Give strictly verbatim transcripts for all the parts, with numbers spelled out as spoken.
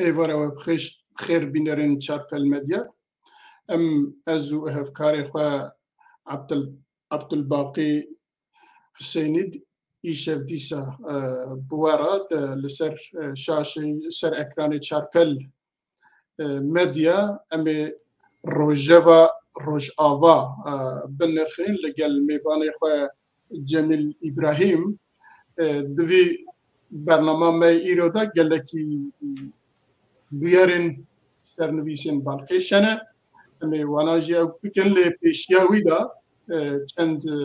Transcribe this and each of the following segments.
Êvara we bixêş, xêr bînerên Çarpel Medya. Em, ez û hevkarê xwe Abdul-, Abdulbaqî Husênî d-, îşev dîsa, e, bi we re de li ser, e, şaşê, ser ekranê Çarpel, e, Medya, em ê rojeva Rojava, e, binirxîn li gel mêvanê xwe Cemîl Îbrahîm. E, di vî bernama me îro de gelekî bûyerên sernivîsên balkêş hene. Em ê wana jî ew bikin, lê pêşiya wî de, e, çend, e,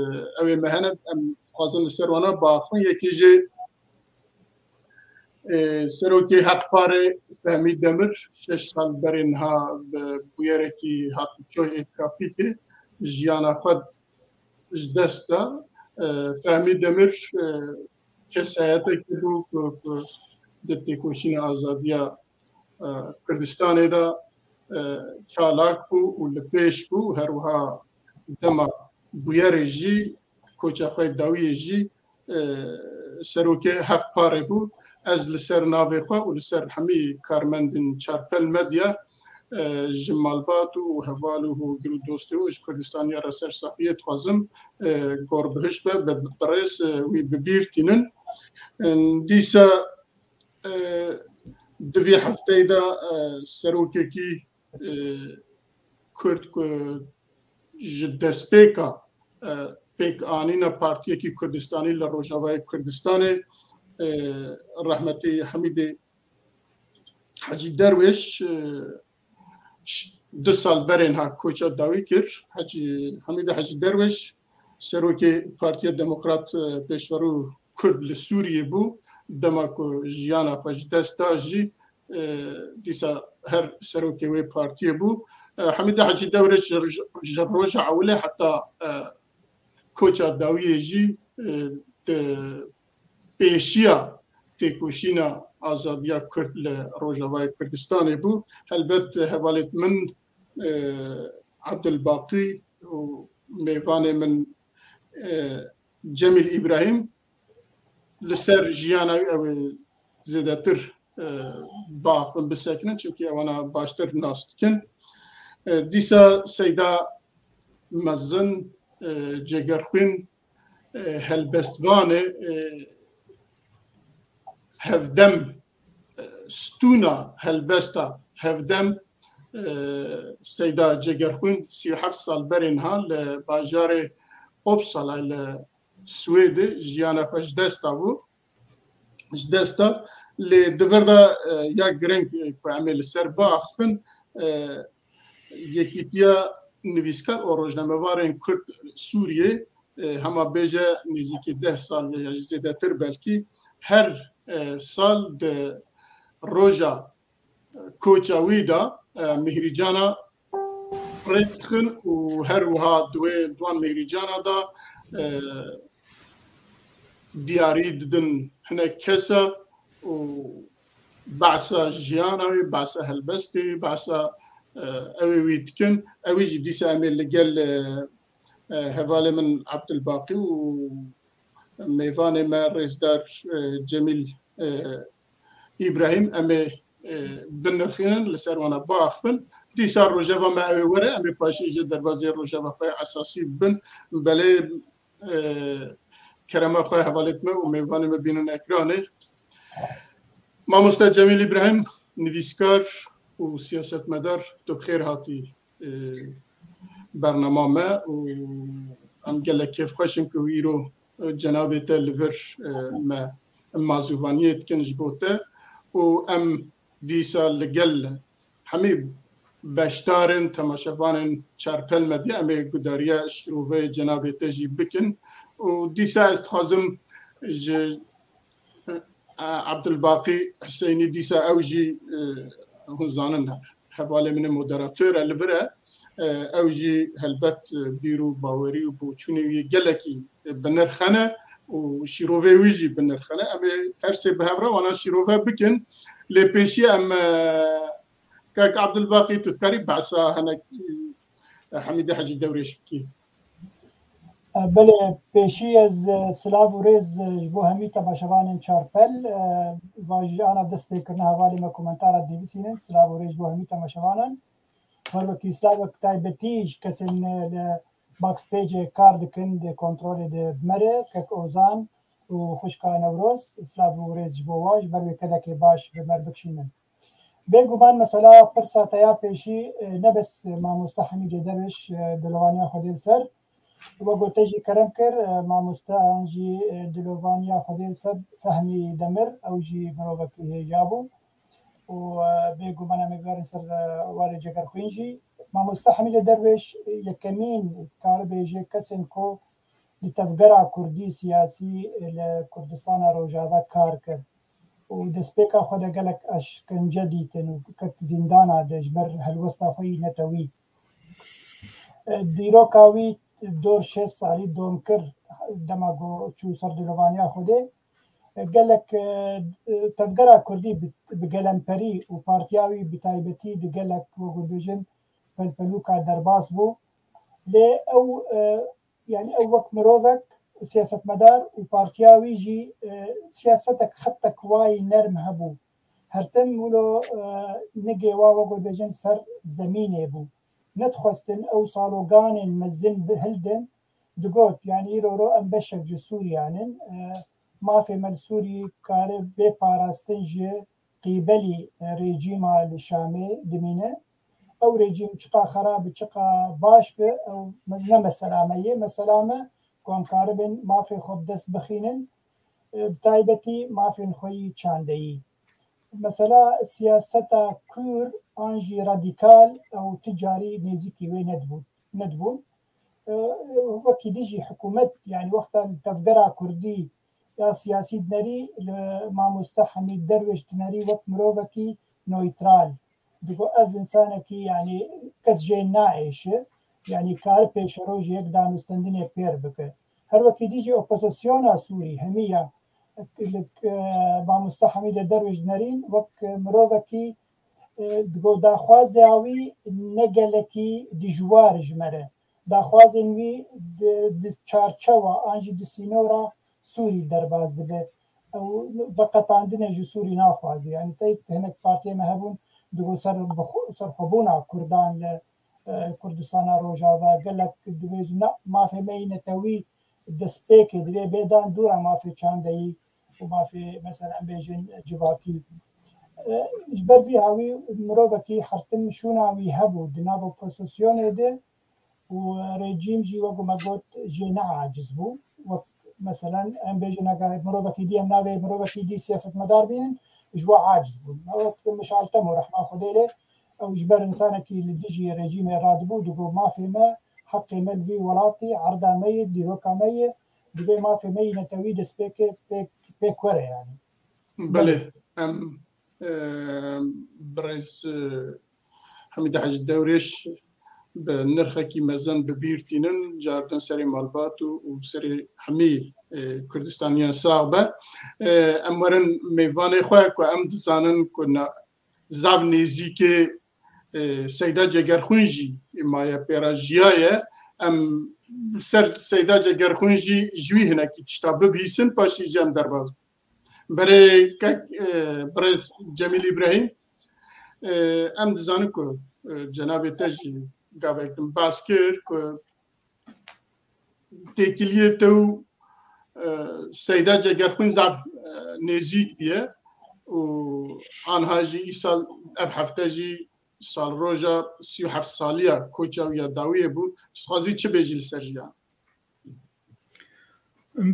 ew ê me hene, em dixwazin li ser wana biaxivin. Yekî jî, e, Serokê Heqparê Fehmî Demir şeş sal berê niha bi bûyerekî hatûçoyê trafîkê jiyana xwe ji dest da. E, Fehmî Demir, e, kesayetekî bû ku, ku di têkoşîna azadiya, e, Kurdistanê de, e, çalak bû û li pêş bû. Her wiha dema bûyerê jî, koça xwe dawiyê jî, e, serokê Heqparê bû. Ez li ser navê xwe û li ser hemî karmendên Çarpel Medya, e, ji malbat û heval û hogir û dostê û ji Kurdistaniya re ser safiyê dixwazim, e, gor bihiş be, bi, bi rêz, e, wî bi bîr tînin. E, dîsa, e, di vî hefteyê de, e, serokekî, e, Kurd ku ji destpêka, e, pêkanîna partiyekî Kurdistanî li Rojavayê Kurdistanê, e, rehmetî Hemîdê Hecî Derwêş, e, ş-, du sal berê niha koça dawî kir. Hecî, Hemîdê Hecî Derwêş, serokê Partiya Demokrat, e, Pêşverû Kurd li Sûriyê bû. Dema ku jiyana xwe ji dest da jî, e, dîsa her serokê wê partiyê bû. E, Hemîdê Hecî Derwêş ji, ji roja ewilê heta, e, koça dawiyê jî, e, di pêşiya têkoşîna azadiya Kurd li Rojavayê Kurdistanê bû. Helbet hevalêt min, e, Abdulbaqî û mêvanê min, e, Cemîl Îbrahîm li ser jiyana wî ew ê zêdetir, e, biaxivin, bisekinin, çimkî ewana baştir nas dikin. E, dîsa Seyda Mezin, e, Cegerxwîn, e, helbestvanê, e, Hevdem, e, stûna helbesta Hevdem, e, Seyda Cegerxwîn sî û heft sal berê niha li bajarê Uppsala li Swêdê jiyana xwe ji dest dabû. Ji dest da. Lê di vir de, e, ya girîng, e, ku em ê li ser biaxivin, e, Yekîtiya Nivîskar û Rojnamevarên Kurd Sûriyê, e, hema bêje nêzîkî deh sal ya jî zêdetir belkî her, e, sal di roja koça wî de, e, mihrîcana rê dixin û her wiha di wê, di wan mihrîcana de, e, diyarî didin hinek kesa û behsa jiyana wî, behsa helbestê wî, behsa, e, ew ê wî dikin. Ew ê jî dîsa em ê li gel, e, e, hevalê min Abdulbaqî û mêvanê me rêzdar, e, Cemîl, e, Îbrahîm, em ê, e, binirxînin, li ser wana biaxivin. Dîsa rojeva me ew ê were, em ê paşê ji derbazê rojeva xwe esasî bibin. Belê, e, kerema xwe hevalêt me û mêvanê me bînin ekranê. Mamoste Cemîl Îbrahîm, nivîskar û siyasetmedar, tu bi xêr hatî, e, bernama me û em gelek kêfxweş in ku îro, e, cenabê te li vir, e, me mazûvaniyê dikin ji bo te û em dîsa li gel hemî beşdarên temaşevanên Çarpel Medya em ê gudariya şîroveyê cenabê te jî bikin û dîsa ez dixwazim ji, e, Abdulbaqî Husênî dîsa ew jî, e, hûn zanin hevalê min e, moderator e, li vir e. E, ew jî helbet, e, bîr û bawerî û boçûnê wî gelekî, e, bi nirx hene û şîrovê wî jî bi nirx hene. Em ê her sê bi hev re wana şîrove bikin. Lê pêşî em, e, kak Abdulbaqî, tu dikarî behsa hinek, e, Hemîdê Hecî Dewrêş bikî? Belê, pêşî ez, e, silav û rêz, e, ji bo hemî temaşevanên Çarpel, e, va ji ana dest pê kirina hevalê me komentara dibisînin, silav û rêz ji bo hemî temaşevanan. Her wekî silavek taybetî ji kesên, e, li backstage kar dikin, di kontrolê de bi me re, kek Ozan û xwişka Newroz, silav û rêz ji bo wan, ji ber wê kedekê baş bi me re bikişînin. Bêguman mesela pirsa te ya pêşî, e, ne bes mamoste Hemîdê Derwiş, e, dilovaniya Xwedê li ser, we gote jî kerem kir, e, mamoste an jî, e, dilovaniya Xwedê li ser Fehmî Demir, ew jî mirovekî hêja bû. Û, e, bêguman em ê bigerin ser, e, warê Cegerxwîn jî. Mamoste Hemîdê Derwiş, e, yekemîn karibêjê kesên ku di tevgera kurdî siyasî, e, li Kurdistana Rojava kar kir û destpêka xwe de gelek eşkence dîtin û ket zîndana de ji ber helwesta xwe yî netewî. E, dîroka wî dor şêst salî dom kir, dema ku çû ser dilovaniya Xwedê. E, gelek, e, tevgera kurdî bi, bi gelemperî û partiya wî bi taybetî di gelek, wek bêjin, pelpelûka derbas bû. Lê ew, e, yani ew wek mirovek, siyasetmedar û partiya wî jî, e, siyasetek, xetek wayî nerm hebû. Her tim wilo, e, nigê wa, wek bêjin, ser zemînê bû. Nedixwestin ew saloganên mezin bi hildin, digot, yani îro ro em beşek ji Sûriyan in, e, mafê me li Sûrî kare bê parastin ji qîbelî, e, rejîma li Şamê dimîne. Ew rejîm çiqa xerab bi, çiqa baş bi, ew me-, ne mesela me yê, mesela me ku em karibin mafê xwe bi dest bixînin, e, bi taybetî mafên xwe yî çandeyî. Mesela siyaseta kûr an jî radîkal ew ti carî nêzîkî wê nedibûn, nedibûn. E, wekî dî jî hikûmet, yani wexta li tevgera kurdî ya siyasî dinerî, li mamoste Hemîd Derwêş dinerî wek mirovekî neytral. Digo ev însanekî, yani kes jê naêşe, yani kare pêşerojê yek danûstendinê pêr bike. Her wekî dî jî opozisyona Sûrî hemî ya, li, e, mamoste Hemîdê Derwêş dinerîn wek mirovekî, e, digo daxwaza wî ne gelekî dijwar ji me re. Daxwazên wî di, di çarçewa an jî di sînora Sûrî derbas dibe. Ew veqetandinê ji Sûrî naxwaze. Yani te hinek partiyê me hebûn, digo ser bi xwe, serxwebûna Kurdan li, e, Kurdistana Rojava, gelek dibêjin, na, mafê me yî netewî destpêkê divê bê dan dûra mafê çandeyî û mafê, mesela, em bêjin civakî. E, ji ber vî hawî mirovekî her tim şûna wî hebû di nav opozisyonê de û rejîm jî, wek me got, jê neaciz bû. Wek, meselen, em bêjin, eger mirovekî dî, em navê mirovekî dî siyasetmedar bînin, ji we aciz bûn. Wek Mişal Temo, rehma Xwedê lê, ew ji ber însanekî li dijî rejîmê radibû, digot, mafê me, heqê me li vî welatî, erda me ye, dîroka me ye, divê mafê me yî netewî destpêkê pêk, pêk were, yani. Belê, em, e, birêz, e, Hemîd Hecî Dewrêş bi nirxekî mezin bi bîr tînin, carin serê malbat û, û serê hemî, e, Kurdistaniyan sax be. E, em werin mêvanê xwe ku em dizanin ku na-, zav nêzîkê, e, Seyda Cegerxwîn jî maye pêra jiyaye. Em ser Seyda Cegerxwîn jî ji wî hinekî tişta bibihîsin, paşî jî em derbas bin. Berê kek, e, birêz Cemîl Îbrahîm, e, em dizanin ku, e, cenabê te jî gavek din bas kir ku têkiliyê te û, e, Seyda Cegerxwîn zaf, e, nêzîk bûye û anha jî îsal ev hefte jî salroja sî û heft saliya koça wî ya dawiyê bû. Tu dixwazî çi bêjî li ser jiyan?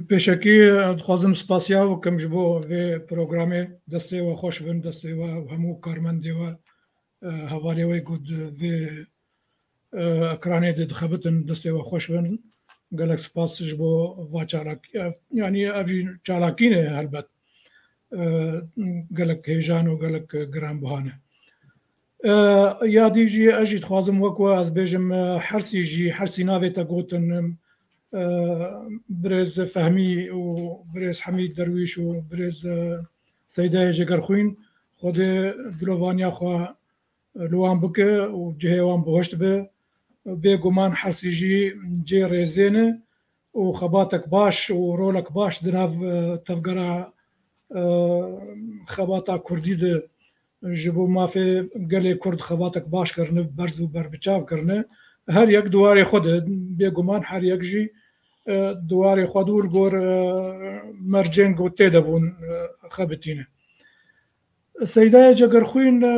Pêşekî dixwazim spasiya bikim ji bo vê programê. Destê we xweş bin, destê we û hemû karmendê we, e, hevalê we ku di vê, e, ekranê de dixebitin, destê we xweş bin. Gelek spas ji bo va çalakî, ev, yanî ev jî çalakî ne helbet. E, gelek hêjan û gelek giranbuha ne. E, ya dî jî ez jî dixwazim wek we ez bêjim, e, hersî jî, hersî navê te gotin, e, birêz Fehmî û birêz Hemîd Derwîş û birêz, e, Seydayê Jegerxwîn, Xwedê dilovaniya xwe li wan bike û cihê wan bihuşt be. Bêguman hersî jî cihê rêzê ne û xebatek baş û rolek baş di nav, e, tevgera, e, xebata kurdî de ji bo mafê gelê kurd xebatek baş kirine, berz û berbiçav kirine. Her yek di warê xwe de, bêguman her yek jî, e, di warê xwe de û li gor, e, mercên ku tê de bûn, e, xebitîne. Seydayê Cegerxwîn, e,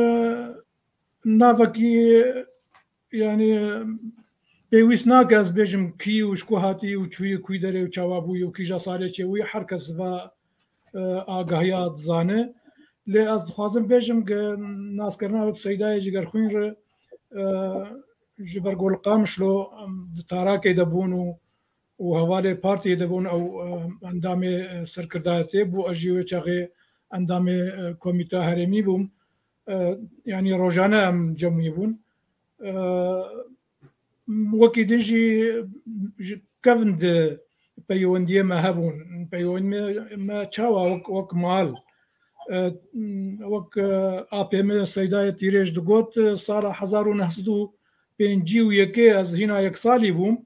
navekî, yanî, pêwîst nake ez bêjim kî û ji ku hatî û çûyî kûyî derê û çawa bûyî û kîja salê çêbûyî, her kes va, e, agahiya dizane. Lê ez dixwazim bêjim ku naskirina wê bi Seydayê Cegerxwîn re, e, ji ber ku li Qamişlo, em, di tarakê de bûn û, û hevalê partiyê de bûn, ew, e, endamê, e, serkirdayetê bû, ez jî wê çaxê endamê, e, komîta herêmî bûm. E, yanî rojane em cemûyî bûn. E, wekî din jî ji kevin de peywendiyê me hebûn. Peywendiyê me çawa wek, wek mal. E, wek, e, apê min Seydayê Tîrêj digot, e, sala hezar û neh sed û pêncî û yekê ez hîna yek salî bûm.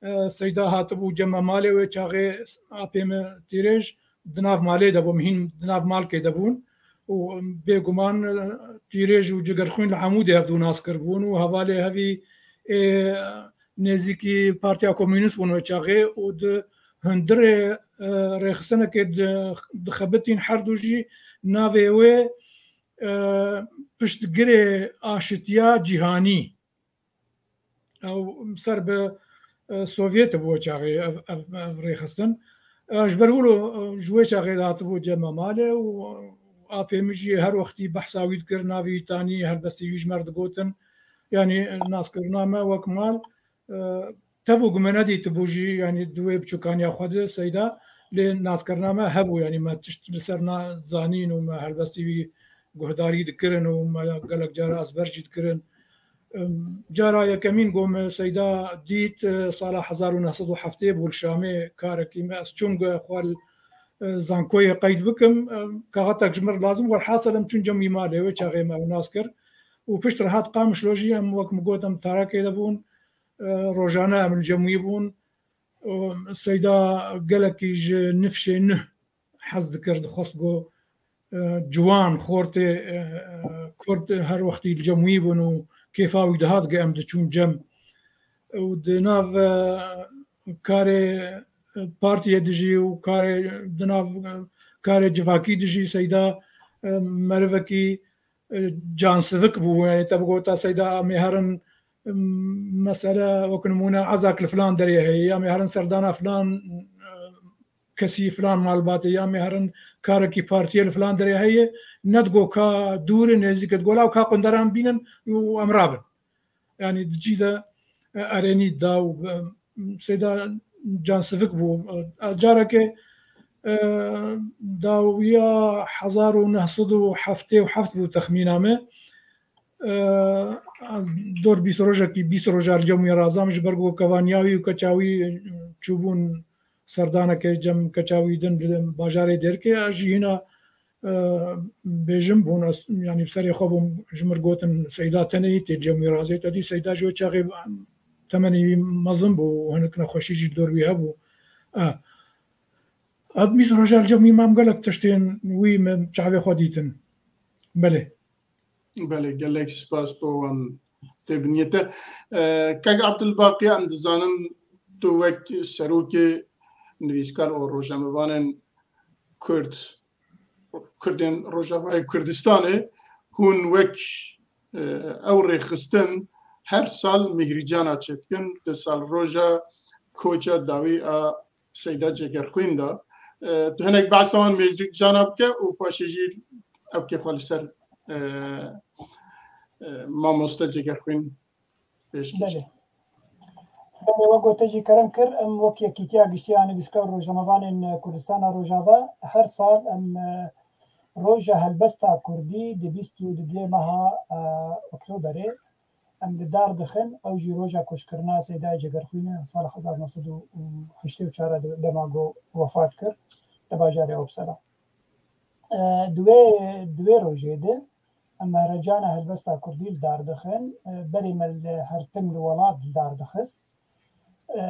E, Seyda hatibû cem me malê wê çaxê apê min Tîrêj di nav malê de bûm, hîn di nav malkê de bûn. Û bêguman, e, Tîrêj û Cigerxwîn li hemû dê hevdû nas kiribûn û hevalê hevî ê nêzîkî Partiya Komûnîst bûn wê çaxê û di hundirê, e, rêxistinekê di, dixebitîn her du jî navê wê, e, piştgirê aşitiya cîhanî. Ew ser bi, e, Sovyetê bû wê çaxê ev, ev, ev rêxistin. E, ji ber wilo, e, ji wê çaxê de hatibû cem me malê û apê min jî her wextî behsa wî dikir, navê wî tanî, helbestê wî ji me re digotin. Yanî naskirina me wek mal, e, tev û ku me nedîtibû jî, yanî di wê biçûkaniya xwe de Seyda, lê naskirina me hebû, yanî me tişt li ser na zanîn û me helbestê wî guhdarî dikirin û me gelek cara ezber jî dikirin. Em, cara yekemîn ku me Seyda dît, e, sala hezar û neh sed û heftê bû li Şamê karekî me. Ez çûm ku xwe li, e, zankoyê qeyd bikim. Em, kaxetek ji min re lazim, werhasil em çûn cem wî malê wê çaxê me ew nas kir. Û pişt re hat Qamişlo jî em wek min got em tarakê de bûn. E, rojane em li cem wî bûn. Û Seyda gelekî ji nifşê nuh hez dikir, dixwest ku, e, ciwan, xortê, e, e, Kurd her wextî li cem wî bûn û kêfa wî dihat ku em diçûn cem. Û di nav, e, karê, e, partiyê dijî û karê, di nav, e, karê civakî dijî Seyda, e, merivekî, e, cansivik bû. Yanî te bigota Seyda em ê herin, e, mesele wek nimûne ezak li filan derê heye, ya em ê herin serdana filan, e, kesî filan malbatê, ya em ê herin karekî partiyê li filan derê heye, nedigo ka dûr e, nêzîk e, digo law ka qunderan bînin û em rabin. Yanî di cî de, e, erênî da û, e, Seyda cansivik bû. E, carekê, e, dawiya hezar û neh sed û heftê û heft bû texmîna me. E, ez dor bîst rojekî, bîst roja li cem wî razam, ji ber ku kevaniya wî û keça wî çûbûn serdaneke cem keça wî din li bajarê Dêrikê. Ez jî hîna, e, bêjim bûn, ez, yanî bi serê xwe bûm, ji mir gotin Seyda tenê yî tê cem wî razê. Te dî Seyda ji wê çaxê temenê wî mezin bû û hinek nexweşî jî li dor wî hebû. E, ev bîst roja li cem wî mam gelek tiştên wî min çavê xwe dîtin. Belê. Belê, gelek spas bo wan têbiniyê te. E, Kek Abdulbaqî, em dizanin tu wek serokê nivîskar û rojnamevanên Kurd, Kurdên Rojavayê Kurdistanê, hûn wek, e, ew rêxistin her sal Mihrîcana çêdikin, di sal roja koça dawî a Seyda Cegerxwîn de. E, tu hinek behsa wan Mihrîcana bike û paşê jî ewkê xwe li ser, e, e, mamoste Cegerxwîn pêşkêş. Belê. Belê, wek gote jî kerem kir, em wek Yekîtiya Giştî ya Nivîskar û Rojnamevanên Kurdistana Rojava her sal em, e, roja helbesta Kurdî di bîst û duyê meha, e, Oktoberê em li dar dixin. Ew jî roja koçkirina Seydayê Cegerxwîn e, sala hezar neh sed û heştê û çar de dema ku wefat kir li bajarê Opsala. E, di wê, di wê rojê de em mehrecana helbesta Kurdî li dar dixin. E, berê me li her tim li welat li dar dixist. E,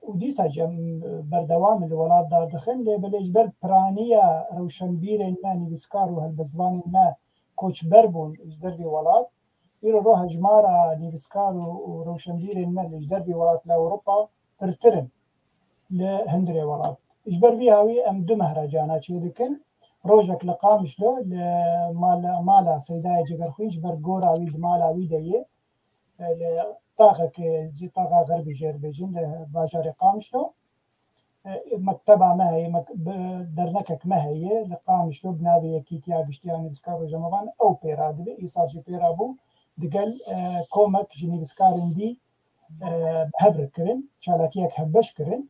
û dîsa jî em berdewam in li welat dar dixin, lê belê ji ber piraniya rewşenbîrên me, nivîskar û helbestvanên me koçber bûn ji dervê welat. Îro ro hejmara nivîskar û, û rewşenbîrên me li ji dervê welat li Ewropa pirtir in li hundirê welat. Ji ber vî hawî em du mehrecana çêdikin. Rojek li Qamişlo li mala, mala Seydayê Cegerxwîn ji ber gora wî di mala wî de yê. E, li taxekê, ji taxa xerbî jê re bêjin, li bajarê Qamişlo. E, mekteba me heye, mek-, bi-, dernekek me heye, li Qamişlo bi navê Yekîtiya Giştî ya Nivîskar Rojnamevan, ew pê re dibe, îsal jî pê re bû, digel, e, komek ji nivîskarên dî, e, bi hev re kirin, çalakiyek hevbeş kirin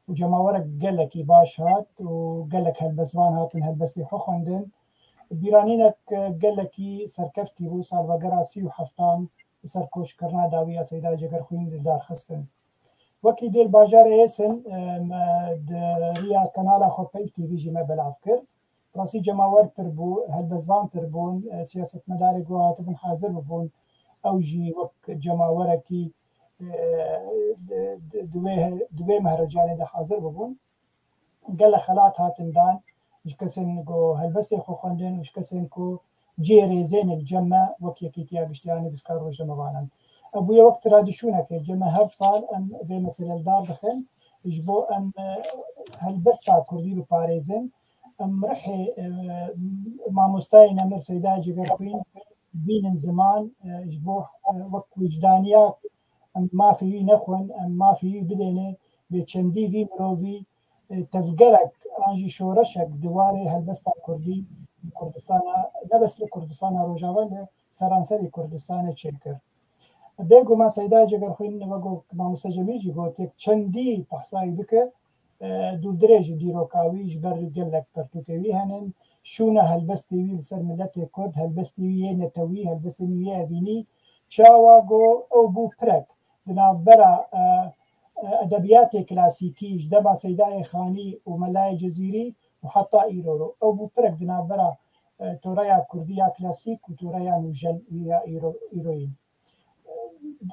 û cemawerek gelekî baş hat û gelek helbestvan hatin helbestê xwe xwendin. Bîranînek, e, gelekî serkeftî bû, salvegera sî û heftan li ser koçkirina dawî ya Seyda Cegerxwîn li dar xistin. Wekî dê li bajarê Êsin, e, me di riya kanala xwe Peyv T V jî me belav kir. Rastî cemawer pir bû, helbestvan pir bûn, e, siyasetmedarê ku hatibûn hazir bibûn, ew jî wek cemawerekî, e, di, di, di wê, di wê mehrecanê de hazir bibûn. Gelek xelat hatin dan, ji kesên ku helbestê xwe xwendin û ji kesên ku cihê rêzê ne li cem me wek Yekîtiya Giştî ya Nivîskar Rojnamevanan. Ev bûye wek tradisyonekê, cem me her sal em vê meselê li dar dixin, ji bo em, e, helbesta kurdî biparêzin. Em rihê, e, mamostayê nemir Seyda Cegerxwîn bînin ziman, e, ji bo, e, wek wijdaniya em mafê wî nexwin, em mafê wî bidêne, bê çendî vî mirovî, e, tevgerek an jî şoreşek di warê helbesta kurdî li Kurdistana, ne bes li Kurdistana Rojava, li seranserê Kurdistanê çêkir. Bêguman Seyda Cegerxwîn, wek ku mamoste Cemîl jî got, yek çendî behsa wî bike, e, dûvdirêj û dîroka wî ji ber gelek pertûkê wî henin, şûna helbestê wî li ser miletê Kurd, helbestê wî yê netewî, helbestê wî yê evînî, çawa ku ew bû pirek di navbera, e, e, edebiyatê klasîkî ji dema Seydayê Xanî û Melayê Cezîrî û heta îro ro. Ew bû pirek di navbera, e, toreya kurdî ya klasîk û toreya nûjen ya îro-, îroyîn.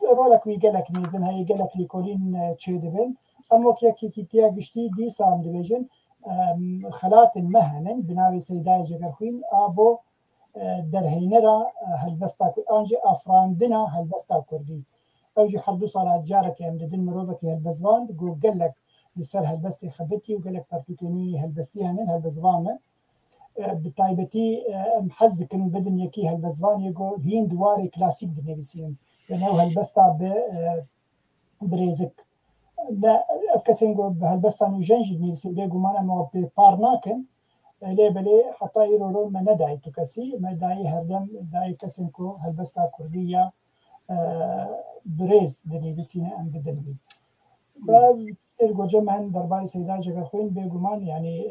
E, rolek wî gelek mêzin heye, gelek lîkolîn, e, çêdibin. Em wek Yekîtiya Giştî dîsa em dibêjin, em, xelatên me henin, bi navê Seydayê Cegerxwîn a bo, e, derheynera, e, helbesta Kurdî, an jî afirandina helbesta Kurdî. Ew jî her du sala carekê em didin mirovekî helbestvan, ku gelek li ser helbestê xebitî û gelek pertûkên wî helbestî henin, helbestvan e. E, bi taybetî, e, em hez dikin bidin yekî helbestvanê ku hîn di warê klasîk dinivîsînin. Yani ew helbesta bi, e, bi rêzik. Ne, ev kesên ku bi helbesta nûjen jî dinivîsîn, bêguman em wan pê par nakin. E, lê belê heta îro ro me nedayî tu kesî, me dayî herdem dayî kesên ku helbesta kurdî ya, e, bi rêz dinivîsîne em bidin wî. Ve tiştê li gocê me hin derbarê Seyda Cegerxwîn bêguman, yani,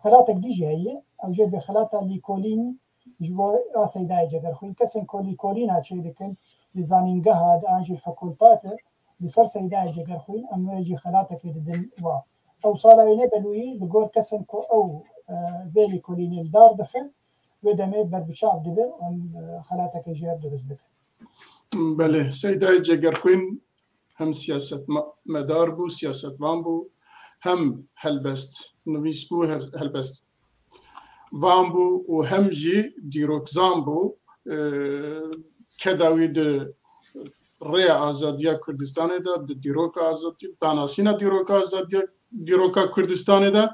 xelatek dî jî heye, ew jê bê xelata lîkolîn ji bo a Seydayê Cegerxwîn. Kesên ku lîkolîna çêdikin li zanîngeha de an jî li fakultate, li ser Seydayê Cegerxwîn, em wê jî xelatekê didin wa. Ew sala wê nê belûyî li gor kesên ku ew, e, vê lîkolînê li dar dixin, wê demê berbiçav dibe, em, e, xelatekê jê re dirust dikin. Belê, Seydayê Cegerxwîn hem siyasetmedar bû, siyasetvan bû, hem helbest nivîs bû, he-, helbest van bû û hem jî dîrokzan bû. E, keda wî di rêya azadiya Kurdistanê de, di dîroka azadî, danasîna dîroka azadiya, dîroka Kurdistanê de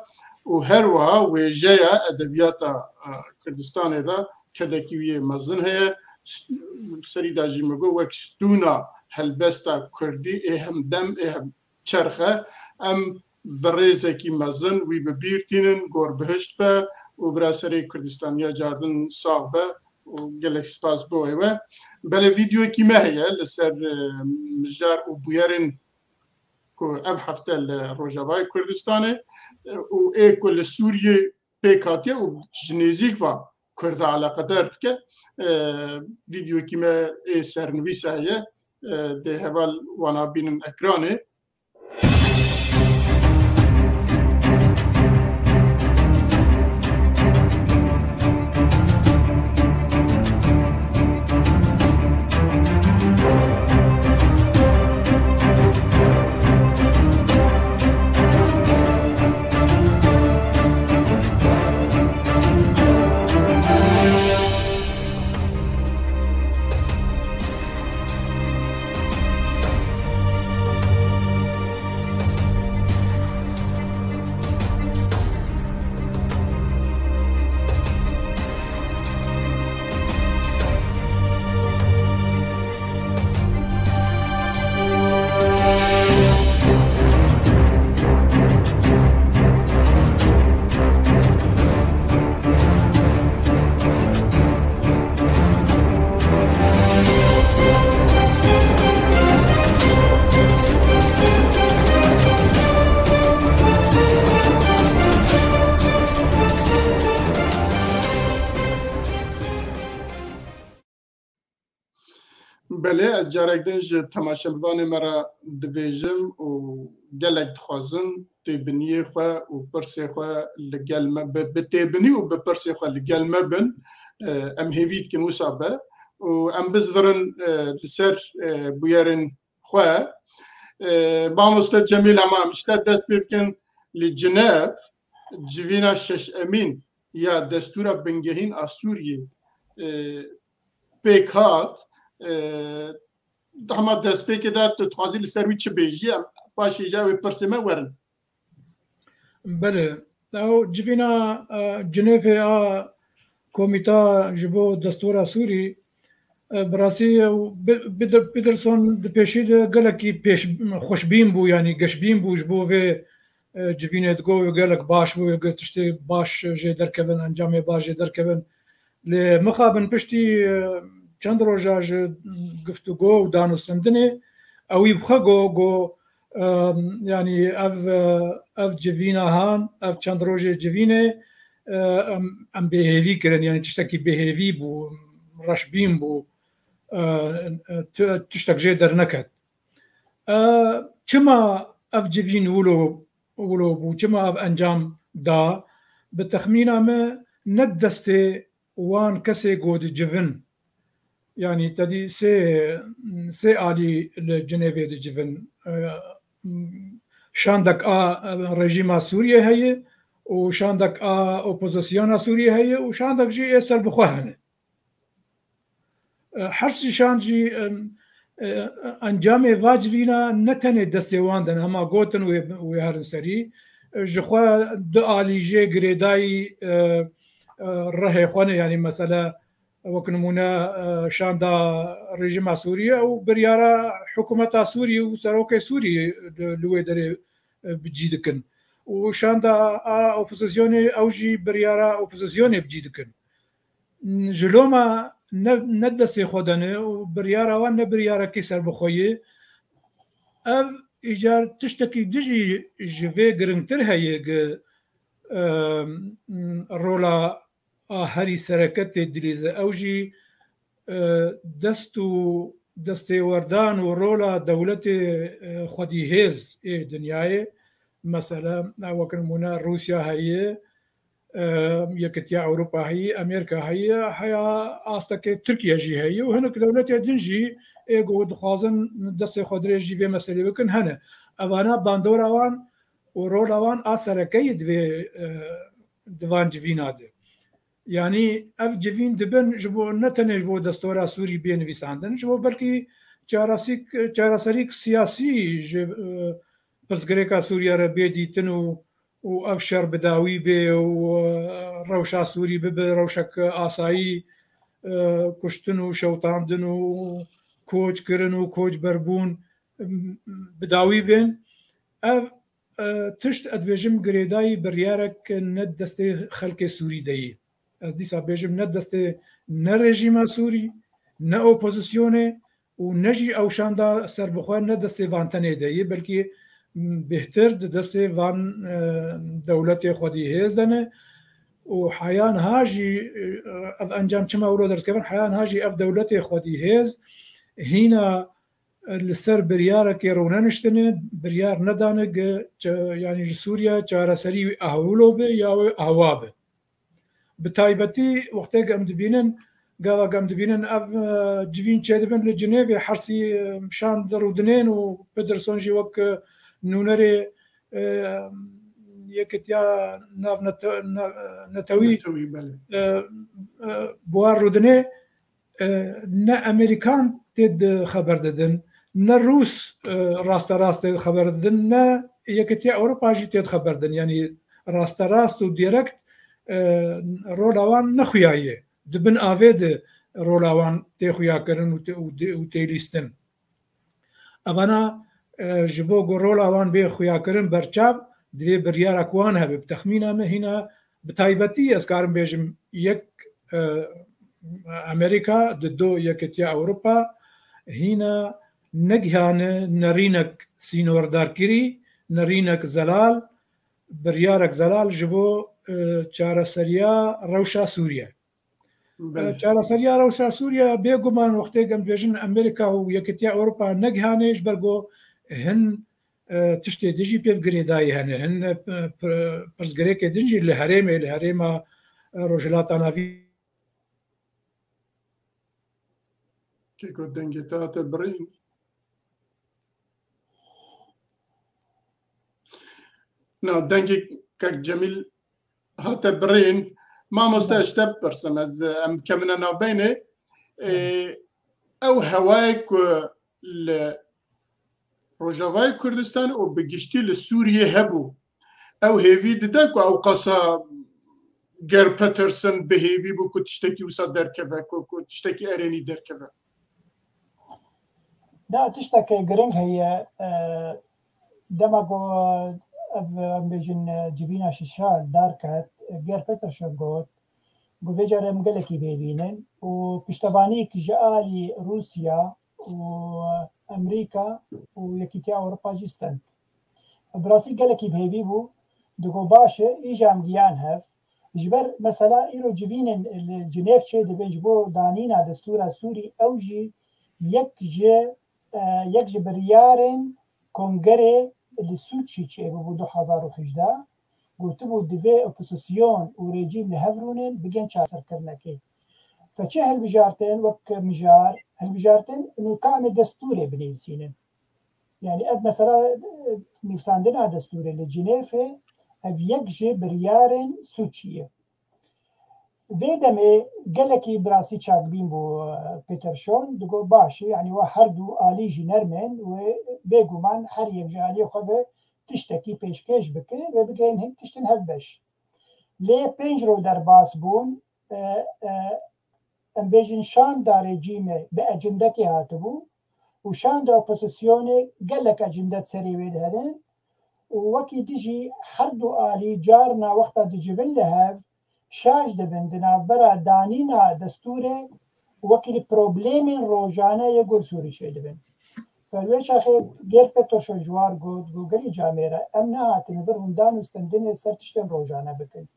û her wiha wêjeya edebiyata, e, Kurdistanê de kedekî wî yê mezin heye. S-, serî de jî min got, wek stûna helbesta Kurdî ê hem dem ê hem çerx e. Em bi rêzekî mezin wî bi bîr tînin, gor bihişt be û bira serê Kurdistaniya cardin sax be û gelek spas bo wê. Belê vîdeoyekî me heye li ser, e, mijar û bûyerên ku ev hefte li Rojavayê Kurdistanê, e, û ê ku li Sûriyê pêk hatiye û ji nêzîk ve Kurda eleqedar dike. E, vîdeoyekî me ê sernivîsa heye, e, dê heval wana bînin ekranê. Belê, ez carek din ji temaşevanê me re dibêjim û gelek dixwazin têbiniyê xwe û pirsê xwe li gel me, bi, bi têbinî û bi pirsê xwe li gel me bin. E, em hêvî dikin wisa be û em bizvirin, e, li ser, e, bûyerên xwe. E, mamoste Cemîl, hema em ji te dest pê bikin, li Cinev civîna şeşemîn ya destûra bingehîn a Sûriyê, e, pêk hat. E, hema destpêkê de tu dixwazî li ser wî çi bêjî, em paşê jî wê pirsê me werin. Belê. Ew civîna, e, Cinêvê a Komîta ji bo Destûra Sûrî, e, bi rastî ew Bi-, Bider-, Biderson di pêşî de gelekî pêş-, xweşbîn bû, yanî geşbîn bû ji bo vê, e, civînê, digot wê gelek baş bû, wê tiştê baş jê derkevin, encamê baş jê derkevin. Lê mixabin piştî, e, çend roja ji guftûgo û danûstendinê, ewî bi xwe got, got, e, yanî ev, e, ev civîna han, ev çend rojê civînê, e, em, em bêhêvî kirin, yanî tiştekî bêhêvî bû, reşbîn bû, e, e, ti-, tiştek jê derneket. E, çima ev civîn wilo, wilo bû? Çima ev encam da? Bi texmîna me ne destê wan kesê ku dicivin. Yanî te dî sê, sê alî li Cinêvê dicivin. E, şandek a rejîma Sûriyê heye û şandek a opozisyona Sûriyê heye û şandek jî ê serbixwe hene. E, her sî şand jî, em, e, encamê va civîna ne tenê destê wan de ne, hema gotin wê, wê herin serî. E, ji xwe du alî jê girêdayî, e, e, rihê xwe ne, yanî mesela wek nimûne, e, şanda rejîma Sûriyê û biryara hikûmeta Sûrî û serokê Sûrî li, li wê derê, e, bi cî dikin. Û şanda a opozisyonê ew jî biryara opozisyonê bi cî dikin. Ji loma ne, ne destê xwe de ne û biryara wan ne biryarekî serbixwe ye. Ev îcar tiştekî dijî ji vê giringtir heye ki, e, rola a herî sereke tê dilîze. Ew jî, e, dest û destêwerdan û rola dewletê, e, xwedîhêz ê dinyayê. Mesela, wek nimûne Rûsya heye, e, Yekitiya Ewropa heye, Amerîka heye, heya astekê Tirkiye jî heye û hinek dewletê din jî ê ku dixwazin destê xwe dirêj jî vê meselê bikin hene. Evana bandora wan û rola wan a sereke ye di vê, e, di van civîna de. Yanî ev civîn dibin ji bo, ne tenê ji bo destora Sûrî bê nivîsandin, ji bo belkî çaresîk-, çareserîk siyasî ji, e, pirsgirêka Sûriye re bê dîtin û, û ev şer bi dawî bê û, e, rewşa Sûrî bibe rewşek asayî, e, kuştin û şewitandin û koç kirin û koçberbûn, m, bi dawî bên. Ev, e, tişt, ez dibêjim, girêdayî biryarek ne destê xelkê Sûrî de yî. Ez dîsa bêjim, ne destê ne rejîma Sûrî, ne opozisyonê û ne jî ew şanda serbixwe ne destê van tenê de yî, belkî, m, bêhtir di destê van, e, dewletê xwedî hêz de ne. Û heya niha jî, e, ev encam çima wilo derdikevin, heya niha jî ev dewletê xwedî hêz hîna li ser biryarekê rûneniştine, biryar nedane, ge-, çe-, yanî ji Sûriye çareserî wî a wilo be ya wê awa be. Bi taybetî wextê em dibînin, gava em dibînin ev, e, civîn çêdibin li Cinêvê, hersî, e, şand rûdinên û Pederson jî wek, e, nûnerê, e, Yekitiya Navnete-, na-, Netewî, Netewî, belê. E, e, bi wan rûdinê, e, ne Amerîkan tê di xeber didin, ne Rûs, e, rasterast tê xeber didin, ne Yekitiya Ewropa jî tê di xeber didin. Yanî rasterast û direkt, e, rola wan ne xuya ye. Di bin avê de rola wan tê xuyakirin û tê, û dê-, û tê lîstin. Evana, e, ji bo ku rola wan bê xuyakirin berçav, divê biryarek wan hebe. Bi texmîna me hîna bi taybetî ez karim bêjim yek, e, Amerîka, di do Yekitiya Ewropa, hîna negihane nerînek sînordarkirî, nerînek zelal, biryarek zelal ji bo, e, çareseriya rewşa Sûriye. Belê. Çareseriya rewşa Sûriye bêguman wextê em dibêjin Amerîka û Yekîtiya Ewropa negihane ji ber ku hin, e, tiştê dijî pêv girêdayî hene. Hin, e, p-, pirsgirêkê din jî li herêmê, li herêma, e, Rojhilata Navî. Keko dengê te hate birîn. Na, dengê kek Cemîl hate birîn. Mamoste, ez ji te bipirsim, ez, em kevine navbeynê. Ê, ew hewayê ku li Rojavayê Kurdistanê û bi giştî li Sûriyê hebû, ew hêvî dide ku ew qasa Ger Peterson bi hêvî bû ku tiştekî wisa derkeve, ku, ku tiştekî erênî derkeve? Da tiştekê giring heye, e, dema ku ev, em bêjin, e, civîna şişa derket, Ger Peterson got, ku vê carê em gelekî bêvînin û piştevanîk ji alî Rûsya û Amerîka û Yekîtiya Ewropa jî stend. Bi rastî gelekî bi hêvî bû, digo baş e, îja em giyan hev. Ji ber mesela îro civînên li Cinêv çê dibin ji bo danîna destûra Sûrî, ew jî yek ji, e, yek ji biryarên kongerê li Sûçî çêbûbû du hezar û hejdeh. Gotibû, divê opozîsyon û rejîm li hev rûnin, bigên çareserkirinekê. Fe çi hilbijartin, wek mijar hilbijartin, nûka em ê destûrê binivîsînin. Yani ev mesela, e, nivîsandina destûrê li Cinêfê, ev yek ji biryarên Sûçî ye. Vê demê gelekî bi rastî çakbîn bû, e, Peterson, digot, baş e, yani we her du alî jî nerm in, wê bêguman her yek ji aliyê xwe ve tiştekî pêşkêş bike, wê bigihên hin tiştên hevbeş. Lê pênc roj derbas bûn, e, e, em bêjin şanda rejîmê bi ecindekê hatibû û şanda opozisyonê gelek ecinde serê wê dihene û wekî dijî her du alî carna wexta dicivin li hev şaş dibin di navbera danîna destûrê û wekî li problemên rojane yê ku li Sûrî çêdibin. Fer wê çaxê Ger Peterson ji war got, got, gelî camêre, em nehatine vir hundan û stendinê ser tiştên rojane bikin.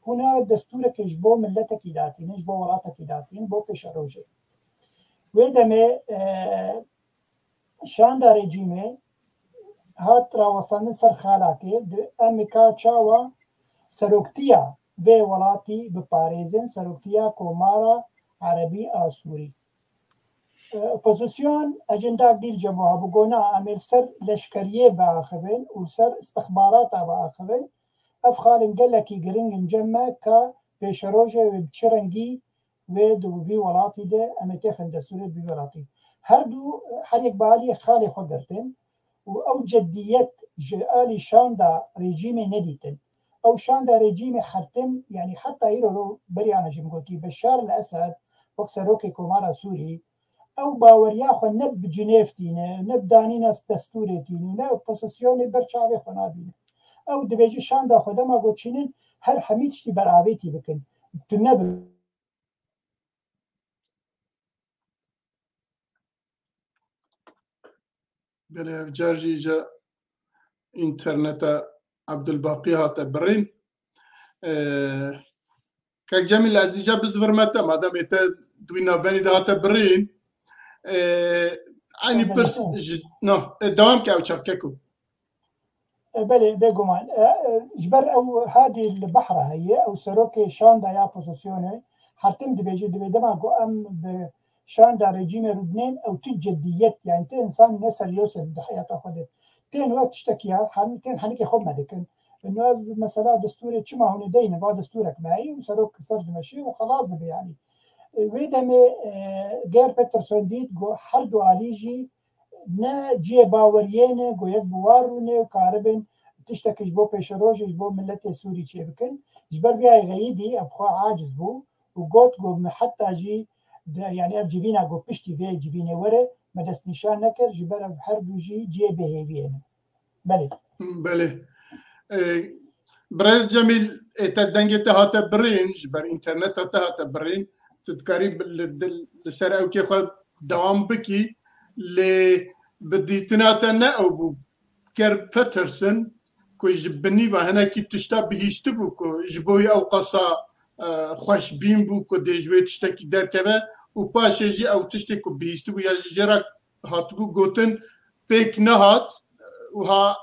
Hûn nare destûrekê ji bo miletekî datînin, ji bo welatekî datînin, bo pêşerojê. Wê demê, e, şanda rejîmê hat rawestandin ser xalakê, di em ê ka çawa seroktiya vê welatî biparêzin, seroktiya Komara Erebî a Sûrî. E, opozîsyon ecendak dîl cem wiha bû, got, na, em ê li ser leşkeriyê biaxivin û li ser istixbarata biaxivin. Ev xalên gelekî giring in cem me ka pêşerojê wê bi çi rengî wê di vî welatî de em ê têxin destûrê di vî welatî. Her du, her yek bi aliyê xalê xwe girtin û ew ceddiyet ji alî şanda rejîmê nedîtin. Ew şanda rejîmê hertim, yani heta îro ro beriya me jî min gotî, Beşar el Esed wek serokê Komara Sûrî, ew baweriya xwe ne bi Cinêv tîne, ne bi danîna destûrê tîne, ne opozisyonê ber çavê xwe nabîne. Ew dibêje şanda xwe dema ku çînin her hemî tiştî beravêtî bikin. Tu ne bi Belê, ev car jî ji înterneta Ebdulbaqî hate birîn. Ee, Kek Cemîl, ez îca bizvirme te, madem ê te di wî navbenî de hate birîn. Ee, Eynî pirs ji, no, e, dewam ke ew çav keko. E, belê, bêguman. E, e, ji ber ew hadî li behra heye, ew serokê şanda ya opozisyonê, hertim dibêje, dibê dema ku em bi şanda rejîmê rûdinên, ew tu ceddiyet, yani tu insan ne seryos in di heyata xwe de. Tên we tiştekî ya, hem, tên henikê xwe me dikin. Ino ev mesela destûrê çima hûn ê deynin, va destûrek me heye û serok ser dimeşe û xelas dibe yani. E, wê demê, e, Ger Peterson dît ku her du alî jî ne cihê baweriyê ne, ku yek bi war rûnê û karibin tiştekî ji bo pêşerojê, ji bo miletê Sûrî çêbikin. Ji ber vê yayê xeyidî, ev xwe aciz bû û got, got, me heta jî de, yani ev civîna, got, piştî vê civînê were, me destnîşan nekir, ji ber ev her du jî cihê bêhêviyê ne. Belê. Belê. E, Birêz Cemîl, ê te dengê te hate birîn, ji ber înterneta te hate birîn. Tu dikarî bi-, li, li, li ser ewkê xwe dewam bikî, lê bi dîtina te ne ew bû. Ger Peterson, ku ji binî ve hinekî tişta bihîştibû, ku ji bo wî ew qasa e, xweşbîn bû ku dê ji wê tiştekî derkeve û paşê jî ew tiştê ku bihîstibû ya jî jê re hatibû gotin pêk nehat, wiha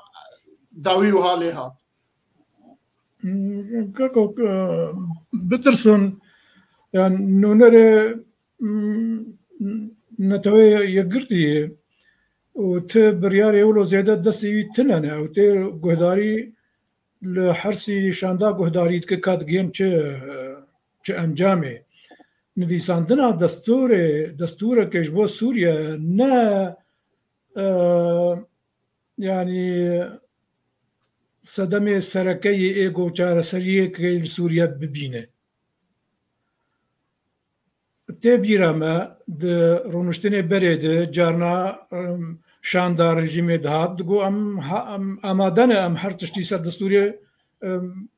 dawî wiha lê hat. Kako, e, bitirsin, yani nûnerê, m, Neteweyê Yekgirtî û ti biryarê wilo zêde destê wî tune ne. Ew tê guhdarî li hersî şanda guhdarî dike ka digihên çi, çi encamê. Nivîsandina destûrê, destûreke ji bo Sûriye ne, e, yanî sedemê sereke yê ê ku çareseriyê ke li Sûriye bibîne. Tê bîra me di rûniştinê berê de carna, em, şanda rejîmê dihat, digo em ha-, em amade ne, em her tiştî ser destûrê, em,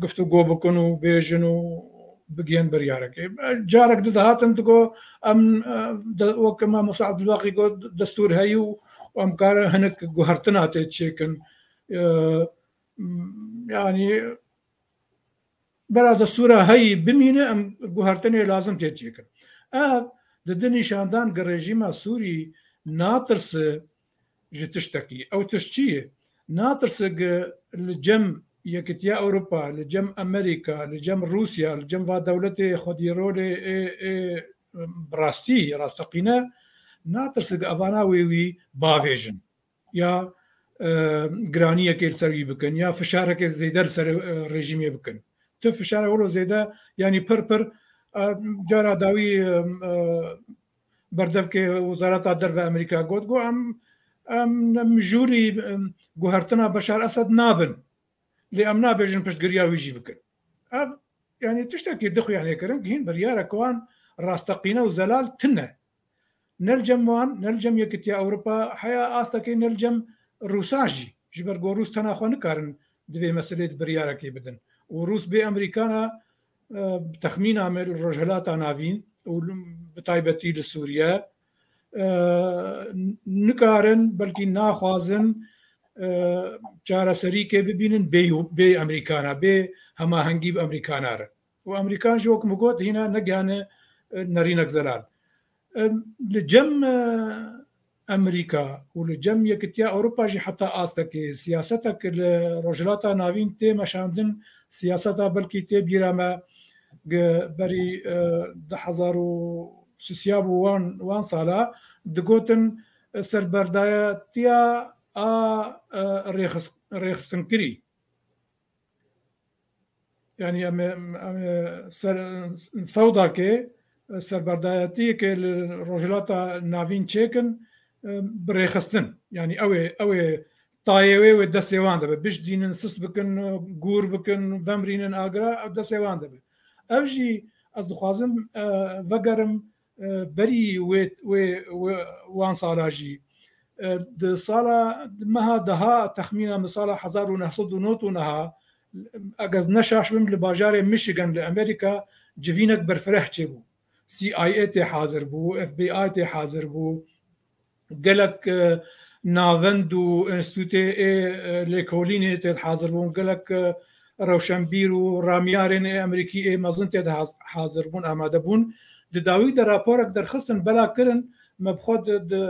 guftûgo bikin û bêjin û bigihên biryarekê. Carek di dihatin digo em, e, de, wek Mamosta Abdulbaqî got, destûr heyî û em karin hinek guhertina tê çêkin. E, m, yanî bera destûra heyî bimîne, em guhertinê lazim tê çêkin. Ev dide nîşandan gi rejîma Sûrî natirse ji tiştekî. Ew tişt çi ye? Natirse gi li cem Yekitiya Ewropa, li cem Amerîka, li cem Rûsya, li cem va dewletê xwedî rolê ê, ê, bi rastî, rasteqîne, natirse gi evana wê wî bavêjin. Ya, e, giraniyekê li ser wî bikin, ya fişarekê zêde li ser, e, rejîmê bikin. Tu fişare wilo zêde, yanî pir pir, e, cara dawî, e, e, berdevkê Wezareta Derve Amerîka got, got, em, em mijûlî, em, guhertina Beşar Esed nabin. Lê em nabêjin piştgiriya wî jî bikin. Ev, yanî tiştekî dixuyanê kirin, hîn biryarek wan rasteqîne û zelal tune. Ne li cem wan, ne li cem Yekitiya Ewropa, heya astekê ne li cem Rûsan jî. Ji ber ku Rûs tena xwe nikarin di vê meselê de biryarekê bidin. Û Rûs bê Amerîkana, e, bi texmîna me li Rojhilata Navîn û li, bi taybetî li Sûriye, e, nikarin, belkî naxwazin, e, çareserîkê bibînin bê, bê Amerîkana, bê hemahengî bi Amerîkana re. Û Amerîkan jî wek min got, hîna negihane, e, nerînek zelal. E, li cem, e, Amerîka û li cem Yekitiya Ewropa jî heta astekê siyasetek li Rojhilata Navîn tê meşandin, siyaseta belkî tê bîra me gi berî, e, du hezar û sisiya bû wan, wan sala digotin, e, serberdayetiya a, e, rêxis-, rêxistinkirî. Yanî em ê, em ê ser, fewdakê, serberdayetiyekê li Rojhilata Navîn çêkin, e, bi rêxistin. Yanî ew ê, ew ê tayê wê, wê destê wan de be. Bijdînin, sist bikin, gûr bikin, vemrînin agira, ew destê wan de be. Ev jî ez dixwazim, e, vegerim, e, berî wê, wê, wê wan sala jî. E, di sala, di meha deha, texmîna min sala hezar û neh sed û nod û neh, eger ez ne şaş bim, li bajarê Michigan li Amerîka civînek berfireh çêbû. C I A tê hazir bû, F B I tê hazir bû. Gelek, e, navend û înstîtûtê ê, e, lêkolînê tê hazir bûn. Gelek, e, rewşenbîr û ramiyarên ê Amerîkî ê mezin tê de haz-, hazir bûn, amade bûn. Di dawî de raporek derxistin, bela kirin, me bi xwe di, di,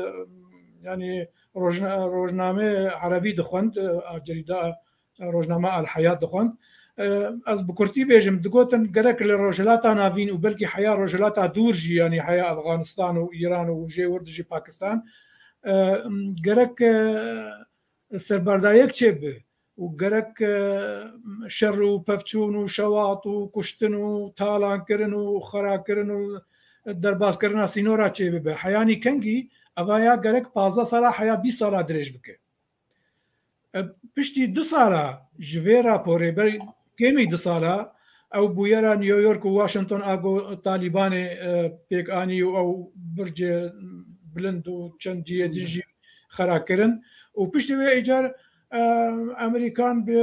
yanî rojna-, rojname erebî dixwend, e, cerîda, e, rojname Al Hayat dixwend. E, ez bi kurtî bêjim, digotin gerek li Rojhilata Navîn û belkî heya Rojhilata Dûr jî, yanî heya Afganistan û Îran û jê wir dijî Pakistan, e, gerek, e, serberdayek çêbe û gerek, e, şer û pevçûn û şewat û kuştin û talankirin û xerakirin û derbaskirina sînora çêbibe. Heyanî kengî eva ya gerek pazdeh sala heya bîst sala dirêj bike. E, piştî du sala ji vê raporê ber kêmî du sala ew bûyera New York û Washington a ku Talîbanê, e, pêk anî û ew bircê bilind û çend cihê din jî xera kirin. Û piştî wê îcar, e, Amerîkan bi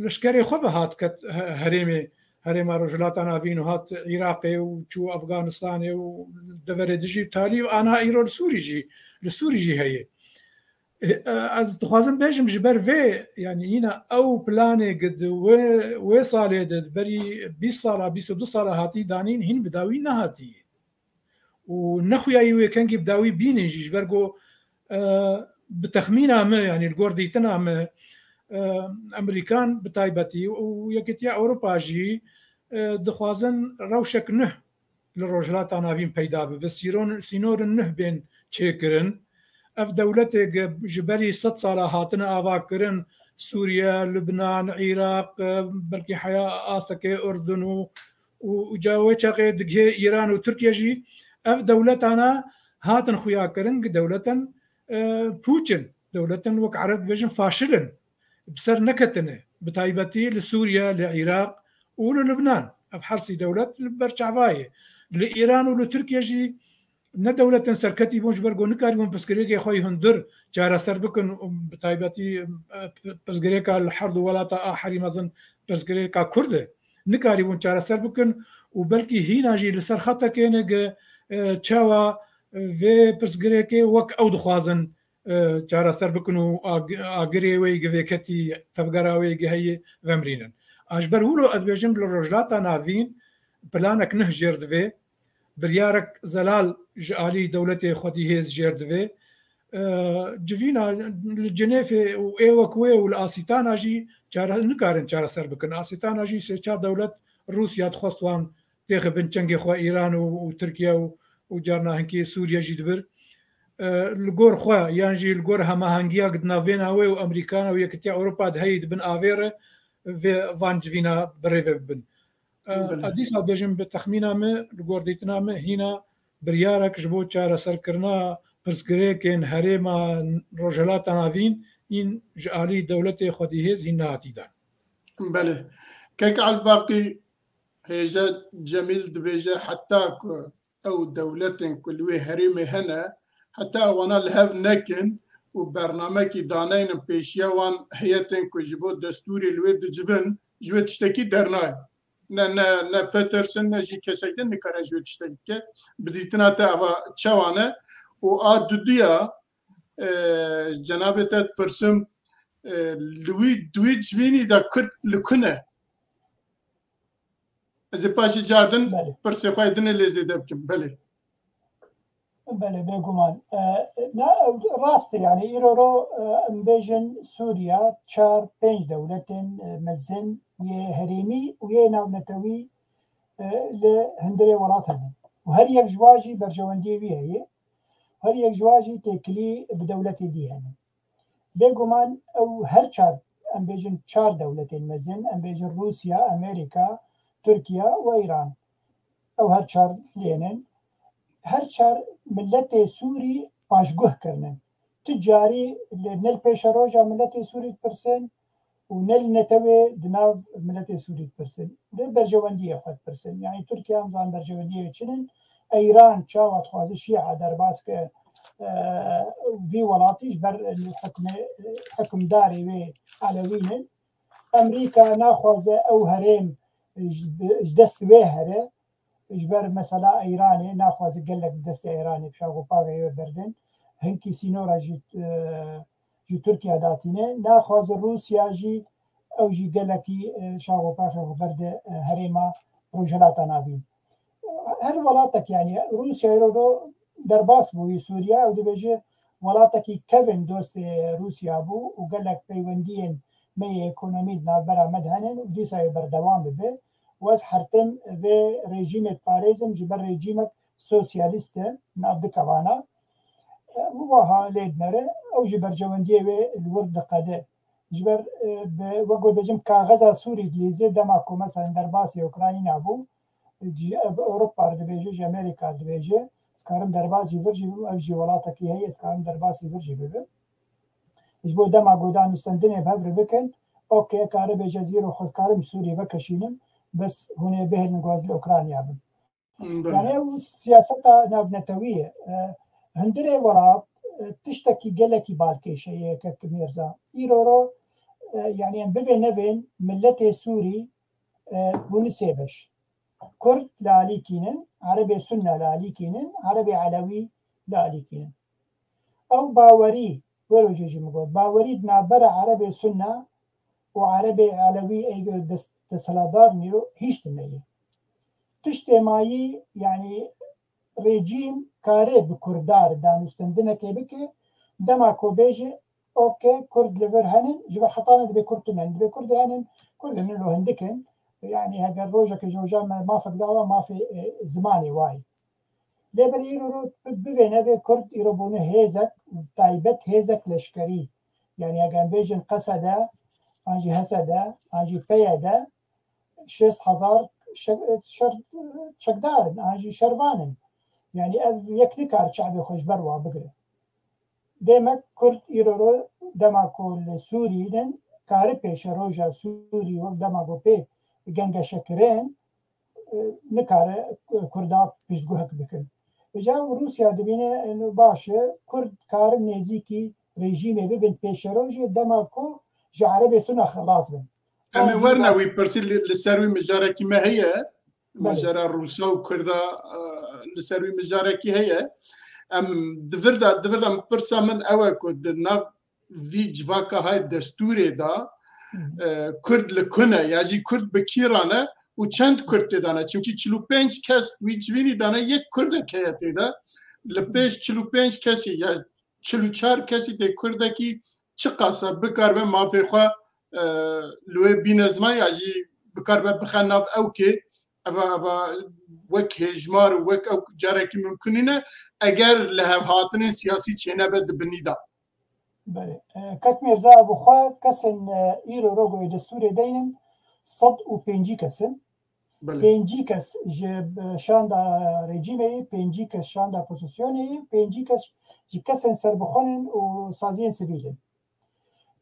leşkerê xwe ve hat ket he-, herêmê, herêma Rojhilata Navîn û hat Iraqê û çû Afganistanê û deverê dijî Talîb ana îro li Sûrî jî, li Sûrî jî heye. E, ez dixwazim bêjim, ji ber vê, yanî, yîna ew planê gi di wê, wê salê de, di berî bîst sala, bîst û du sala hatî danîn, hîn bi dawî nehatî. Û nexuyayî wê kengî bi dawî bînin jî, ji ber ku, e, bi texmîna me, yanî li gor dîtina me, e, Emerîkan bi taybetî û Yekîtiya Ewropa jî, e, dixwazin rewşek nuh li Rojhilata Navîn peyda bibe. Sîron-, sînorin nuh bên çêkirin. Ev dewletê ge ji berî sed sala hatine avakirin, Sûriye, Lubnan, Iraq, e, belkî heya astekê Urdun û, û, û ca wê çaxê digihê Îran û Tirkiye jî, ev dewletana hatin xuyakirin, gi dewletin, e, pûç in. Dewletin wek Ereb dibêjin faşil in. Bi ser neketine. Bi taybetî li Sûriye, li Iraq û li Lubnan. Ev her sî dewlet li ber çava ye. Li Îran û li Tirkiye jî ne dewletên serketî bûn, ji ber ku nikarîbûn pirsgirêkê xwe yê hundir çareser bikin û bi taybetî, e, pirsgirêka li her du welata a herî mezin pirsgirêka Kurd e. Nikarîbûn çareser bikin û belkî hîna jî li ser xetekê ne ge, e, çawa vê pirsgirêkê wek ew dixwazin, e, çareser bikin û ag-, agirê wê gi vêketî, tevgera wê gi heyî vemrînin. A ji ber wilo ez dibêjim li Rojhilata Navîn planek nuh jêr divê, biryarek zelal ji alî dewletê xwedî hêz jêr divê. E, civîna li Cinêfê û ê wek wê û li Asîtana jî çare-, nikarin çareser bikin. Asîtana jî sê çar dewlet Rûsya dixwest wan têxibin çengê xwe Îran û, û Tirkiye û, û carna hinkî Sûriye jî dibir. E, li gor xwe yan jî li gor hemahengiya di navbêna wê û Amerîkana û Yekîtiya Ewropa de heyî di bin avê re vê van civîna bi rê ve bibin. E, Belê. Ez dîsa bêjim bi texmîna min, li gor dîtina min hîna biryarek ji bo çareserkirina pirsgirêkên herêma Rojhilata Navîn hîn ji alî dewletê xwedî hêz hîn nehatî dan. Belê. Kek Elbaqî, hêja Cemîl dibêje heta ku ew dewletên ku li wê herêmê hene, heta wana li hev nekin û bernamekî daneynin pêşiya wan heyetên ku ji bo destûrê li wê dicivin, ji wê tiştekî dernayê. Ne, ne, ne Peterson, ne jî kesek din nikare ji wê tiştekî bike. Bi dîtina te eva çawa ne? Û a duduya, e, cenabê te dipirsim, e, li wî, di wî civînî de Kurd li ku ne? Ez ê paşê cardin Belê. pirsê xwe yê dinê lê zêde bikim. Belê. Belê, bêguman. E, na, rast e, yani, îro ro, e, em bêjin Sûriya çar, pênc dewletên, e, mezin yê herêmî û yê navnetewî, e, li hundirê welat hene. Û her yek ji wa jî berjewendiyê wî heye. Her yek ji wa jî têkilî bi dewletê dî hene. Bêguman ew her çar, em bêjin çar dewletên mezin, em bêjin Rûsya, Amerîka, Tirkiye û Îran. Ew her çar lênin. Her çar miletê Sûrî paşguh kirinin. Ti carî li, ne li pêşeroja miletê Sûrî dipirsin û ne li netewê di nav miletê Sûrî dipirsin. Li berjewendiyê xwe dipirsin. Yani Tirkiye em zanin berjewendiyê çi ne. Îran çawa dixwaze Şîa derbas ke, e, vî welatî ji ber hukmê, hukimdarê wê Elewî ne. Amerîka naxwaze ew herêm ji, ji dest wê here. Ji ber mesela Îranê naxwaze gelek bi destê Îranê bi şaxopavê wê berdin. Hinkî sînora ji, e, ji Tirkiye datîne. Naxwaze Rûsya jî ew jî gelekî, e, şaxopaxê xwe berde, e, herêma Rojhilata Navîn. Her welatek, yani Rûsya îro derbas bûyî Sûriye, ew dibêje welatekî kevin dostê Rûsya bû û gelek peywendiyên me yê ekonomî di navbera me de hene û dîsa yê berdewam bibe. Û ez hertim vê rejîmê diparêzim ji ber rejîmek sosyalîst e, nav dike vana. E, û wiha lê dinere, ew jî berjewendiyê wê li wir diqede. Ji ber, e, bi, wek ku dibêjim, kaxeza Sûrî dilîzê dema ku, mesela, derbasî Ukrayna bû, ji, e, Ewropa re dibêje, ji Amerîka re dibêje, ez karim derbas jî vir jî bibim, ev jî welatekî heye, ez karim derbasî vir jî bibim. Ji bo dema ku da nûstendinê bi hev re bikin, okey, kare bêje, ez îro xwe dikarim ji Sûriyê vekeşînim, bes hûn ê bihêlin ku ez li Ukrayna bim. Belê. Yani ew siyaseta navnetewî ye. E, hundirê welat, e, tiştekî gelekî balkêş heye, kek Mîrza. Îro ro, e, yani em bivê nevên miletê Sûrî, e, bûne sê beş. Kurd li alîkî nin, Erebê Sunne li alîkî nin, Erebê Elewî li alîkî nin. Ew bawerî Wê rojê jî min got, bawerî di navbera Erebê Sunna û Erebê Elewî ê dest-, desthilatdar nîro hîç tune ye. Tiştê mayî, yanî rejîm kare bi Kurda re danûstendinekê bike, dema ku bêje, ok, Kurd li vir henin, ji ber heta ne dibê Kurd tune ne, dibê Kurd henin, Kurd henin û hindik in. Yanî heger rojekê ji rojan me mafek dawa, mafê, e, zimanê wayê. Lê belê îro ro bi-, bivêne vê Kurd îro bûne hêzek, taybet hêzek leşkerî. Yanî heger em bêjin Qesede, an jî Hesede, an jî Peyede, şêst hezar şe-, şer-, çekdar in, an jî şervan in. Yanî ev yek nikare çavê xwe ji ber wa bigire. Demek Kurd îro ro dema ku li Sûrî ne, kare pêşeroja Sûrî wek dema ku pê gengeşe kirin, e, nikare Kurda piştguhek bikin. Îca Rûsya dibîne, e, baş e, Kurd karin nêzîkî rejîmê bibin pêşerojê dema ku ji Erebê Suna xelas bin. Em ê An jî werna wî pirsî li, li ser wî mijarekî me heye. Belê. Mijara Rûsa û Kurda, e, li ser wî mijarekî heye. Em di vir de, di vir de pirsa min ew e ku di nav vî civaka hay destûrê de, Hı hı. e, Kurd li ku ne, ya jî Kurd bi kî re ne û çend Kurd tê de ne? Çimkî çil û pênc kes wî civînî de ne, yek Kurdek heye tê de. Li pêş çil û pênc kesî ya çil û çar kesî tê Kurdekî çiqasa bikaribe mafê xwe, e, li wê bîne ziman ya jî bikaribe bixe nav ewkê, eva, eva wek hêjmar û wek ew carekî mimkun nîne, eger lihevhatinên siyasî çênebe di binî de. Belê. E, Kak Mîrza, bi xwe kesên, e, îro rogoyê destûrê deynin sed û pêncî kes in. Belê. Pêncî kes ji, e, şanda rejîmê yê, pêncî kes şanda opozisyonê yê, pêncî kes ji kesên serbixwenin û saziyên sivîl in.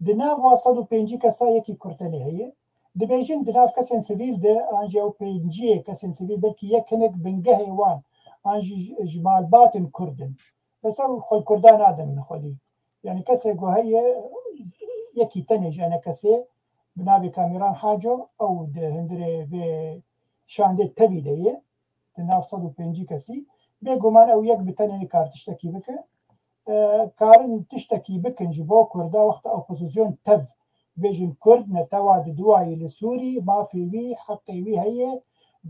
Di nav wa sed û pêncî kesa yekî Kurd tenê heye. Dibêjin di nav kesên sivîl de, an jî ew pênciyê kesên sivîl, belkî yek hinek bingehê wan, an jî ji, ji malbatên Kurd in. Bes ew xwe li Kurda nadin xwedî. Yanî kesê ku heye, yekî tenê ji ene kesê, bi navê Kamîran Haco, ew di hundirê vê şandê tevî de ye, di nav sed û pêncî kesî. Bêguman ew yek bi tenê nikare tiştekî bike. E, karin tiştekî bikin ji bo Kurda, wexta opozîsyon tev bêjin Kurd netewa diduwa yî li Sûrî, mafê wî, heqê wî heye,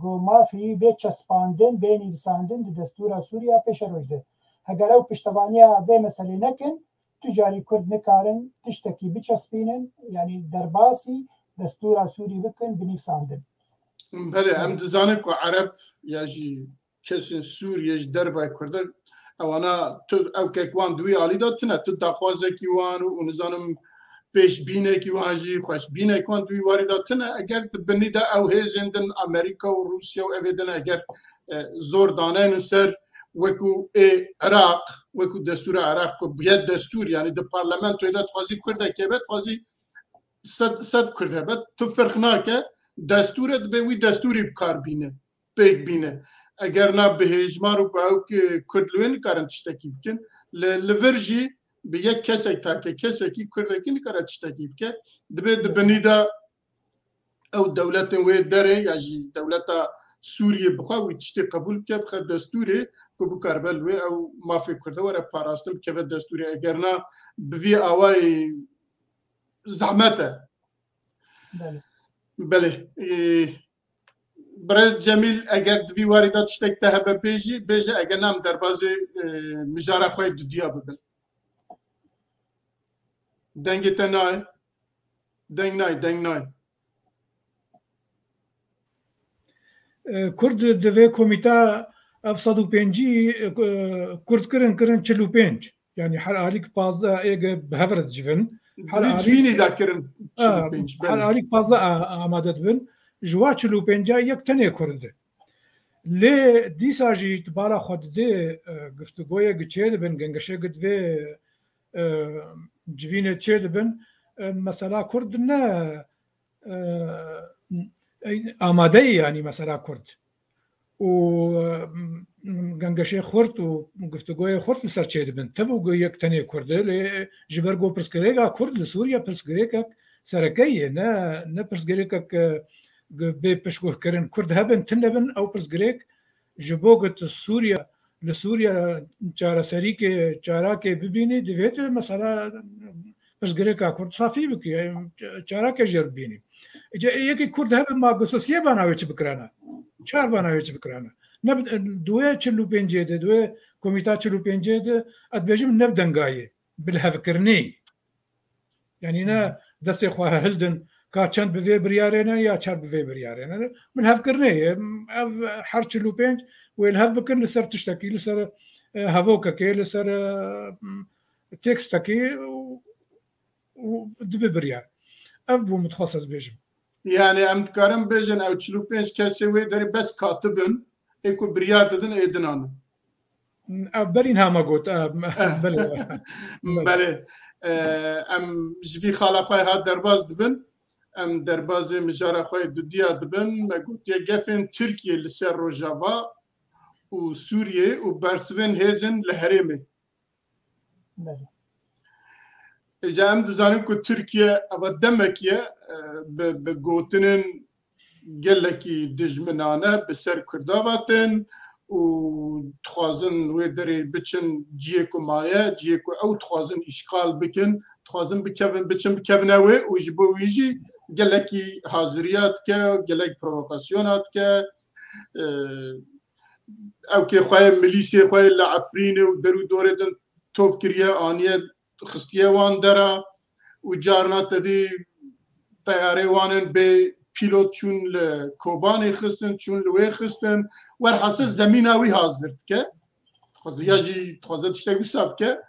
ku mafê wî bê çespandin, bê nivîsandin di destûra Sûriya pêşeroj de. Heger ew piştevaniya vê meselê nekin, tu carî Kurd nikarin tiştekî biçespînin, yanî derbasî destûra Sûrî bikin, binivîsandin. Belê, em dizanin ku Ereb ya jî kesên Sûriyê ji dervayê Kurdan, ewana tu ewkek wan di wî alî de tine, tu daxwazekî wan û, û nizanim pêşbînekî wan jî, xweşbînek wan di wî warî de tine. Eger di binî de ew hêzên din, Amerîka û Rûsya û evê din eger, e, zor daneynin ser, wekû ê Iraq, wekû destûra Iraq ku bûye destûr, yanî di parlamentoyê de dixwazî Kurdek hebe, dixwazî sed, sed Kurd hebe, tu ferq nake, destûr e, dibe wî destûrî bi kar bîne, pêk bîne. Eger na bi hêjmar û bi ew ki Kurd li wê nikarin tiştekî bikin, li, li vir jî bi yek kesek take, kesekî Kurdekî nikare tiştekî bike, dibe di binî de ew dewletên wê derê ya jî dewleta Sûriyê bixwe wî tiştê qebûl bike, bixe destûrê ku bikaribe li wê ew mafê Kurda were parastin, bikeve destûrê. Eger na bi vî awayî zehmet e. Belê. Belê. Ee, Birêz Cemîl, eger di vî warî de tiştek te hebe bêjî, bêje, eger na em derbazê, e, mijara xwe yê dudiya bibin. Dengê te nayê. Deng nayê, deng nayê. E, Kurd di vê komîta ev sed û pêncî, e, Kurd kirin, kirin çil û pênc. Yanî her alîk pazdeh êge bi hev re dicivin. Her Di vî alîk, civînî de kirin çil û pênc, a, her belê. Alîk pazdeh a-, amade dibin. Ji wa çil û pênca yek tenê Kurd e. Lê dîsa jî tu bala xwe didê, e, giftugoyê gi çê dibin, gengeşê gi divê, e, civînê çê dibin, e, mesela Kurd ne, e, amade ye, yanî mesela Kurd. Û, e, gengeşê xurt û giftugoyê xurt li ser çê dibin. Tev û yek tenê Kurd e, lê ji ber ku pirsgirêka Kurd li Sûriye pirsgirêkek sereke ye, ne, ne pirsgirêkek, e, bê piştguhkirin. Kurd hebin, tune bin, ew pirsgirêk ji bo ku tu Sûriye li Sûriye çareserîkê, çarakê bibînî, divê tu mesela pirsgirêka Kurd safî bikî, çarake jê bibînî. Îca yekî Kurd hebe ma gusisiyê bana wê çi bikirana? Çar bana wê çi bikirana? Ne bi, di wê çil û pêncê de, di wê komîta çil û pêncê de, ez dibêjim ne bi dengayê, bi lihevkirinê. Yanî ne destê xwe hildin ka çend bi vê biryarê ne ya çar bi vê biryarê ne. Min hevkirinê ye. Ev her çil û pênc wê li hev bikin li ser tiştekî, li ser, e, hevokekê, li ser, e, tekstekê û, û dibe biryar. Ev bû min dixwest ez bêjim. Yani em dikarin bêjin ew çil û pênc kesê wê derê bes katibin. Ê ku biryar didin ê dinan. Ev berîn hema got, e, belê. Belê. E, em ji vî xala xwe hat derbas dibin. Em derbazê mijara xwe yê dudiya dibin. Me gotiye gefên Tirkiye li ser Rojava û Sûriye û bersivên hêzên li herêmê. Belê. Îca em dizanin ku Tirkiye eva demek ye, e, bi, bi gotinên gelekî dijminane bi ser Kurda ve tên û dixwazin wê derê biçin cihê ku maye, cihê ku ew dixwazin îşxal bikin, dixwazin bikevin, biçin bikevine wê û ji bo wî jî gelekî haziriya dike, gelek provokasyona dike. Ew kê xwe yê milîsê xwe yê li Efrînê û der û dorê din top kiriye, aniye xistiye wan dera û carna te dî teyarê wan ên bê pîlot çûn li Kobanê xistin, çûn li wê xistin. Werhasil zemîna wî hazir dike. Dixwaze ya jî dixwaze tiştek wisa bike.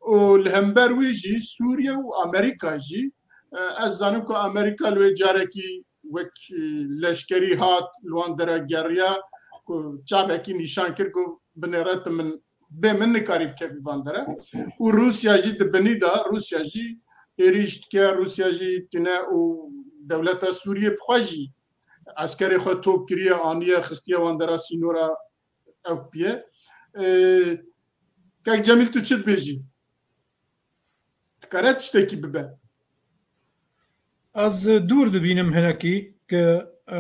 Û li hember wî jî Sûriye û Amerîka jî, e, ez zanim ku Amerîka li wê carekî wek, e, leşkerî hat li wan dera geriya ku çavekî nîşan kir ku binêre tu min bê min nikarî bikevî van dere. Û Rûsya jî di binî de, Rûsya jî êrîş dike, Rûsya jî tune û dewleta Sûriyê bi xwe jî eskerê xwe top kiriye, aniye, xistiye wan dera sînora Ewpiye. E, Kek Cemîl, tu çi dibêjî? Dikare tiştekî bibe? Ez dûr dibînim hinekî ke, e,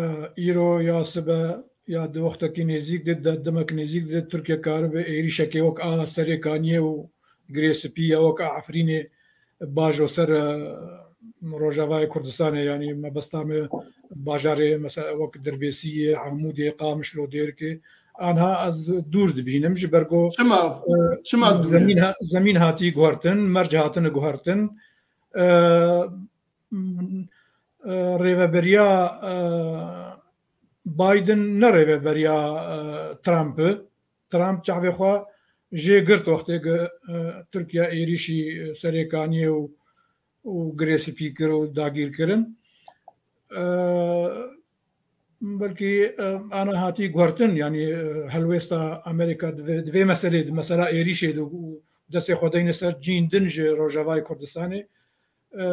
îro ya sibe ya di wextekî nêzîk de, de, demek nêzîk de Tirkiye karibe êrîşekê wek a Serêkaniyê û Girê Spî ya wek a Efrînê bajo ser, e, Rojavayê Kurdistanê, yanî mebesta me bajarê mesela wek Dirbêsiyê, Amûdê, Qamişlo, Dêrikê, anha ez dûr dibînim ji ber ku, Çima? e, Çima dûr e? zemîn ha-, zemîn hatî guhertin, merc hatine guhertin. E, m-, e, rêveberiya, e, Biden ne rêveberiya, e, Trump e. Trump çavê xwe jê girt wextê ku, e, Tirkiye êrîşî Serêkaniyê û, û Girê Spî kir û dagîr kirin. E, belkî, e, ana hatî guhertin, yanî, e, helwêsta Amerîka di vê, di vê meselê, di mesela êrîşê de û destê xwe deyne ser cîn din ji Rojavayê Kurdistanê. E,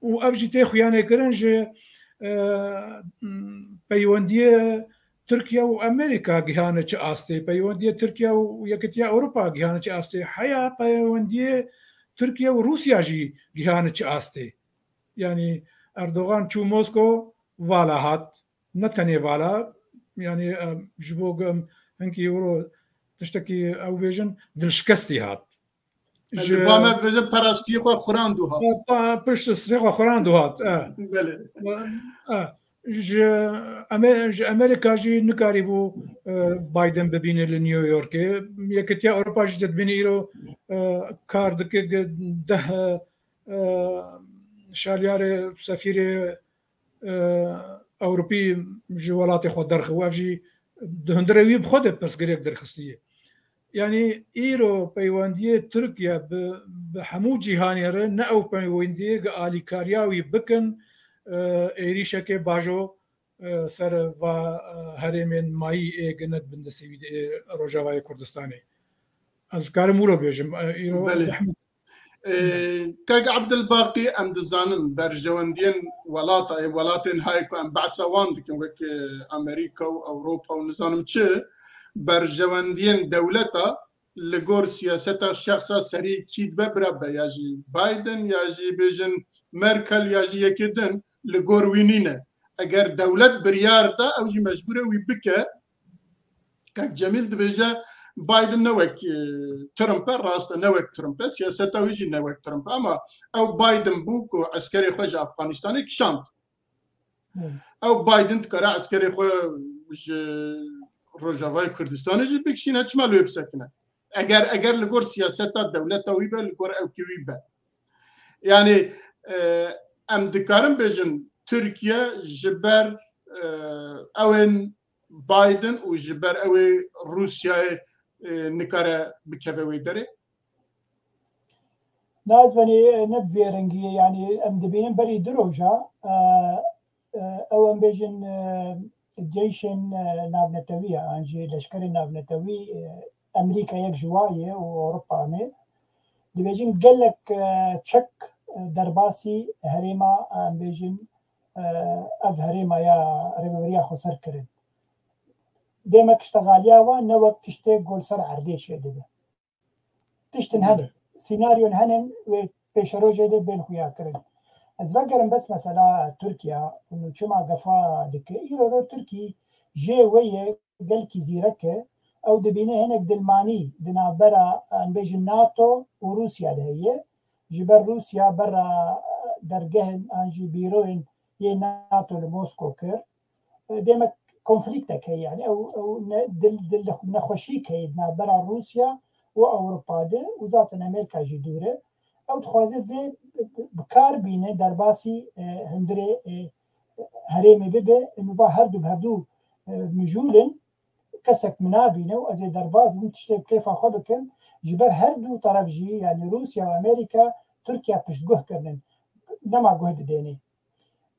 û ev jî tê xuyanê kirin ji, e, peywendiyê Tirkiye û Amerîka gihane çi astê, peywendiyê Tirkiye û Yekitiya Ewropa gihane çi astê, heya peywendiyê Tirkiye û Rûsya jî gihane çi astê. Yanî Erdogan çû Mosko, vala hat. Ne tenê vala, yanî, em, ji bo em hinkî wiro tiştekî ew bêjin, dilşikestî hat. Ji ba me dibêjin perastiyê xwe xurand û hat. Pa-, pişt sirê xwe xurand û hat, e. Belê. E, ji Ame-, ji Amerîka jî nikarîbû, e, Biden bibîne li New Yorkê. Yekitiya Ewropa jî te dibîne îro, e, kar dike, ge-, deh, e, e, şalyarê sefîrê, e, Ewropî ji welatê xwe derxi û ev jî di hundirê wî bi xwe de pirsgirêk derxistiye. Yanî îro peywendiyê Tirkiye bi, bi hemû cîhanê re ne ew peywendiyê gi alîkariya wî bikin, e, êrîşekê bajo, e, ser va, e, herêmên mayî ê gi ne di bin destê wî de ê Rojavayê Kurdistanê. Ez karim wilo bêjim, e, îro Belê. zehmet. Ee, Kek Abdulbaqî, em dizanin berjewendiyên welata, ê welatên hayê ku em behsa wan dikin, wek, e, Amerîka û Ewropa û nizanim çi, berjewendiyên dewleta li gor siyaseta şexsa serî kî dibe bira be, ya jî Biden, ya jî bêjin Merkel, ya jî yekê din, li gor wî nîne. Eger dewlet biryar da, ew jî mecbûr e wî bike. Kek Cemîl dibêje, Biden ne wek, e, Trump e, rast e, ne wek Trump e, siyaseta wî jî ne wek Trump e, ama ew Biden bû ku eskerê xwe ji Afganistanê kişand. Hmm. Ew Biden dikare eskerê xwe ji Rojavayê Kurdistanê jî bikişîne, çima li wê bisekine? Eger, eger li gor siyaseta dewleta wî be, li gor ewkê wî be. Yani, e, em dikarin bêjin Tirkiye ji ber, e, ew ên Biden û ji ber ew ê Rûsyayê, e, nikare bikeve wê derê? Nazvenî ne bi vê rengî ye, yani em dibînin berî du roja, e, e, ew em bêjin, e, ceyşên, e, navnetewî ye, an jî leşkerên navnetewî, e, Amerîka yek ji wa ye û Ewropa ne. Dibêjin gelek, e, çek, e, derbasî herêma, e, em bêjin, e, ev herêma ya Rêveberiya Xweser kirin. Dêmek iştexaliya wan ne wek tiştê ku li ser erdê çêdibe. Tiştin hene, sînaryon hene wê pêşerojê de bên xuya kirin. Ez vegerim bes mesela Tirkiye û çima gefa dike. Îro ro Tirkî jê wê ye gelkî zîrek e. Ew dibîne hinek dilmanî di navbera, em bêjin, NATO û Rûsya de heye. Ji ber Rûsya berra dergehên an jî bîroyên yê NATO li Mosko kir. E, demek konfliktek heye, yani ew, ew ne, dil, dil nexweşîk heye di navbera Rûsya û Ewropa de û zaten Amerîka jî dûr e. Ew dixwaze vê bi kar bîne derbasî, e, hundirê, e, herêmê bibe. Nûva her du bi hevdû, e, mijûl in. Kesek min nabîne û ez ê derbas bim, tiştê bi kêfa xwe bikim. Ji ber her du teref jî, yani Rûsya û Amerîka, Tirkiye piştguh kirinin. Nema guh didênê.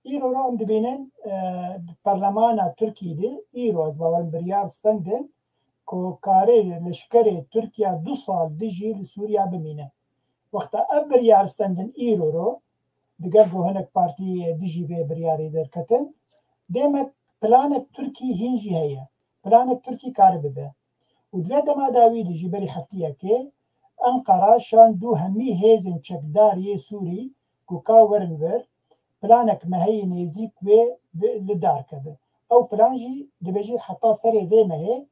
Îro ro em dibînin, e, di perlemana Tirkî de îro ez bawerim biryar stendin ku karê leşkerê Tirkiye du sal dijî li Sûriya bimîne. Wexta ev biryar stendin îro ro, digel ku hinek partî dijî vê biryarê derketin, demek planek Tirkî hîn jî heye. Planek Tirkî kare bibe. Û di vê dema dawî de jî berî heftiyekê Enqera şand du hemî hêzên çekdar yê Sûrî ku ka werin vir, planek me heye nêzîk wê bi, li dar keve. Ew plan jî dibêje heta serê vê mehê,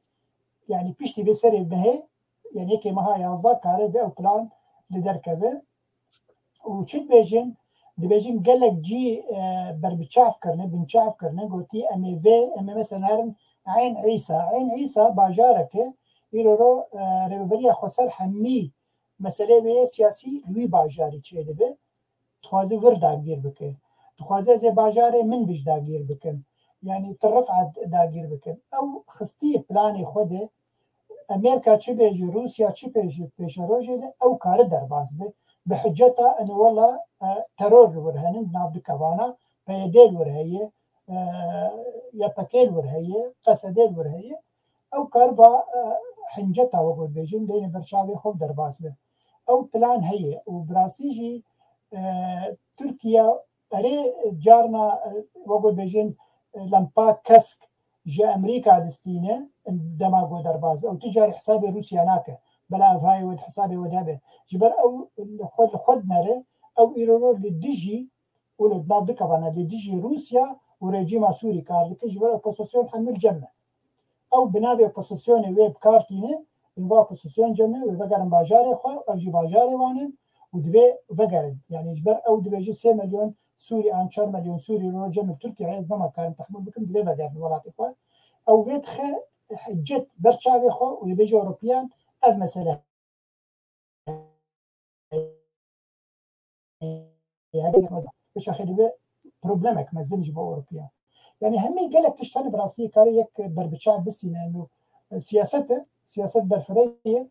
yani piştî vê serê mehê, yani yekê meha yazdeh kare vê ew plan li derkeve. Û çi dibêjin? Dibêjin gelek cî, e, berbiçav kirine, binçav kirine, gotî em ê vê, em ê mesela herin Eyn Îsa. Eyn Îsa bajareke îro ro, e, Rêveberiya Xweser hemî meseleyê wê yê siyasî li wî bajarî çêdibe. Dixwaze wir dagîr bike. Dixwaze ez ê bajarê Minbij dagîr bikim. Yani Tel Rif'a dagîr bikim. Ew xistiye planê xwe de Amerîka çi bêje, Rûsya çi bêje, pêşerojê de ew kare derbas be. Bi hiceta, ene wela, e, teror li wir henin, nav dikevana, P Y D li wir heye, e, Y P G li wir heye, Q S D li wir heye. Ew kar va, e, hinceta we got bêjin, deyne ber çavê xwe derbas be. Ew plan heye û bi rastî jî, e, Tirkiye erê carna, e, we got bêjin, e, lempa kesk ji Amerîka distîne, dema ku derbas be. Ew tu carî hesabê Rûsya nake. Bela ev hayê wê di hesabê wê de be. Ji ber ew li xwe, li xwe dinere, ew îro li dijî û li nav dikevana li dijî Rûsya û rejîma Sûrî kar dike. Ji ber opozisyon hemû li cem me. Ew bi navê opozisyonê wê bi kar tîne, li va opozisyon cem me, wê vegerin bajarê xwe, ev jî bajarê wan in û divê vegerin. Yani ji ber ew dibêje sê milyon Sûrî an çar milyon Sûrî ro cem li Tirkiye, ez nema karim tehmûl bikim, divê vegerin welatê xwe. Ew vê dixe hicet ber çavê xwe û dibêje Ewropiyan ev mesele. Çaxê dibe problemek mezin ji bo Ewropiya. Yani hemî gelek tişt hene bi rastî kare yek berbiçav bistîne. Û siyaset e, siyaset berfireh ye.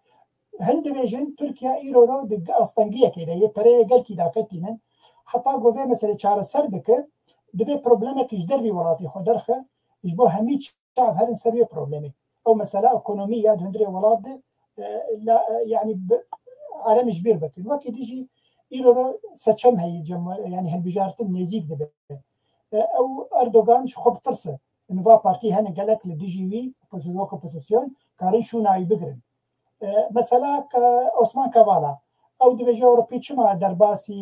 Hin dibêjin Tirkiye îro ro di astengiyekê de ye, pereyê gelkî daketînin. Heta ku vê meselê çareser bike, divê problemekî ji dervî welatê xwe derxe, ji bo hemî çav herin ser wê problemê. Ew mesela ekonomî ya di hundirê welat de, e, la, e, yani bi, alem ji bîr bikin. Wekî dijî îro ro seçem heye, cem-, yani hilbijartin nêzîk dibe. E, ew Erdogan ji xwe bitirse. Niva partî hene gelek li dijî wî, opozi-, wek opozisyon, karin şûna wî bigirin. E, mesela ke Osman Kavala, ew dibêje Ewropî çima derbasî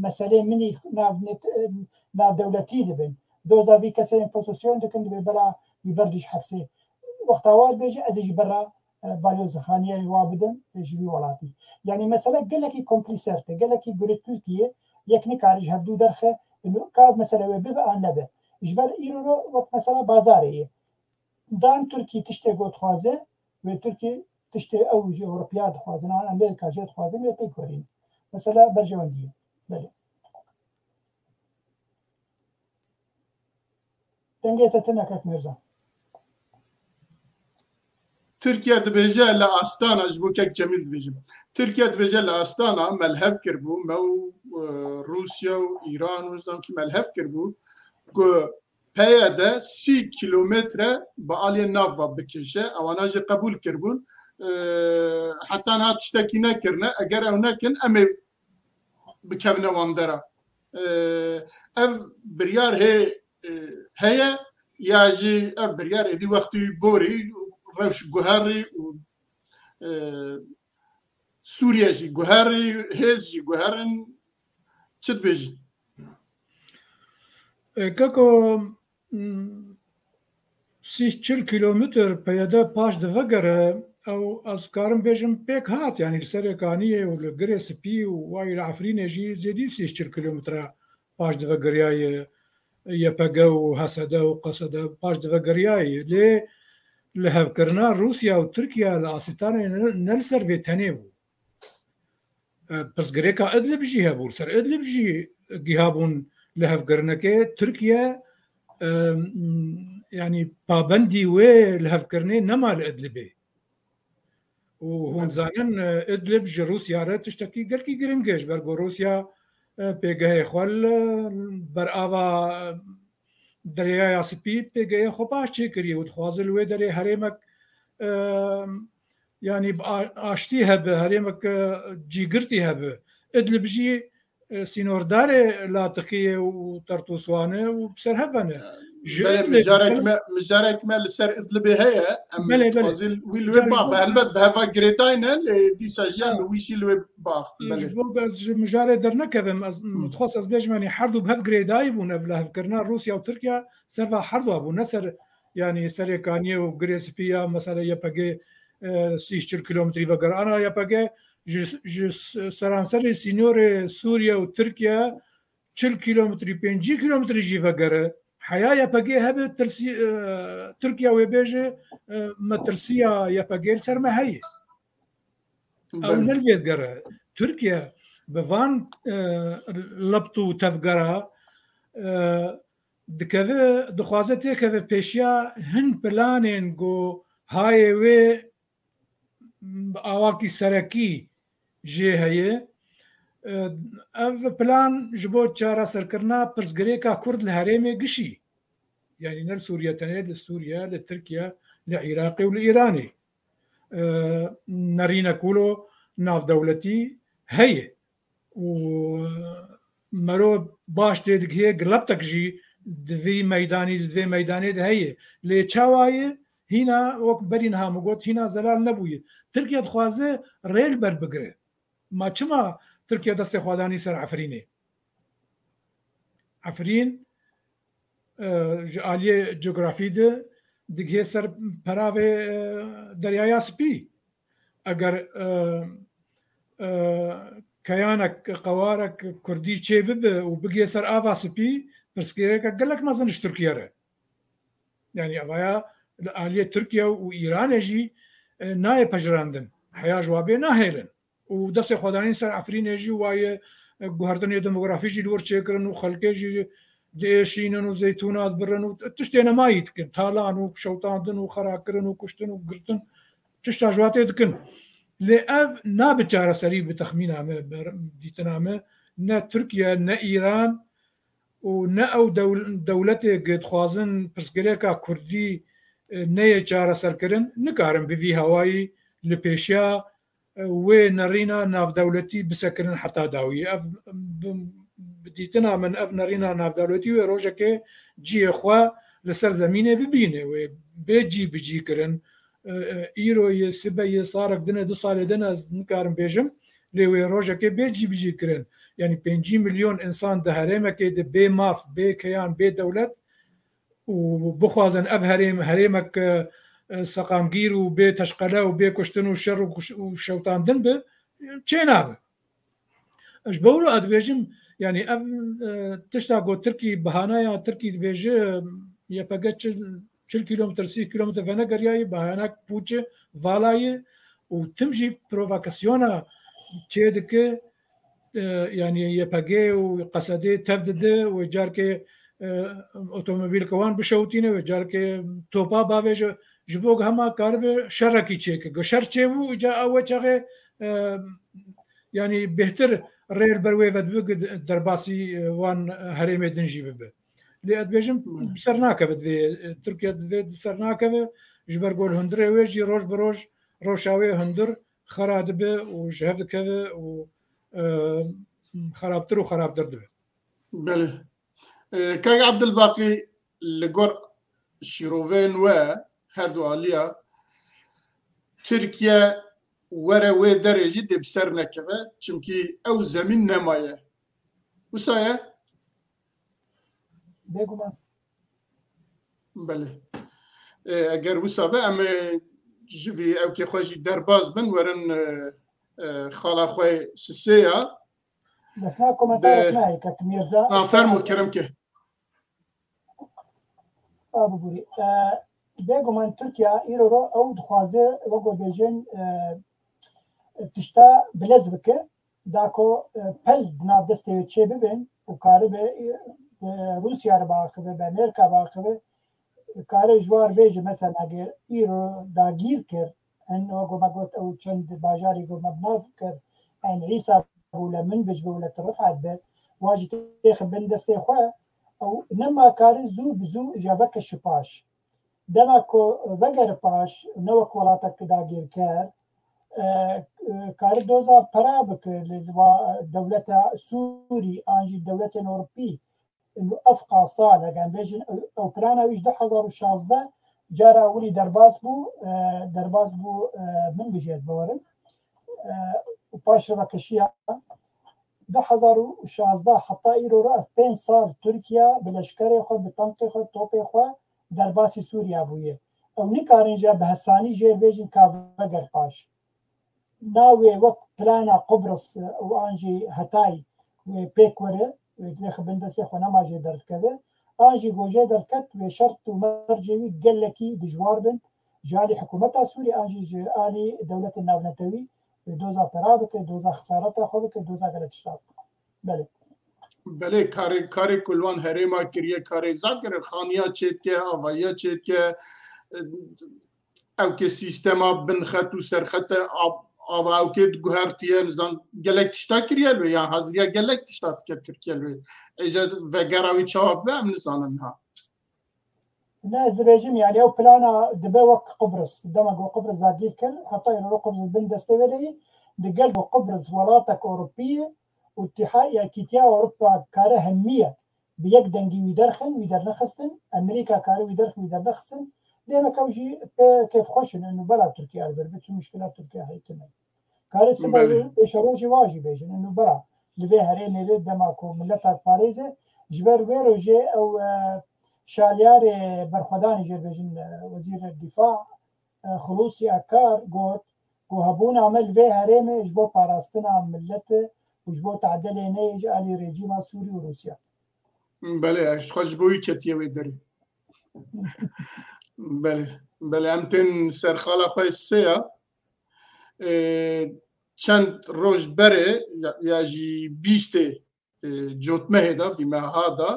meselê min î nav net-, e, navdewletî dibin. Doza vî kesê opozisyon dikin, dibê bela wî berdî ji hepsê. Wexta wa dibêje, ez ê ji bera e, balyozxaniyê wa bidin, e, ji vî welatî. Yanî mesele gelekî komplîser te, gelekî gurîtûkî ye, yek nikare ji hevdû derxe, inu ka mesele wê bibe an nebe. Ji ber îro wek mesela bazarê ye. Dan Tirkî tiştê ku dixwaze, wê Tirkî tiştê ew ji Ewropiya dixwazin, an Amerîka jê dixwazin, wê pêk werîn. Mesela berjewendî ye. Belê. Dengê te tune kek Mirza. Tirkiye dibêje li Astana, ji bo kek Cemîl dibêjim. Tirkiye dibêje li Astana me li hev kiribû, me û, e, Rûsya û Îran û nizam kî me li hev kiribû ku P Y D sî kîlometre bi aliyê nav ve bikêşe, ewana jî qebûl kiribûn. E, heta niha tiştekî nekirine, eger ew nekin, em ê bikevine wan dera. E, ev biryar hê, e, heye, ya jî ev biryar êdî wextî borî, rewş guherî û, e, Sûriye jî guherî, hêz jî guherin, çi dibêjî? E, Keko, m, sî çil kîlometr P Y D paş divegere, ew ez karim bêjim pêk hat, yanî li Serê Kaniyê û li Girê Spî û wayî li Efrînê jî zêdî sî çil kîlometre paş divegeriyaye Y P G û H S D û Q S D paş divegeriyaye. Lê li hevkirina Rûsya û Tirkiye li Asîtanê ne, ne li ser vê tenê bû. E, pirsgirêka Idlib jî hebû. Li ser Idlib jî gihabûn li hevkirinekê Tirkiye, e, m, yanî pabendî wê li hevkirinê nema li Idlibê. Û hûn zanin, e, Idlib ji Rûsya re tiştekî gelkî giring e, ji ber ku Rûsya, e, pêgehê xwe li ber ava, e, Deryaya Spî pêgehê xwe baş çêkiriye û dixwaze li wê derê herêmek, e, yanî bi a-, aştî hebe, herêmek, e, cîgirtî hebe. Idlib jî, e, sînordarê Latiqiyê û Tertûswanê û bi ser hev ve ne. Ji Belê, Idlib mijarek me, mijarek me li ser Idlibê heye. Em Belê, belê. dixwazin wî li wê Mijarek bax. me Helbet bi heva girêdayî ne, lê dîsa jî em Ha. wî jî li wê bax. Belê. Ji bo ez ji mijarê dernekevim, ez, Hı. dixwest ez bêjim, yanî her du bi hev girêdayî bûn, ev lihevkirina Rûsya û Tirkiye ser va her du bû, ne ser, yanî Serê Kaniyê û Girê Spî ya, mesela Y P G, e, sî çil kîlometrî vegere. Ana Y P G ji, ji seranserê sînorê Sûriye û Tirkiye çil kîlometrî, pêncî kîlometrî jî vegere. Heya Y P G hebe tirsî, e, Tirkiye wê bêje, e, metirsiya Y P G li ser me heye. Ew Belê. ne li vê digere. Tirkiye bi van, e, lept û tevgera, e, dikeve, dixwaze têkeve pêşiya hin planên ku hayê wê bi awakî serekî jê heye. E, ev plan ji bo çareserkirina pirsgirêka Kurd li herêmê gişî, yanî ne li Sûriye tenê, li Sûriye, li Tirkiye, li Iraqê û li Îranê, e, nerînek wilo navdewletî heye. Û mero baş tê digihê, gileptek jî di vî meydanî, di vê meydanê de heye. Lê çawa ye? Hîna, wek berî niha min got, hîna zelal nebûye. Tirkiye dixwaze rê li ber bigire. Ma çima Tirkiye destê xwe danî ser Efrînê? Efrîn, e, ji aliyê cografî de digihê ser peravê, e, Deryaya Spî. Eger, e, e, keyanek, qewarek kurdî çê bibe û bigihê ser Ava Spî, pirsgirêkek gelek mezin ji Tirkiye re. Yanî evaya li aliyê Tirkiye û Îranê jî, e, nayê pejirandin. Heya ji wa bê nahêlin. Û destê xwedanîn ser Efrînê jî waye, e, guhertinê demografî jî li wir çêkirin û xelkê jî diêşînin û zeytûna dibirin û tiştê nemayî dikin. Talan û şewtandin û xerakirin û kuştin û girtin tişta ji wa tê dikin. Lê ev nabe çareserî bi texmîna me, ber-, dîtina me. Ne Tirkiye, ne Îran û ne ew dewl-, dewletê ku dixwazin pirsgirêka Kurdî, e, neyê çareserkirin, nikarin bi vî hawayî li pêşiya, e, wê nerîna navdewletî bisekirin heta dawiyê. Ev, bi, bi dîtina min, ev nerîna navdewletî wê rojekê cihê xwe li ser zemînê bibîne, wê bê cî bi cî kirin. E, e, îro yê, sibe yê, sarek din e, du salê din e, ez nikarim bêjim, lê wê rojekê bê cî bi cî kirin. Yanî pêncî milyon însan di herêmekê de bê maf, bê keyan, bê dewlet û bixwazin ev herêm, herêmek, e, e, seqamgîr û bê teşqele û bê kuştin û şer û kuş-, û şewtandin bi, çênabe. Ji bo wilo ez dibêjim, yanî ev, e, tişta ku Tirkî, bahana ya Tirkî dibêje, Y P G çil, çil kîlometr, sî kîlometr venegeriyayê, bahanek pûç e, vala ye û tim jî provokasyona çêdike, e, yanî Y P G û Qesedê tev dide, wê carkê, e, otomobîlke wan bişewitîne, wê carkê topa bavêje, ji bo ku hema karibe şerekî çêke. Ku şer çêbû, îca ew wê çaxê, e, yanî bêhtir rê li ber wê vedibe ku derbasî, e, wan herêmê din jî bibe. Lê ez dibêjim, bi ser nakeve divê, e, Tirkiye divê di ser nakeve, ji ber ku li hundirê wê jî roj bi roj rewşa wê hundir xera dibe û ji hev dikeve û, e, xerabtir û xerabtir dibe. Belê. E, Kak Abdulbaqî, li gor şîroveyên we her du aliya, Tirkiye were wê derê jî dê bi ser nekeve, çimkî ew zemîn nemaye. Wisa ye? Bêguman. Belê. E, eger wisa be, em ê ji vî ewkê xwe jî derbas bin, werin, e, e, xala xwe Sisê ya. Defna, komentarek nayê, Kak Mîrza. Ha, fermo, kerem ke. A, bibûrî. E, bêguman Tirkiye îro ro ew dixwaze, wek ku bêjin, e, tişta bilez bike, da ku, e, pel di nav destê wê çê bibin û karibe, e, bi Rûsya re biaxive, bi Amerîka biaxive, kare ji war bêje, mesela, eger îro dagîr kir, en wek me got, ew çend bajarî ku me bi nav kir, en Îsa bû, le Minbij bû, le Til Rifat be, wa jî têxe bin destê xwe, ew nema kare zû bi zû îja veke şipaş. Dema ku vegere paş, ne wek welatek dagîrker, e, e, kare doza pera bike li, li wa dewleta Sûrî an jî dewletên Ewropî, û ev qasa, eger em bêjin, ew, ew plana wî ji du hezar û şazdeh cara ewilî derbas bû, e, derbas bû, e, Minbijê ez bawerim. E, û paş re vekişiya. Du hezar û şazdeh heta îro re ev pênc sal Tirkiye bi leşkerê xwe, bi tankê xwe, topê xwe derbasî Sûriye bûye. Ew nikarin jî bi hesanî jê bêjin ka veger paş. Navê wek plana Qubris û an jî Hetay wê pêk were, wê divê xwe bin destê xwe, nema jê derdikeve. An jî ku jê derdiket, wê şert û mercê wî gelekî dijwar bin. Ji alî hikûmeta Sûrî an jî ji alî dewletên navnetewî wê doza pera bike, doza xisareta xwe bike, doza gelek tişta bike. Belê. Belê, karê, karê ku li wan herêma kiriye, karê zaf kiriye, xaniya çêdike, avayiya çêdike, ew ke sîstema binxet û serxete av-, ava ew ke diguhertiye, nizam gelek tişta kiriye li wê, yan haziriya gelek tişta dike Tirkiye li wê. Êca vegera wî çawa bibe, em nizanin niha. Ne, ez dibêjim, yani ew plana dibe wek Qibris. Dema ku Qibris dagîr kir, heta îro Qibris bin destê wê de yî, di gel ku Qibris welatek Ewropî ye û Îtîha-, Yekîtiya Ewropa kare hemiye bi yek dengî wî derxin, wî dernexistin, Amerîka kare wî derxin, wî dernexistin, dêmek ew jî pê kêfxweş in, û bela Tirkiye li vir bi, çi muşkila Tirkiye heye tune. Kare sibe pêşerojî wa jî bêjin, û bela li vê herêmê vê dema ku mileta diparêze, ji ber wê rojê ew, e, şalyarê berxwedanê jê bêjin, e, wezîr difa, e, Xulûsî Akar got ku hebûna me li vê herêmê ji bo parastina milet e û ji bo tedelê neyê ji alî rejîma Sûrî û Rûsya. Belê, ez xwe ji bo wî ketiye wê derê. Belê, belê, em tên ser xala xwe sê ya. E, çend roj berê ya, ya jî bîstê, e, cotmehê de, vî meha de,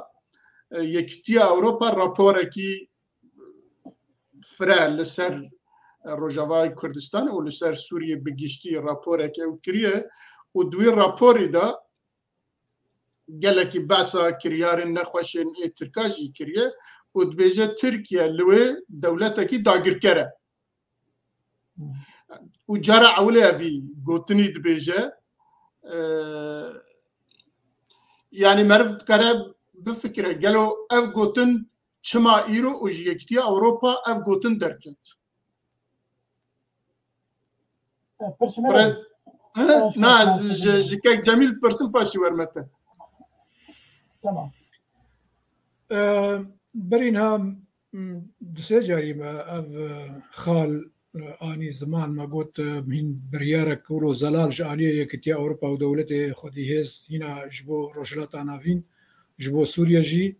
e, Yekîtiya Ewropa raporekî fire li ser Rojavayê Kurdistanê û li ser Sûriyê bi giştî raporek ew kiriye û di wî raporî de gelekî behsa kiryarên nexweşên ê Tirka jî kiriye û dibêje Tirkiye li wê dewletekî dagirker e. Û cara ewilê evî gotinî dibêje, e, yanî meriv dikare bifikire, gelo ev gotin çima îro û ji Yekîtiya Ewropa ev gotin derket? E, pirsê me Prez-, re. He? Eş Na, ez pirsê ji, me. Ji Kek Cemîl pirsim paşî wermete. Tamam. E, berî niha Di sê carî me ev, e, xal, e, anî ziman, me got, e, hîn biryarek wilo zelal ji aliyê Yekîtiya Ewropa û dewletê xwedî hêz hîna ji bo Rojhilata Navîn, ji bo Sûriye jî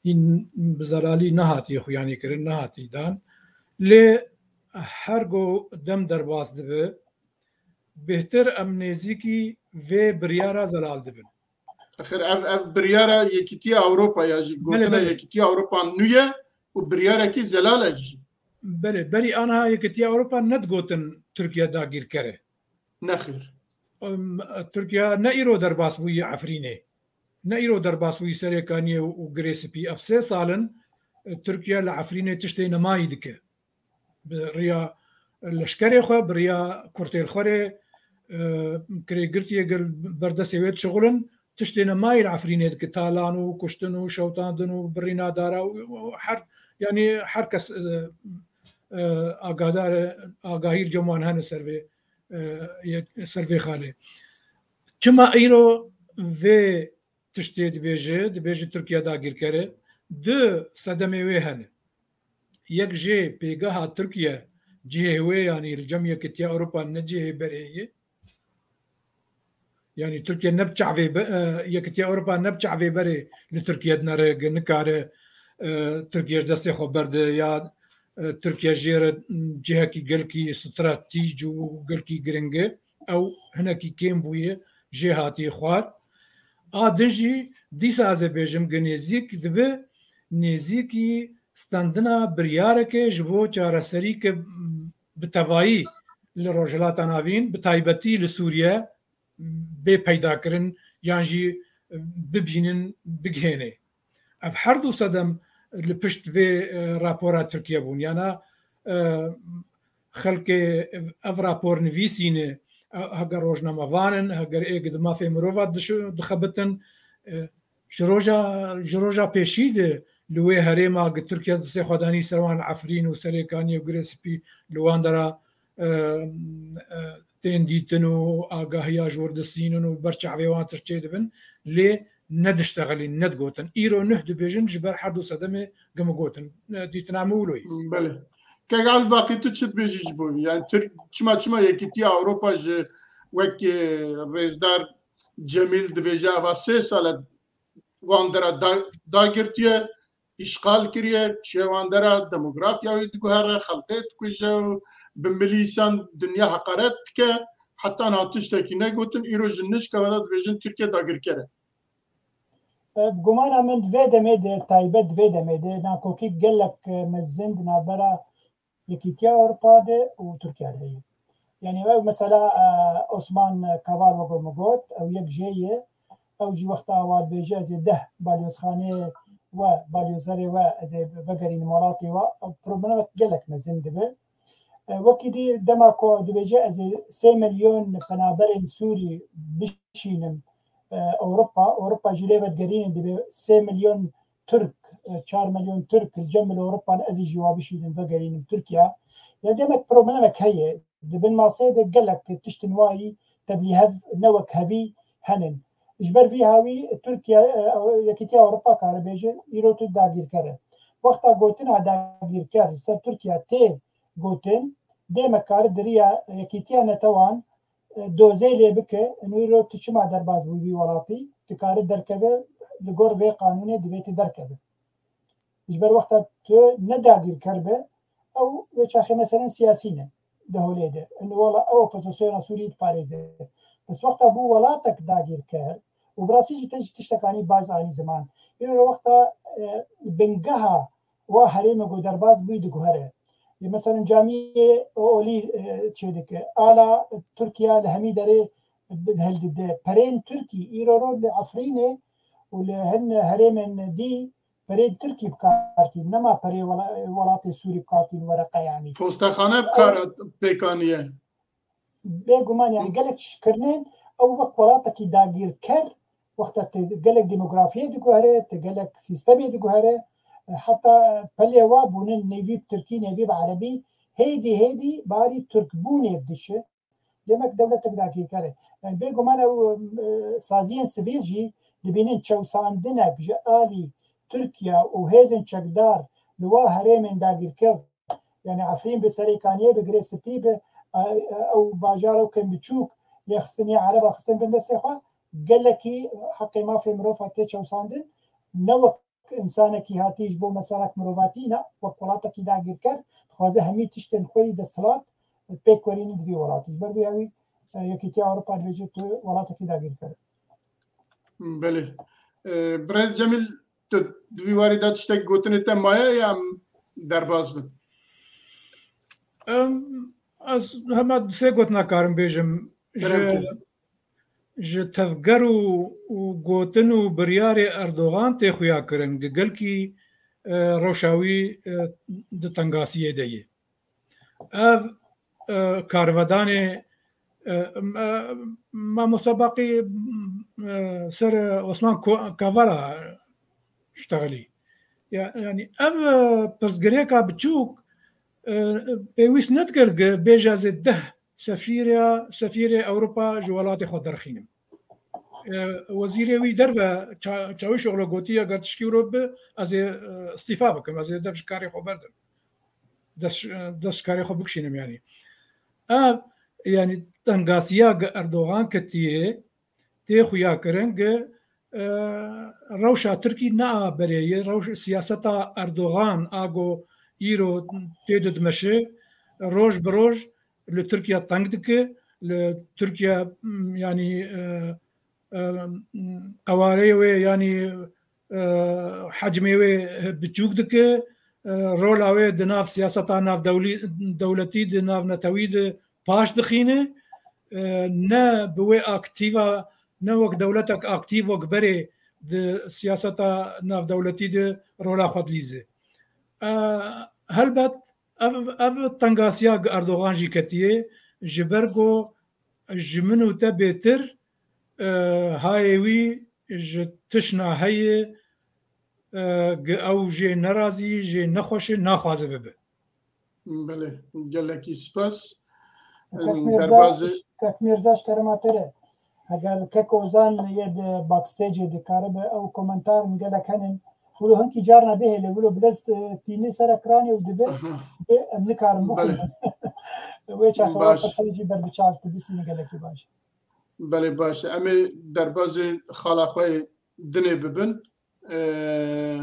hîn bi zelalî nehatî xuyanî kirin, nehatî dan. Lê her ku dem derbas dibe, bêhtir em nêzîkî vê biryara zelal dibin. Axir ev, ev biryara Yekîtiya Ewropa ya jî, belê, gotina belê. Yekîtiya Ewropa nû ye û biryarekî zelal e jî. Belê, berî aniha Yekîtiya Ewropa nedigotin Tirkiye dagîrker e. Nexêr. Em, Tirkiye ne îro derbas bûye Efrînê. Ne îro derbas bûye Serêkaniyê û, û Girê Spî. Ev sê sal in, e, Tirkiye li Efrînê tiştê nemayî dike. Bi riya leşkerê xwe, bi riya kurtêlxwerê, e, kirêgirtiyê gel berdestê wê dişixulin, tiştê nemayî li Efrînê dike, talan û kuştin û şewtandin û birîna dara û, û her, yanî her kes, e, e, agadar e, agahî li cem wan hene ser vê, e, yek, ser vê xalê. Çima îro vê tiştê dibêje, dibêje Tirkiye dagîrker e, du sedemê wê hene. Yek jê pêgeha Tirkiye cihê wê, yanî li cem Yekîtiya Ewropa ne cihê berê ye. Yanî Tirkiye ne bi çavê be-, e, Yekîtiya Ewropa ne bi çavê berê li Tirkiye dinere, nikare, e, Tirkiye ji destê xwe berde ya, e, Tirkiye jê re cihekî gelkî stratîc û gelkî giring e. Ew hinekî kêm bûye, jê hatiye xwar. A din jî dîsa ez ê bêjim, gi nêzîk dibe nêzîkî standina biryareke ji bo çareserî ke bi tevayî li Rojhilata Navîn, bi taybetî li Sûriye bê peydakirin yan jî bibînin, bigihêne. Ev her du sedem li pişt vê, e, rapora Tirkiye bûn. Yana, e, xelkê ev rapor nivîsîne, e, heger rojnamevan in, heger ê di mafê mirova diş-, dixebitin, e, ji roja, ji roja pêşî de li wê herêma gi Tirkiye destê xwe danî ser wan, Efrîn û Serêkaniyê û Girê Spî, li wan dera, e, e, tên dîtin û agahiya ji wir distînin û ber çavê wan tişt çêdibin, lê nediştexilîn, nedigotin. Îro nuh dibêjin ji ber her du sedemê gi min gotin. E, dîtina min wilo ye. Belê. Kek Elbaqî, tu çi dibêjî ji bo wî? Yani Tirk, çima, çima Yekîtiya Ewropa ji wek, e, rêzdar Cemîl dibêje, eva sê sal e wan dera da-, dagirtiye, îşxal kiriye, çûye wan dera, demografya wê diguhere, xelkê dikuje û bi milîsan dinya heqaret dike. Heta niha tiştekî negotin, îro ji nişka ve de dibêjin Tirkiye dagirker e. E, bi gumana min di vê demê de, taybet di vê demê de, nakokî gelek, e, mezin di navbera Yekîtiya Ewropa de û Tirkiye de heye. Yani ev mesela, e, Osman Kaval wek min got, ew yek jê ye. Ew jî wexta wa dibêje ez ê deh balyozxaneyê we, balyozerê we ez ê vegerînim welatê we, ew problemek gelek mezin dibe. E, wekî dî dema ku dibêje ez ê sê milyon penaberên Sûrî bişînim, e, Ewropa, Ewropa jî lê vedigerînin, dibe sê milyon Tirk, e, çar milyon Tirk li cem li Ewropa ne, ez ê jî wa bişînim, vegerînim Tirkiye. Yani demek problemek heye. Di bin maseyê de gelek tiştin wayî tevlîhev ne wek hevî henin. Ji ber vî hawî Tirkiye, e, Yekîtiya Ewropa kare bêje, îro tu dagîrker e. Wexta gotina dagîrker li ser Tirkiye tê gotin, dê me kare di riya Yekîtiya Netewan, e, dozê lê bike, û îro tu çima derbas bû vî welatî, tu kare derkeve, li gor vê qanûnê divê tu derkeve. Ji ber wexta tu ne dagîrker be, ew wê çaxê meselen siyasî ne di holê de. Û wela ew opozisyona Sûriyê diparêze. Bes wexta bû welatek dagîrker, û bi rastî jî te jî tiştekanî baz anî ziman. Îro wexta, e, bingeha wa herême ku derbas bûyî diguhere. Yê, meselen, camiyê olî, e, çêdike. Ala Tirkiye li hemî derê hildide. Perên Tirkî îro ro li Efrînê û li hin herêmên dî perên Tirkî bi kar tîn. Nema perê wela-, welatê Sûrî bi kar tîn, wereqe yanî. Postexane bi kar pêkaniye. Bêguman, yani gelek tişt kirinên ew wek welatekî dagîrker, wexta tu gelek demografiyê diguhere, tu gelek sîstemê diguhere, e, heta pelê wa bûnin nêvî bi tirkî, nêvî bi erebî, hêdî hêdî barî tirkbûnê dişe. Demek dewletek dagîrker e. Yani bêguman ew, e, saziyên sivîl jî dibînin çewsandinek ji alî Tirkiye û hêzên çekdar li wa herêmên dagîrker, yani Efrîn bi, Serêkaniyê bi, Girê Spî bi, e, e, ew bajara wekên biçûk lê xistin, yê Ereba xistin bin destê xwe, gelekî heqê mafê mirova tê çewsandin, ne wek insanekî hatî ji bo meselek mirovatî, ne, wek welatekî dagîrker, dixwaze hemî tiştên xwe yî desthilat pêk werînin di vî welatî. Ji ber vê yawî, e, Yekîtiya Ewropa dibêje tu welatekî dagîrker. Belê. E, Birêz Cemîl, tu di vî warî de tiştek gotinê te maye ya em derbas bin? Em, ez hema sê gotina karim bêjim. Ji, Kerem ki. ji tevger û, û gotin û biryarê Erdogan tê xuya kirin, gi gelkî, e, rewşa wî, e, di tengasiyê de ye. Ev, e, karvedanê, e, m-, e, mamosta Baqî, e, ser Osman Ko-, Kavala ştexilî. Ya-, yani ev, e, pirsgirêka biçûk, e, pêwîst nedikir ki bêje ez ê deh sefîrê, sefîrê Ewropa ji welatê xwe derxînim. E, wezîrê wî derve Ça-, Çavuşoglu gotiye, eger tişkî wilo bi, ez ê, e, îstîfa bikim, ez ê dest ji karê xwe berdim. Dest, dest ji karê xwe bikişînim yani. Ev, yani tengasiya gi Erdogan ketiye, tê xuya kirin gi, e, rewşa Tirkî ne a berê ye, rewş-, siyaseta Erdogan a go îro tê dimeşe, roj bi roj li Tirkiye teng dike, li Tirkiye, m, yani, e, e, m, qewareyê wê, yani, e, hecmê wê biçûk dike, e, rola wê di nav siyaseta navdewlî-, dewletî, di navnetewî de paş dixîne, e, ne bi wê aktîva, ne wek dewletek aktîv wek berê di siyaseta navdewletî de rola xwe dilîze. E, helbet ev, ev tengasiya gi Erdogan jî ketiye, ji ber ku ji min û te bêtir, e, hayê wî ji tişna heye, e, gi ew jê nerazî, jê nexweş e, naxwaze bibe. Belê, gelekî spas. Kek Em, Mîrza, derbazê kek Mîrza ji kerema te re. Eger kek Ozan yê di backstage-ê dikaribe, ew komentarên gelek henin. Wilo hinkî carna bihêle, wilo bi dest, e, tînî ser ekranê û dibe, Aha. bi em nikarin Belê. bixwînin. Wê çaxê Baş. Wata ser jî ber bi çav tu bisîne gelekî baş. Belê baş. Em ê derbazê xala xwe yê dinê bibin. Ee,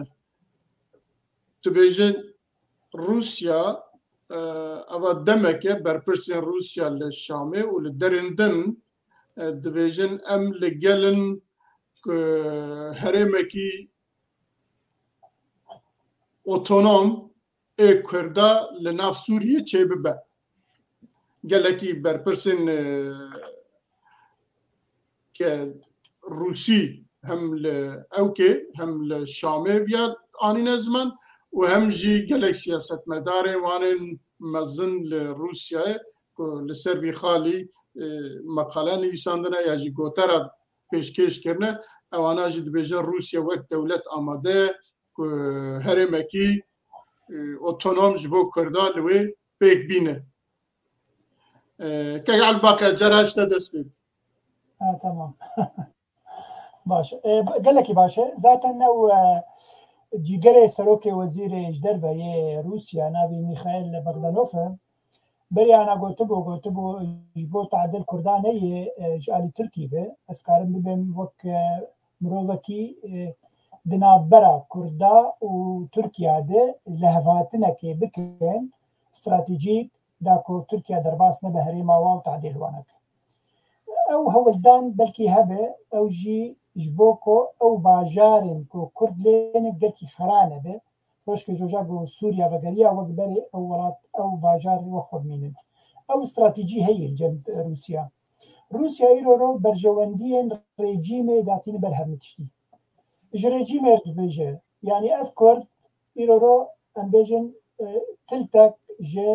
tu bêjin Rûsya, e, eva demeke berpirsên Rûsya li Şamê û li derên din, e, dibêjin em li gel in ku herêmekî otonom ê Kurda li nav Sûriyê çêbibe. Gelekî berpirsên, e, ke Rûsî hem li ewkê hem li Şamê viya anîne ziman û hem jî gelek siyasetmedarên wanên mezin li Rûsyayê ku li ser vî xalî, e, meqale nivîsandine ya jî gotera pêşkêş kirine, ewana jî dibêjin Rûsya wek dewlet amade ye ku herêmekî, e, otonom ji bo Kurda li wê pêk bîne. E, Kek Elbaqe, cara ji te dest pê. Ha, tamam. Baş. E, gelekî baş e. Zaten ew, e, cîgerê serokê wezîrê ji derve yê Rûsya, navê Mîxaîl Bogdanov e. Berê ana gotibû, gotibû, ji bo tadil Kurda neyê, e, ji alî Tirkî ve. Ez karim bibêm wek, e, mirovekî, e, di navbera Kurda û Tirkiya de lihevhatinekê bikin, stratejîk, da ku Tirkiye derbas nebe herêma wa û tadêl wan neke. Ew hewldan belkî hebe, ew jî ji bo ku ew bajarên ku Kurd lê ne gelkî xera nebe, rojkê coja ku Sûriya vegeriya wek berê ew welat, ew bajar wek xwe bimînin. Ew stratejî heye li cem Rûsya. Rûsya îro ro berjewendiyên rejîmê datîne ber hemî tiştî. Ji rejîmê re dibêje, yanî ev Kurd îro ro em bêjin, e, tiltek ji,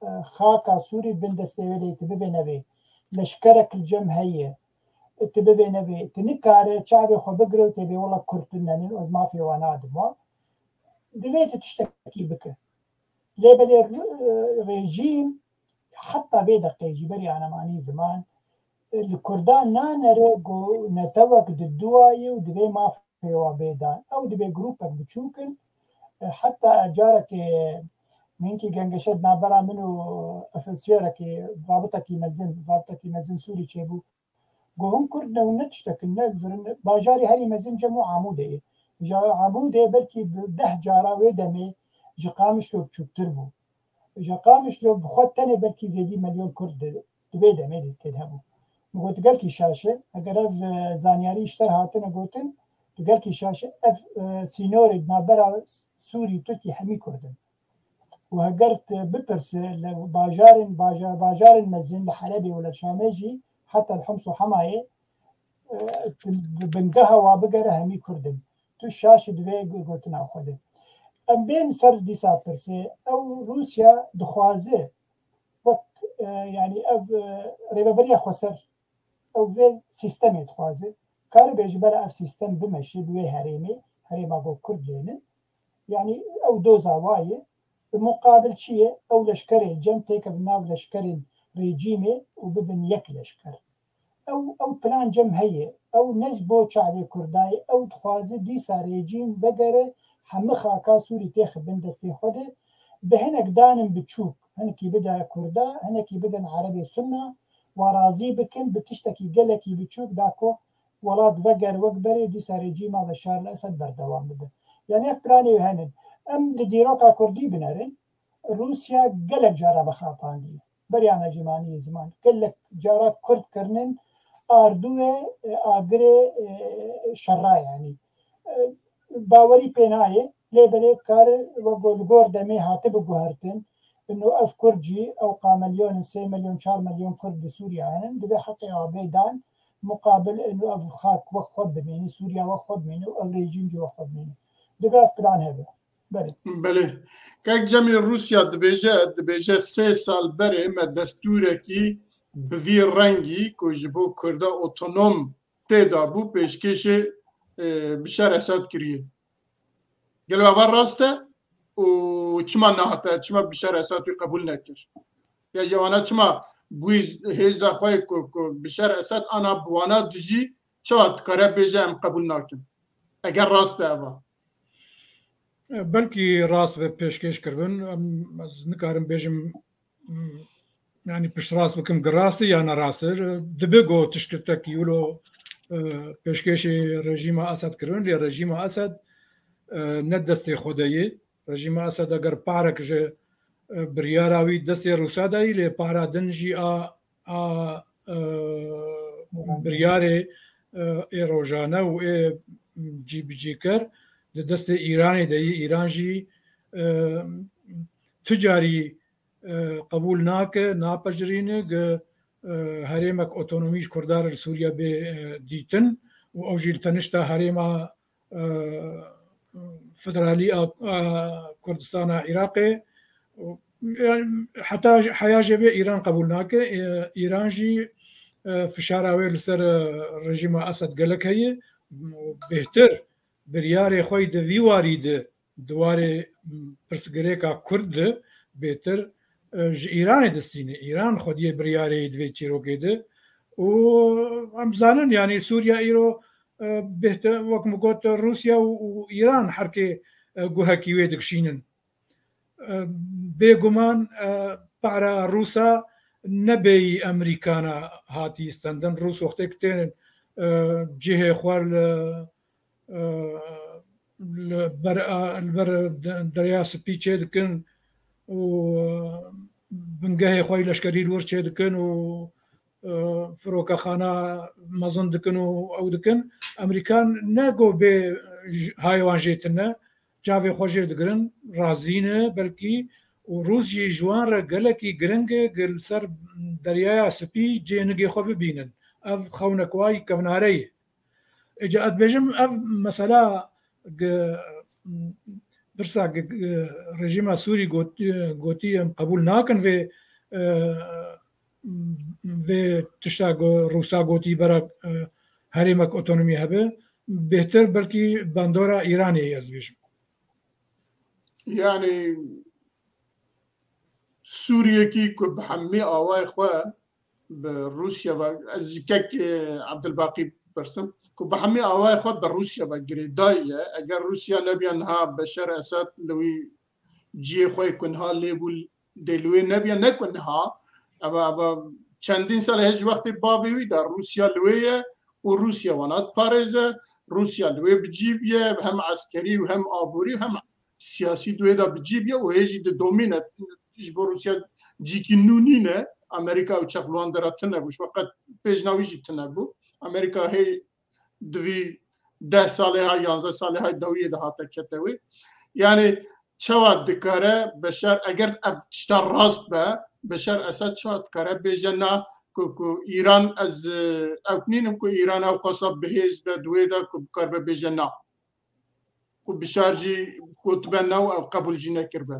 e, xaka Sûrî bin destê wê de tu bivê nevê. Leşkerek li cem heye. Tu bivê nevê. Tu nikare çavê xwe bigire û tê bê wela Kurd tu nenin, ez mafê wan nadim wan. Divê tu tiştekî bike. Lê belê re-, rejîm heta vê deqeyê jî berî ana manî ziman, e, li Kurdan nanere ku netewek di duwa ye û divê mafê wa bê dan. Ew dibê grûpek biçûk in, E, heta carekê hinkî gengeşe di navbera min û ofîsyerekî, zabitekî mezin, zabitekî mezin Sûrî çêbû. Got, hûn Kurd ne, hûn ne tiştek in, ne vir in. Bajarê herî mezin Cem û Amûdê ye. Ji Amûdê belkî bi deh cara wê demê ji Qamişlo biçûktir bû. Ji Qamişlo bi xwe tenê belkî zêdî milyon Kurd di, di vê demê de tê de hebû. Min got, gelkî şaş e. Eger ev, e, zanyarî ji te re hatine gotin, tu gelkî şaş e. Ev, e, sînorê di navbera Sûrî û Tirkî hemî Kurd in. Û heger tu bipirse li bajarên, baja-, bajarên mezin li Helebê û li Şamê jî heta li Hims û Hemayê, e, tu bi bingeha wa bigere hemî Kurd in. Tu şaş divê gu-, gotina xwe de. Em bên ser dîsa pirsê, ew Rûsya dixwaze wek, e, yanî ev, e, rêveberiya xweser, ew vê sîstemê dixwaze. Kare bêje bela ev sîstem bimeşe bi wê herêmê, herêma ku Kurd lênin. Yanî ew doza wa ye. Bi muqabil çi ye? Ew leşkerê cem têkevin nav leşkerên rejîmê û bibin yek leşker. Ew, ew plan cem heye. Ew ne ji bo çavê Kurda ye. Ew dixwaze dîsa rejîm vegere hemî xaka Sûrî têxibin destê xwe de. Bi hinek danin biçûk, hinekî bide Kurda, hinekî bidin Erebê Sunna, wa razî bikin, bi tiştekî gelekî biçûk da ku welat veger wek berê, dîsa rejîma Beşar el Esed berdewam bibe. Yani ev planê henin. Em di dîroka Kurdî binerin, Rûsya gelek cara vexapandiye. Beriya me jî manî ziman. Gelek cara Kurd kirinin ardûyê, e, agirê, e, şerra yani. E, bawerî pê nayê, lê belê kar wek li gor demê hatibû guhertin. Ino ev Kurd jî, ew qamelyonin, sê milyon, çar milyon Kurd li Sûriye henin, divê heqê ew bê dan, muqabil ino ev xak wek xwe bimîne, Sûriye wek xwe bimîne û ev rejîm jî wek xwe bimîne. Divê ev plan hebe. Belê. Belê. Kek Cemîl, Rûsya dibêje, dibêje sê sal berê me destûrekî bi vî rengî ku ji bo Kurda otonom tê de bû, pêşkêşê, e, Bişar Esad kiriye. Gelo eva rast e? Û çima nehate, çima Bişar Esad wî qebûl nekir? Ya ji wana çima bûyî hêza xwe ku, ku Bişar Esad ana bi wana dijî, çawa dikare bêje em qebûl nakin? Eger rast be eva. Belkî rast be pêşkêş kiribin. Em, ez nikarim bêjim, m, yani piştrast bikim ki rast e ya ne rast e. Dibe ku tiştekî wilo, e, pêşkêşê rejîma Esed kiribin, lê rejîma Esed, e, ne destê xwe de ye. Rejîma Esed eger parek ji, e, biryara wî destê Rûsa de yî, lê para din jî a, a, e, biryarê, e, ê rojane û ê cîbicîker di destê Îranê de yî. Îran jî, e, tu carî, e, qebûl nake, napejirîne, gi, e, herêmek otonomî ji Kurda re li Sûriye bê, e, dîtin û ew jî li tenişta herêma, e, federalî a, a Kurdistana Iraqê. Yani, heta heya jê bê Îran qebûl nake. E, Îran jî, e, fişara wê li ser, e, rejîma Esed gelek heye. Bêhtir biryarê xwe yî di vî warî de di warê pirsgirêka Kurd de bêhtir, e, ji Îranê distîne. Îran xwediyê biryarê yî di vê çîrokê de. Û em zanin, yani Sûriye îro, e, bêhtir, wek min got, Rûsya û, û Îran herkê, e, guhekî wê dikişînin. E, bêguman, e, para Rûsa ne bêyî Amerîkana hatî stendin. Rûs wextê ki tên, e, cihê xwe li, e, li ber, a, li ber de-, Derya Spî çê dikin û bingehê xwe yî leşkerî li wir çê dikin û, e, firokexana mezin dikin û ew dikin. Amerîkan ne ku bê j-, hayê wan jê tune, çavê xwe jê digirin, razî ne belkî, û Rûs jî ji wan re gelekî giring e, gi li ser Deryaya Spî cê nigê xwe bibînin. Ev xewnek wa yî kevnare ye. Êca ez dibêjim, ev mesela gi-, pirsa gi-, gi-, rejîma Sûrî got-, gotî, em qebûl nakin vê, e, vê tişta ku Rûsa gotî bera, e, herêmek otonomî hebe, bêhtir belkî bandora Îranê ye, ez dibêjim. Yani Sûriyekî ku bi hemî awayê xwe bi Rûsya ve, ez ji kek, e, Abdulbaqî bipirsim. ku bi hemî awayê xwe bi Rûsya ve girêdayî ye. Eger Rûsya nebiya niha Beşar Esad li wî cihê xwe ku niha lê bû dê li wê nebiya, ne ku niha, eva, eva çendîn sal e ji wextê bavê wî de Rûsya li wê ye û Rûsya wana diparêze, Rûsya li wê bi cî bûye, hem eskerî û hem aborî û hem siyasî di wê de bi cî bûye û hê jî didomîne. Ji bo Rûsya cîkî nû nîne, Amerîka ew çax li wan dera tune bû, ji bo qet pêjna wî jî tune bû. Amerîka hê di vî deh salê ha, yanzdeh salê ha dawiyê de hate kete wê. Yani çawa dikare Beşar, eger ev tişta rast be, Beşar Esad çawa dikare bêje na ku, ku Îran ez, e, ew nînim ku Îran ew qasa bihêz be di wê de ku bikaribe bêje na. Ku Bişar jî gotibe na û ew qebûl jî nekiribe.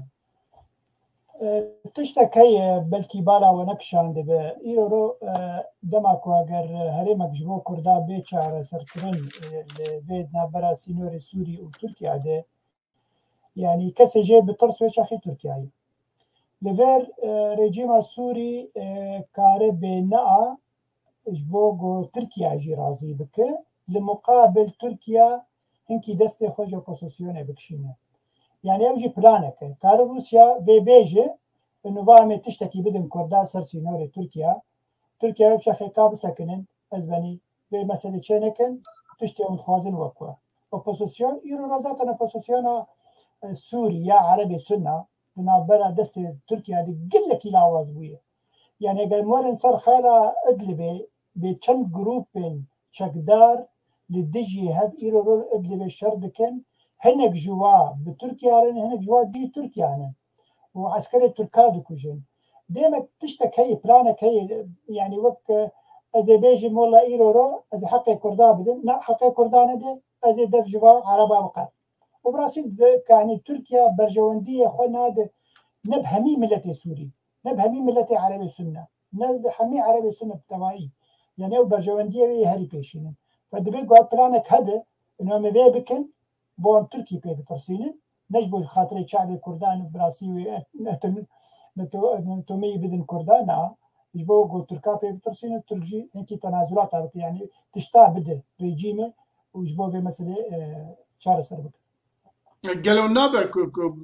E, tiştek heye, belkî bala we nekişandibe. Îro ro, e, dema ku eger herêmek ji bo Kurda bê çareserkirin, e, li vê navbera sînorê Sûrî û Tirkiye de, yanî kesê jê bi tirs wê çaxê Tirkiyeyê. Li vêr, e, rejîma Sûrî, e, kare bê nea ji bo ku Tirkiye jî razî bike, li muqabil Tirkiye hinkî destê xwe ji opozîsyonê bikişîne. Yani ew jî planek e. Kare Rûsya vê bêje, nûva em ê tiştekî bidin Kurdan ser sînorê Tirkiye. Tirkiye ev çaxê ka bisekinin, ez benî vê meselê çê nekin, tiştê em dixwazin wek we. Opozîsyon, îro re zaten opozîsyona, e, Sûrî ya Erebê Sunna, di navbera destê Tirkiye de gelekî lawaz bûye. Yani eger em werin ser xela Idlibê, bê çend grûpên çekdar li dijî hev îro rol Idlibê şer dikin, hinek ji wa bi Tirkiye re ne, hinek ji wa dijî Tirkiye ne. Û eskerê Tirka dikujin. Dêmek tiştek heye, planek heye, yani wek, e, ez ê bêjim, wela îro ro ez ê heqê Kurda bidim. Na, heqê Kurda nede, ez ê dev ji va Ereba biqem. Û bi rastî, yani Tirkiye berjewendiyê xwe nade ne bi hemî miletê Sûrî, ne bi hemî miletê Erebê Sunne, ne bi hemî Erebê Sunne bi tevayî. Yani ew berjewendiyê wê yê herî pêşîn in. Fe dibe ku ev planek hebe, û em ê vê bikin, bo em Tirkî pê bitirsînin, ne ji bo xatirê çavê Kurdan û bi rastî wê netin, neto-, netomeyî bidin Kurdan, na, ji bo ku Tirka pê bitirsînin, Tirk jî hinkî tenazulata bike, yani tişta bide rejîmê û ji bo vê meselê, e, çareser bike. Gelo nabe ku, ku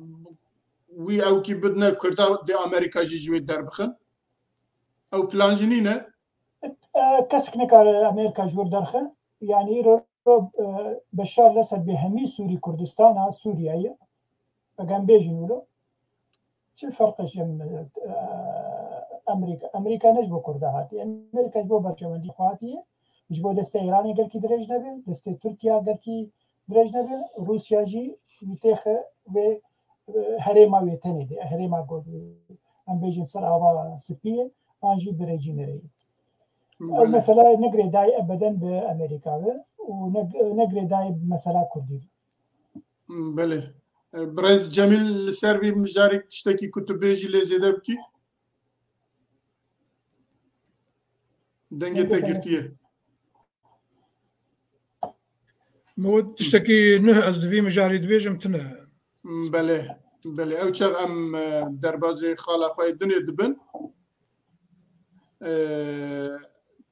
wî ewkî bidine Kurda dê Amerîka jî ji wê derbixin? Ew plan jî nîne? E, kesek nikare Amerîka ji wir derxe. Yani îro, e, Beşar Lesed bê hemî Sûrî Kurdistana Sûriyeyê. Eger em bêjin wilo, çi ferqe ji em, e, Amerîka? Amerîka ne ji bo Kurda hatiye. Amerîka ji bo berjewendî xwe hatiye. Ji bo destê Îranê gelkî dirêj nebe, destê Tirkiye gelkî dirêj nebe. Rûsya jî wî têxe wê, e, herêma wê tenê de, herêma go-, em bêjin ser ava spî ye, an jî bi rejîmê re ye. Ew Belê. Mesela ne girêdayî ebeden bi Amerîka ve û ne, ne girêdayî bi mesela Kurdî ve. Belê. E, Birêz Cemîl, li ser vî mijarê tiştekî ku tu bêjî lê zêde bikî? Dengê te girtiye. Min got tiştekî nuh ez di vî mijarî dibêjim, tune. Belê, belê. Ew çax em, e, derbazê xala xwe yê dinê dibin. E,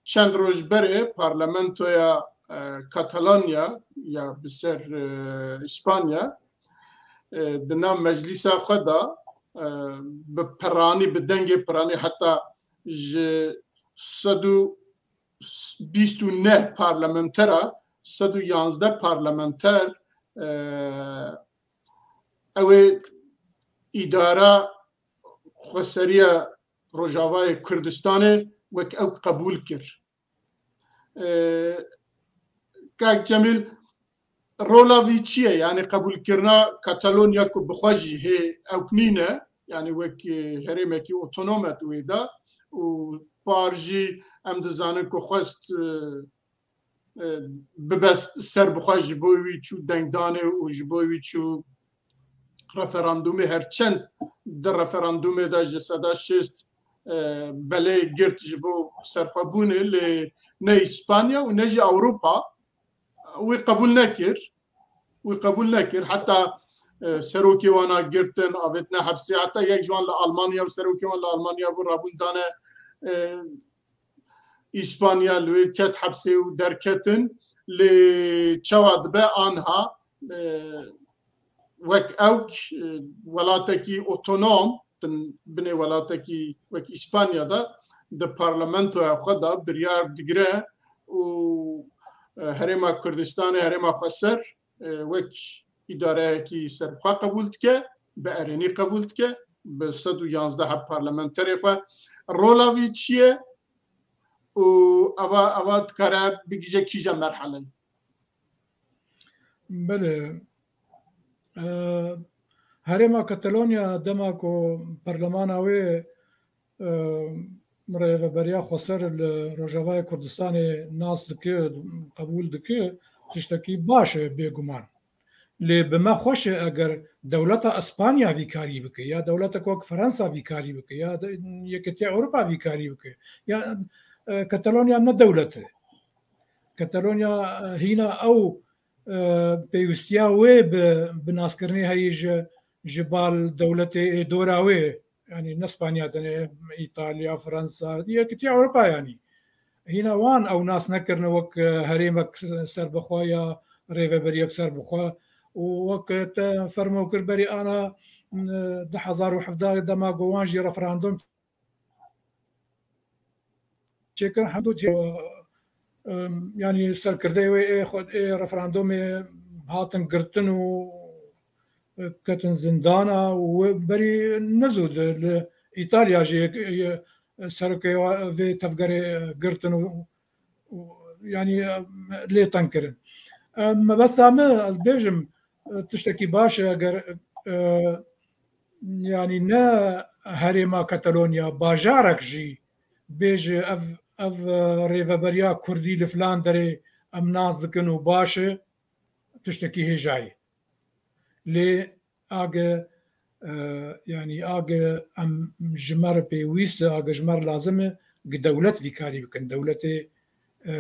çend roj berê parlamentoya, e, Katalonya ya bi ser, e, Îspanya, e, di nav meclîsa xwe de, e, bi piranî, bi dengê piranî heta ji sed û bîst û neh parlamentera, sed û yanzdeh parlamenter, e, ew ê îdara xweseriya Rojavayê Kurdistanê wek ew qebûl kir. E, Kak Cemîl, rola vî çi ye? Yani qebûlkirina Katalonya ku bi xwe jî hê ewk nîne, yani wek, e, herêmekî otonom e di wê de û par jî em dizanin ku xwest, e, e, bibe ser bi xwe, ji bo wî çû dengdanê û ji bo wî çû referandûmê, her çend di referandûmê de ji seda şêst, e, belê girt ji bo serxwebûnê, lê ne Îspanya û ne jî Ewropa wî qebûl nekir. Wî qebûl nekir. Heta, e, serokê wana girtin, avêtine hepsê. Heta yek ji wan li Almanya û serokê wan li Almanya bû, rabûn dane, e, Îspanya, li wê ket hepsê û derketin. Lê çawa dibe anha, e, wek ewk, e, welatekî otonom, din binê welatekî wek Îspanya de, di parlamentoya xwe de biryar digire û, e, Herêma Kurdistanê, Herêma Xweser, e, wek îdareyekî serbixwe qebûl dike, bi erênî qebûl dike, bi sed û yazdeh heb parlamenterê xwe. Rola vî çi ye? Û eva, eva dikare bigije kîje merheleyê? Belê. E, Herêma Katalonya dema ku perlemana wê, e, rêveberiya xweser li Rojavayê Kurdistanê nas dike, qebûl dike, tiştekî baş e bêguman. Lê bi me xweş e eger dewleta Îspanya vî karî bike, ya dewletek wek Fransa vî karî bike, ya de-, Yekîtiya Ewropa vî karî bike. Ya, e, Katalonya ne dewlet e. Katalonya, e, hîna ew, e, pêwîstiya wê bi, bi naskirinê heyî ji, ji bal dewletê ê dora wê, yanî ne Spanya tenê, Îtalya, Fransa, Yekîtiya Ewropa yanî. Hîna wan ew nas nekirine wek, e, herêmek serbixwe ya rêveberiyek serbixwe û wek te fermo kir berî ana, e, du hezar û hevdeh dema ku wan jî referandum çêkirin, hemdo cê, e, yanî serkirdeyê wê ê xwe, ê referandumê hatin girtin û, e, ketin zindana û wê berî ne zû de li Îtalya jî yek, e, serokê wa-, vê tevgerê girtin û, û, yanî, e, lê teng kirin. E, mebesta min, ez bêjim, e, tiştekî baş e eger, e, yanî ne herêma Katalonya, bajarek jî bêje ev, ev, e, rêveberiya kurdî li filan derê em nas dikin û baş e, tiştekî hêja ye. Lê age, e, yanî age em ji me re pêwîst e, age ji me re lazim e, gi dewlet vî karî bikin. Dewletê, e,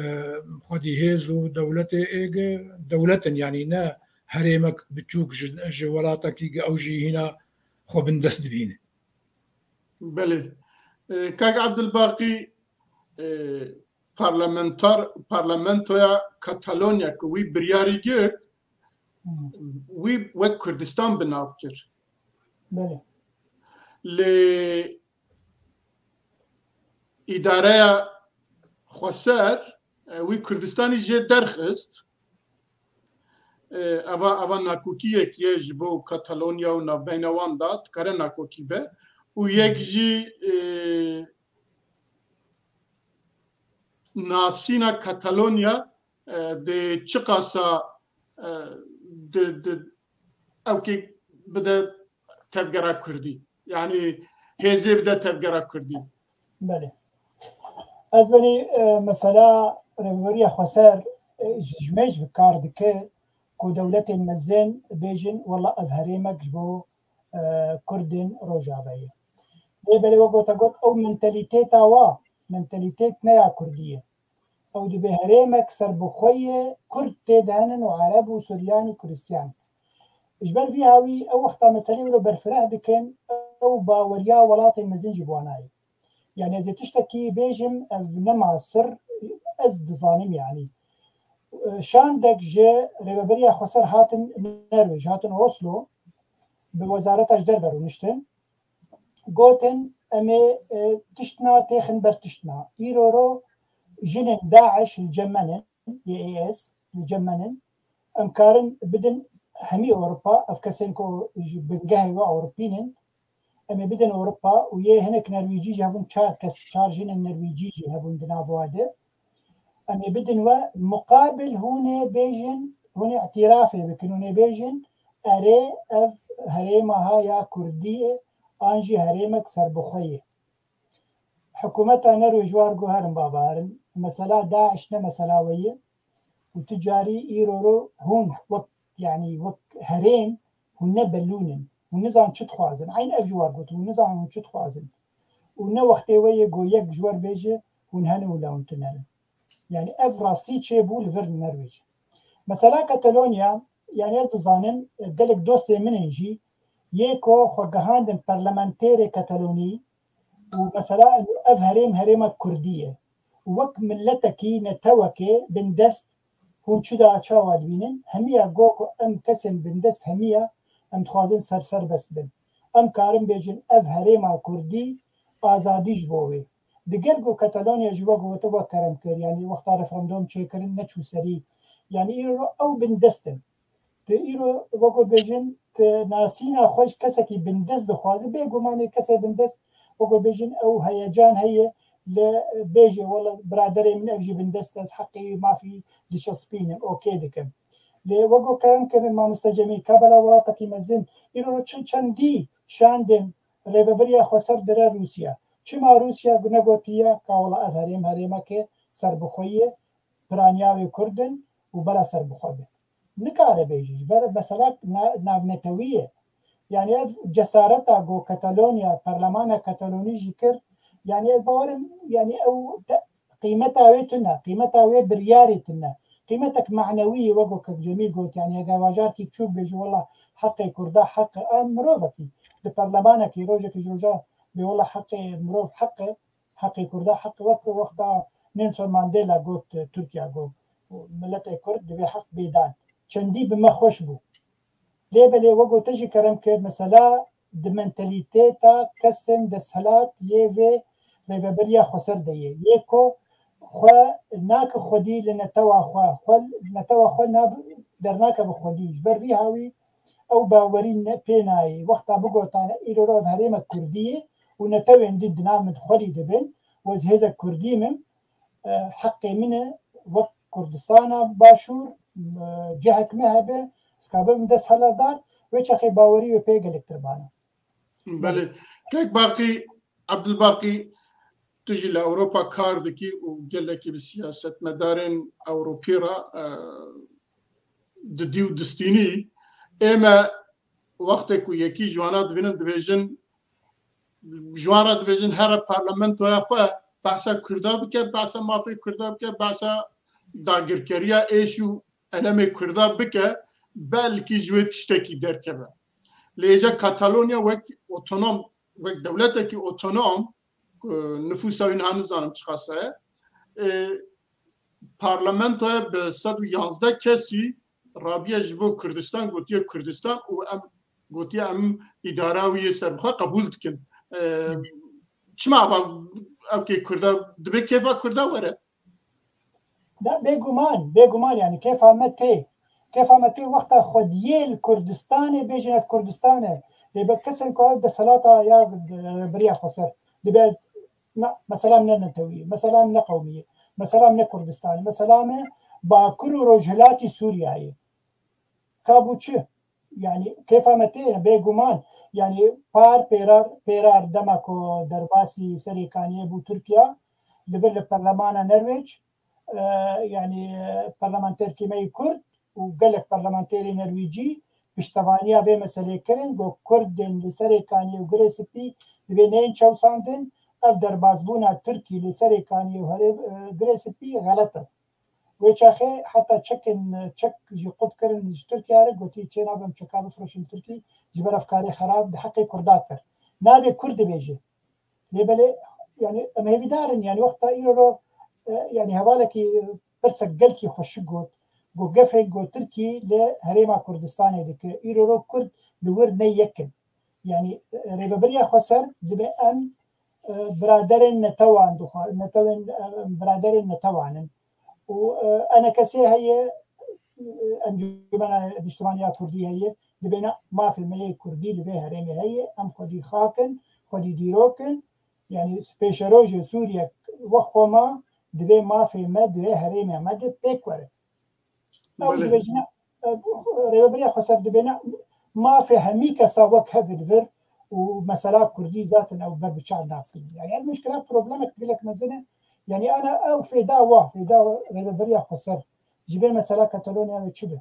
xwedî hêz û dewletê êge dewlet in, yanî ne herêmek biçûk ji, ji welatekî gi ew jî hîna xwe bindest dibîne. Belê. E, Kak Abdulbaqî, e, parlamentar, parlamentoya Katalonya ku wî biryarî girt, Hmm. wî wek Kurdistan bi nav kir. Belê. Lê îdareya xweser, e, wî Kurdistanî jê derxist. E, eva, eva nakokiyek ye ji bo Katalonya û navbeyna wan de, dikare nakokî be. Û yek jî, e, nasîna Katalonya, e, dê çiqasa, e, di, di, ewkê bide tevgera Kurdî. Yanî hêzê bide tevgera Kurdî. Belê. Ez benî, e, mesela rêveberiya xweser, e, ji me ji kar dike ku dewletên mezin bêjin, wela ev herêmek ji bo, e, Kurdên Rojavayê. Lê belê wek te got, ew mentalîteta wa, mentalîtet ne ya Kurdî ye. Ew dibe herêmek serbixwe ye, Kurd tê de henin û Ereb û Suryan û Krîstiyan. Ji ber vî hawî ew wexta meselê wilo berfireh dikin, ew baweriya welatên mezin jî bi wan nayê. Yanî ez ê tiştekî bêjim, ev nema sir, ez dizanim yanî. Şandek ji rêveberiya xweser hatin Nerwêj, hatin Oslo, bi wezareta ji derve rûniştin. Gotin, em ê, e, tiştna têxin ber tiştna. Îro ro jinên DAIŞ li cem me nin, Y E S li cem me nin. Em karin bidin hemî Ewropa, ev kesên ku ji bingehê we Ewropî nin, em ê bidin Ewropa û yê hinek Nerwîcî jî hebûn, çar kes, çar jinên Nerwîcî jî hebûn di nav wa de. Em ê bidin we, muqabil hûn ê bêjin, hûn ê îtirafê bikin, hûn ê bêjin, erê, ev herêma ha ya Kurdî ye, an jî herêmek serbixwe ye. Hikûmeta Nerwêj war got, herin baba, herin. Mesela DAIŞ ne mesela we ye. Û tu carî îro ro hûn wek, yanî wek herêm, hûn ne belûn in. Hûn nizan çi dixwazin. Eyn ev jî war got, hûn nizan hûn çi dixwazin. Û ne wextê we ye go yek ji wer bêje, hûn hene û la hûn tune ne. Yanî ev rastî çêbû li vir Nerwêj. Mesela Katalonya, yanî ez dizanim, gelek dostê min ên jî, yê ku xwe gihandin parlamenterê Katalonî û mesela ev herêm herêma Kurdî ye. Û wek miletekî, netewekê bindest Hûn çi da çawa dibînin? Hemiya go ku em kesên bindest hemiya em dixwazin ser serbest bin. Em karin bêjin ev herêma kurdî azadî ji bo wê. Digel ku Katalonya jî wek gote wek kerem kir, yanî wexta referandum çêkirin neçû serî. Yanî îro ew bindest in. Ti îro wek bêjin ti nasîna xwe ji kesekî bindest dixwaze, bêgumanê kesê bindest wek bêjin ew heyecan heye li bêjê wela biraderê min ev jî bindest e, ez heqî mafî dişespînim, okê dikim. Lê wek kerem kirin mamoste Cemîl, ka bela welatekî mezin, îro çi çendî şandin rêvebiriya xweser dire Rûsya. Çima Rûsya negotiye ka wela ev herêm herêmeke serbixwe ye, piraniya wê Kurd in û bela serbixwe be. Nikare bêjî, ji ber mesela na-, navnetewî ye. Yanî ev cesareta ku Katalonya, perlemana Katalonî jî kir, yanî ez bawerim, yanî ew te-, qîmeta wê tune, qîmeta wê biryarê tune. Qîmetek manewî ye, wek ku Kek Cemîl got, yanî eger bajarkî biçûk bêje, wela heqê Kurda heq e, em mirovekî. Di perlemanekî rojekî ji roja bê, wela heqê mirov heq e, heqê Kurda heq e. Wek wexta Nelson Mandela got, Tirkiye got, miletê Kurd divê heq bê dan. Çendî bi me xweş bû. Lê belê wek gote jî kerem kir, mesela di mentalîteta kesên desthilat yê vê rêveberiya xweser de ye. Yê ku xwe nake xwedî li netewa xwe, xwe netewa xwe nab-, dernakeve xwedî. Ji ber vî hawî ew bawerî ne, pê nayê. Wexta bigotane îro ev herêmek kurdî ye û netewên din di nav min xwedî dibin û ez hêzek kurdî min, e, heqê min e wek Kurdistana Başûr, e, cihek me hebe, ez kabim dest heladar, wê çaxê bawerî wê pê gelektir bana. Belê. Kek Baqî, Abdulbaqî, tu jî li Ewropa kar dikî û gelekî bi siyasetmedarên Ewropî re, e, didî û distînî. Ê me wextê ku yekî ji wana dibînin dibêjin, ji wan re dibêjin here parlamentoya xwe behsa Kurda bike, behsa mafê Kurda bike, behsa dagirkeriya êş û elemê Kurda bike, belkî ji wê tiştekî derkeve. Lê êca Katalonya wek otonom, wek dewletekî otonom, ku nifûsa wî niha nizanim çiqas e, e, parlamentoya bi sed û yanzdeh kesî rabiye ji bo Kurdistan, gotiye Kurdistan û em gotiye em îdara wî yê serbixwe qebûl dikin. E, çima ava ev kê Kurda, dibe kêfa Kurda were? Ne, bêguman, bêguman, yani kêfa me tê. Kêfa me tê wexta xwediyê li Kurdistanê bêjin ev Kurdistan e. Lê be kesên ku ev desthilata ya, e, beriya xweser. Dibe ez, na, mesela ne netewî ye, mesela ne qewmî ye, mesela ne Kurdistan e, mesela me Bakur û Rojhilatî Sûriya ye. Ka bû çi? Yani kêfa me tê, bêguman. Yani par pêrar, pêrar dema ku derbasî Serêkaniyê bû Tirkiye, li vir li perlemana Nerwêc, e, yani, e, parlamenterkî me yî Kurd û gelek parlamenterê Nerwîcî piştevaniya vê meselê kirin, got Kurdên li Serêkaniyê û Girê Spî divê neyên çewsandin, ev derbasbûna Tirkî li Serêkaniyê û herê, e, Girê Spî xelet e. Wê çaxê heta çekên, çek jî qut kirin ji Tirkiye re, gotî çê nabe em çeka bifroşin Tirkî, ji ber ev karê xerab di heqê Kurda kir. Navê Kurd dibêje. Lê belê, yani em hêvîdar in, yani wexta îro ro, e, yani hevalekî pirsek gelkî xweşik got, got gefek got Tirkî li herêma Kurdistanê dike. Îro ro Kurd li wir ne yek in. Yani, e, rêveberiya xweser dibe em, e, biraderên netewan dixwa-, netewên, e, biraderên netewan in. Û, e, enekesê heye, e, Encûmena Niştimaniya Kurdî heye, dibêne mafê me yê Kurdî li vê herêmê heye, em xwedî xak in, xwedî dîrok in. Yani pêşerojê Sûriye wek xwe ma divê mafê me di vê herêmê me de pêk were. Ew Belê. dibêjine, e, rêveberiya xweser dibêne mafê hemî kesa wek hev li vir û mesela Kurdî zaten ew ber bi çav naskirî. Yani ev muşkila problemek gelek mezin e. Yani ana ew fêda wa, fêda rêveberiya xweser ji vê mesela Katalonya ve çi be?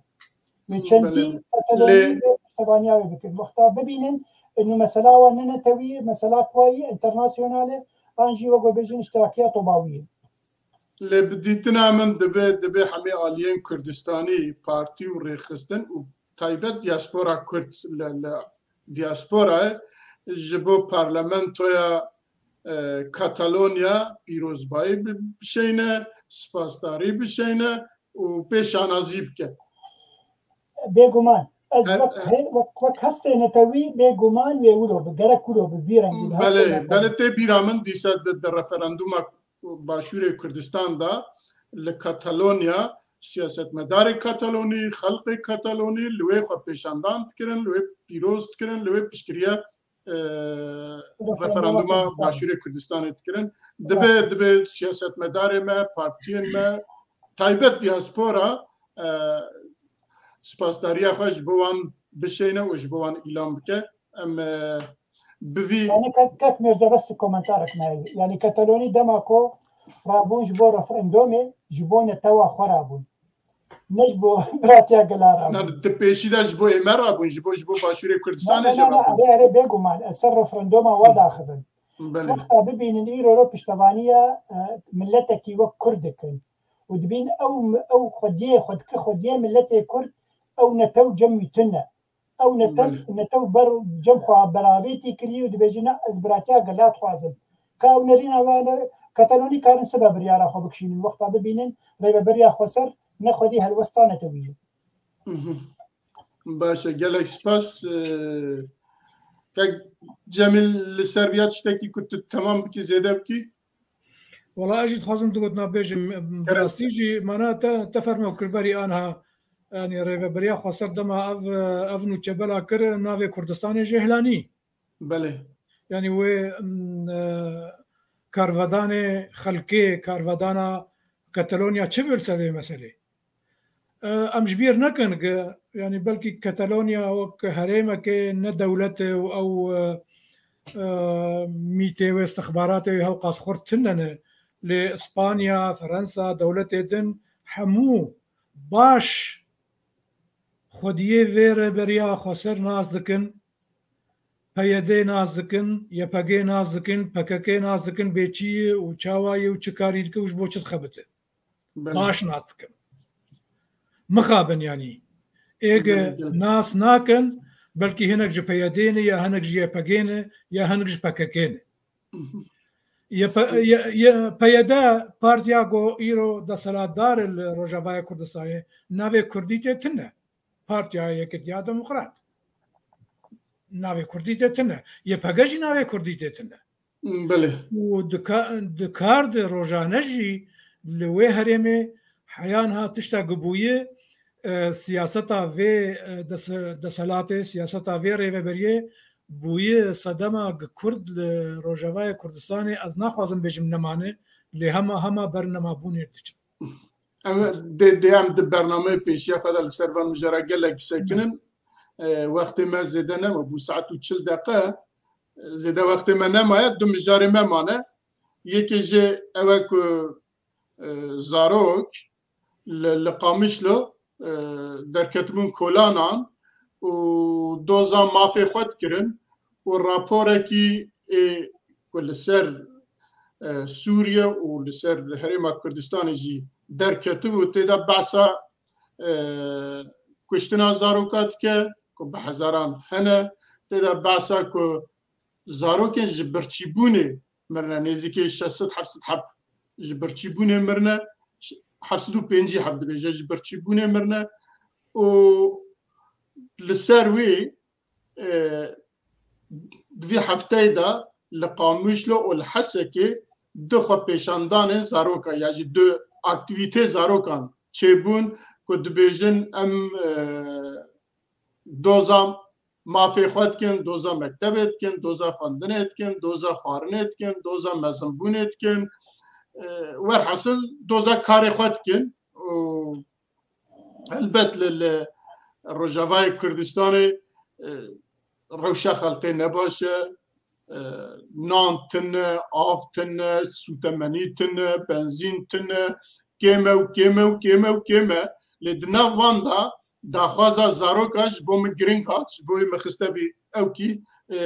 Lê Hmm, çendî belê. Katalonî Lê- ve piştevaniya wê bikin. Wexta bibînin, inu mesela wa ne netewî, mesela kuayî, internasyonal e, an jî wek bêjin iştirakiya tobawî ye. Lê bi dîtina min dibe, dibe hemê aliyên Kurdistanî, partî û rêxistin û taybet diaspora Kurd li, li diasporayê ji bo parlamentoya, e, Katalonya pîrozbayî bi-, bişeyne, spasdarî bişeyne û pê şanazî bike. Bêguman. Ez E, wek e. hê-, wek, wek hestê netewî bêguman wê wilo bi, gerek wilo bi vî rengî bi hestê Belê, netewî. belê tê bîra min dîsa di, di referanduma Başûrê Kurdistan de li Katalonya siyasetmedarê Katalonî, xelkê Katalonî li wê xwe pêşandan dikirin, li wê pîroz dikirin, li wê piştgiriye, e, Referanduma referanduma Kurdistanê. Başûrê Kurdistanê dikirin. Dibe, dibe siyasetmedarê me, partiyên me, taybet diaspora, e, spasdariya xwe ji bo wan bişeyne û ji bo wan îlan bike. Em, e, bi vî Yani kek, kek Mirze bes komentarek me heye. Yani Katalonî dema ku rabûn ji bo referandumê, ji bo netewa xwe rabûn. Ne ji bo biratiya gela rabûn. Na, di pêşî de ji bo ême rabûn, ji bo, ji bo Başûrê Na, Kurdistanê na, jî na, na, rabûn. Erê, erê, bêguman. Ez ser referanduma wa daxivim. Belê. Wexta bibînin îro ro piştevaniya, e, miletekî wek Kurd dikin. Û dibîn ew, ew xwediyê, xwediki xwediyê miletê Kurd, ew netew cem wî tune. Ew netew, Belê. netew ber cem xwe beravêtî kirî û dibêjin, "Na, ez biratiya gela dixwazim." Ka ew nerîna we ne, Katalonî karin sibe biryara xwe bikişînin. Wexta bibînin rêveberiya xweser ne xwedî helwesta netewî ye. Mhm. Baş e, gelek spas. Ee, Kek Cemîl, li ser viya tiştekî ku tu temam bikî, zêde bikî? Wala ez jî dixwazim du gotina bêjim. Bi Gerek. rastî jî mana te, te fermo kir berî anha, yani rêveberiya xweser dema ev, ev nûçebela kir navê Kurdistanê Jêhlanî. Belê. Yani wê, m, e, karvedanê xelkê, karvedana Katalonya çi bir ser vê meselê? E, em ji bîr nekin ki, yani belkî Katalonya wek herêmekê ne dewlet e û ew, e, e, mîtê wê, istixbaratê wê hewqas xurt tune ne. Lê Îspanya, Fransa, dewletê din hemû baş xwediyê vê rêberiya xweser nas dikin, P Y D nas dikin, Y P G nas dikin, P K K nas dikin, bê çi ye û çawa ye û çi karî dike û ji bo çi dixebite. Belê. Baş nas dikin. Mixabin yanî. Ê ge Belê, belê. nas nakin, belkî hinek ji P Y D ne, ya hinek ji Y P G ne, ya hinek ji P K K ne. Mhm. Y P, Y, Y, P Y D partiya ku îro deselatdar e li Rojavayê Kurdistanê, navê Kurdî tê tune. Partiya Yekitiya Demokrat. Navê Kurdî tê tune. Y P G jî navê Kurdî tê tune. Belê. Û dika-, dikar di rojane jî li wê herêmê heyan ha tişta gibûyî, e, siyaseta vê, e, dese-, deselatê, siyaseta vê rêveberiyê bûyî sedema gi Kurd li Rojavayê Kurdistanê, ez naxwazim bêjim nemane, lê hema, hema ber nemabûnê diçin. Em dê, dê em di bernameyê pêşiya xwe de li ser van mijara gelek bisekinin. E, wextê me zêde nema, bû saet û çil deqe. E, zêde wextê me nemaye, du mijarê me mane. Yekê jê ew e ku, e, zarok li, li Qamişlo, e, derketibûn kolanan û doza mafê xwe dikirin û raporekî ê ku li ser, e, Sûriye û li ser herêma Kurdistanê jî derketibû, tê de behsa, e, kuştina zaroka dike ku bi hezaran hene, tê de behsa ku zarokên ji birçîbûnê mirine, nêzîkî şeş sed heft sed heb ji birçîbûnê mirine, heft sed û pêncî heb dibêje ji birçîbûnê mirine û li ser wî, e, di vî hefteyê de li Qamişlo û li Hesekê du xwepêşandanên zarokan ya jî du aktîvîtê zarokan çêbûn ku dibêjin em, e, doza mafê xwe dikin, doza mektebê dikin, doza xwendinê dikin, doza xwarinê dikin, doza mezinbûnê dikin. E, werhasil doza karê xwe dikin. Û helbet li, li Rojavayê Kurdistanê, e, rewşa xelkê ne baş e. E, nan tune, av tune, sûtemenî tune, benzîn tune, kêm e û kêm e û kêm e û kêm e. Lê di nav van de daxwaza zaroka ji bo min giring hat, ji bo wê min xiste bî ewkî, e,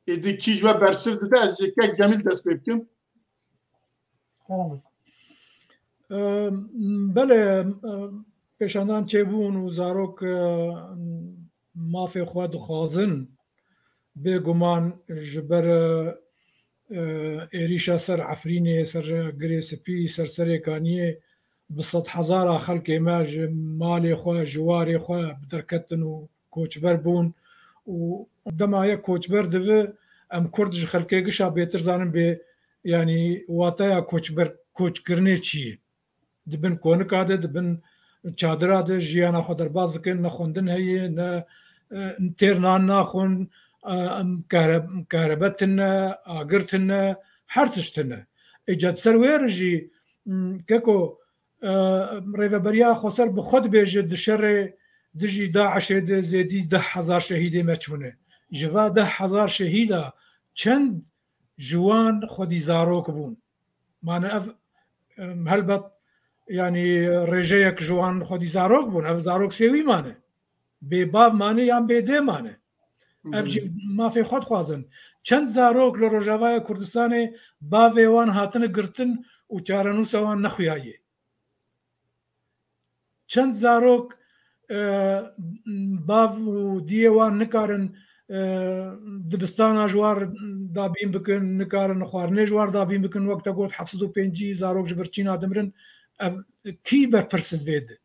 e, êdî kî ji we bersiv dide, ez ji kek Cemîl dest pê bikim. Kerem. E, belê, e, pêşandan çêbûn û zarok, e, mafê xwe dixwazin, bêguman ji ber, e, e, êrîşa ser Efrînê, ser Girê Spî, ser Serê Kaniyê, bi sed hezara xelkê me ji malê xwe, ji warê xwe bi derketin û koçber bûn. Û dema yek koçber dibi, em Kurd ji xelkê gişa bêtir zanin bê, yanî wateya koçber, koçkirinê çi ye? Di bin konika de, di bin çadira de jiyana xwe derbas dikin, ne xwendin heye, ne, e, têr nan naxwin, e, em kahre-, kahrebe tine, agir tine, her tişt tine. Ê, ca di ser wê re jî, m, keko, e, Rêveberiya Xweser bi xwe dibêje di şerê dijî DAIŞê de zêdî deh hezar şehîdê me çûne. Ji va deh hezar şehîda çend ji wan xwedî zarok bûn? Mane ev, em, helbet, yanî rêjeyek ji wan xwedî zarok bûn. Ev zarok sê wî mane. Bê bav mane yan bê dê mane. Ev jî mafê xwe dixwazin. Çend zarok li Rojavaya Kurdistanê bavê wan hatine girtin û çarenûsa wan nexuyaye? Çend zarok, e, bav û diyê wan nikarin, e, dibistana ji war dabîn bikin, nikarin xwarinê ji war dabîn bikin, wek te got, heft sed û pêncî zarok ji vir çîna dimirin. Ev kî berpirs e vê de?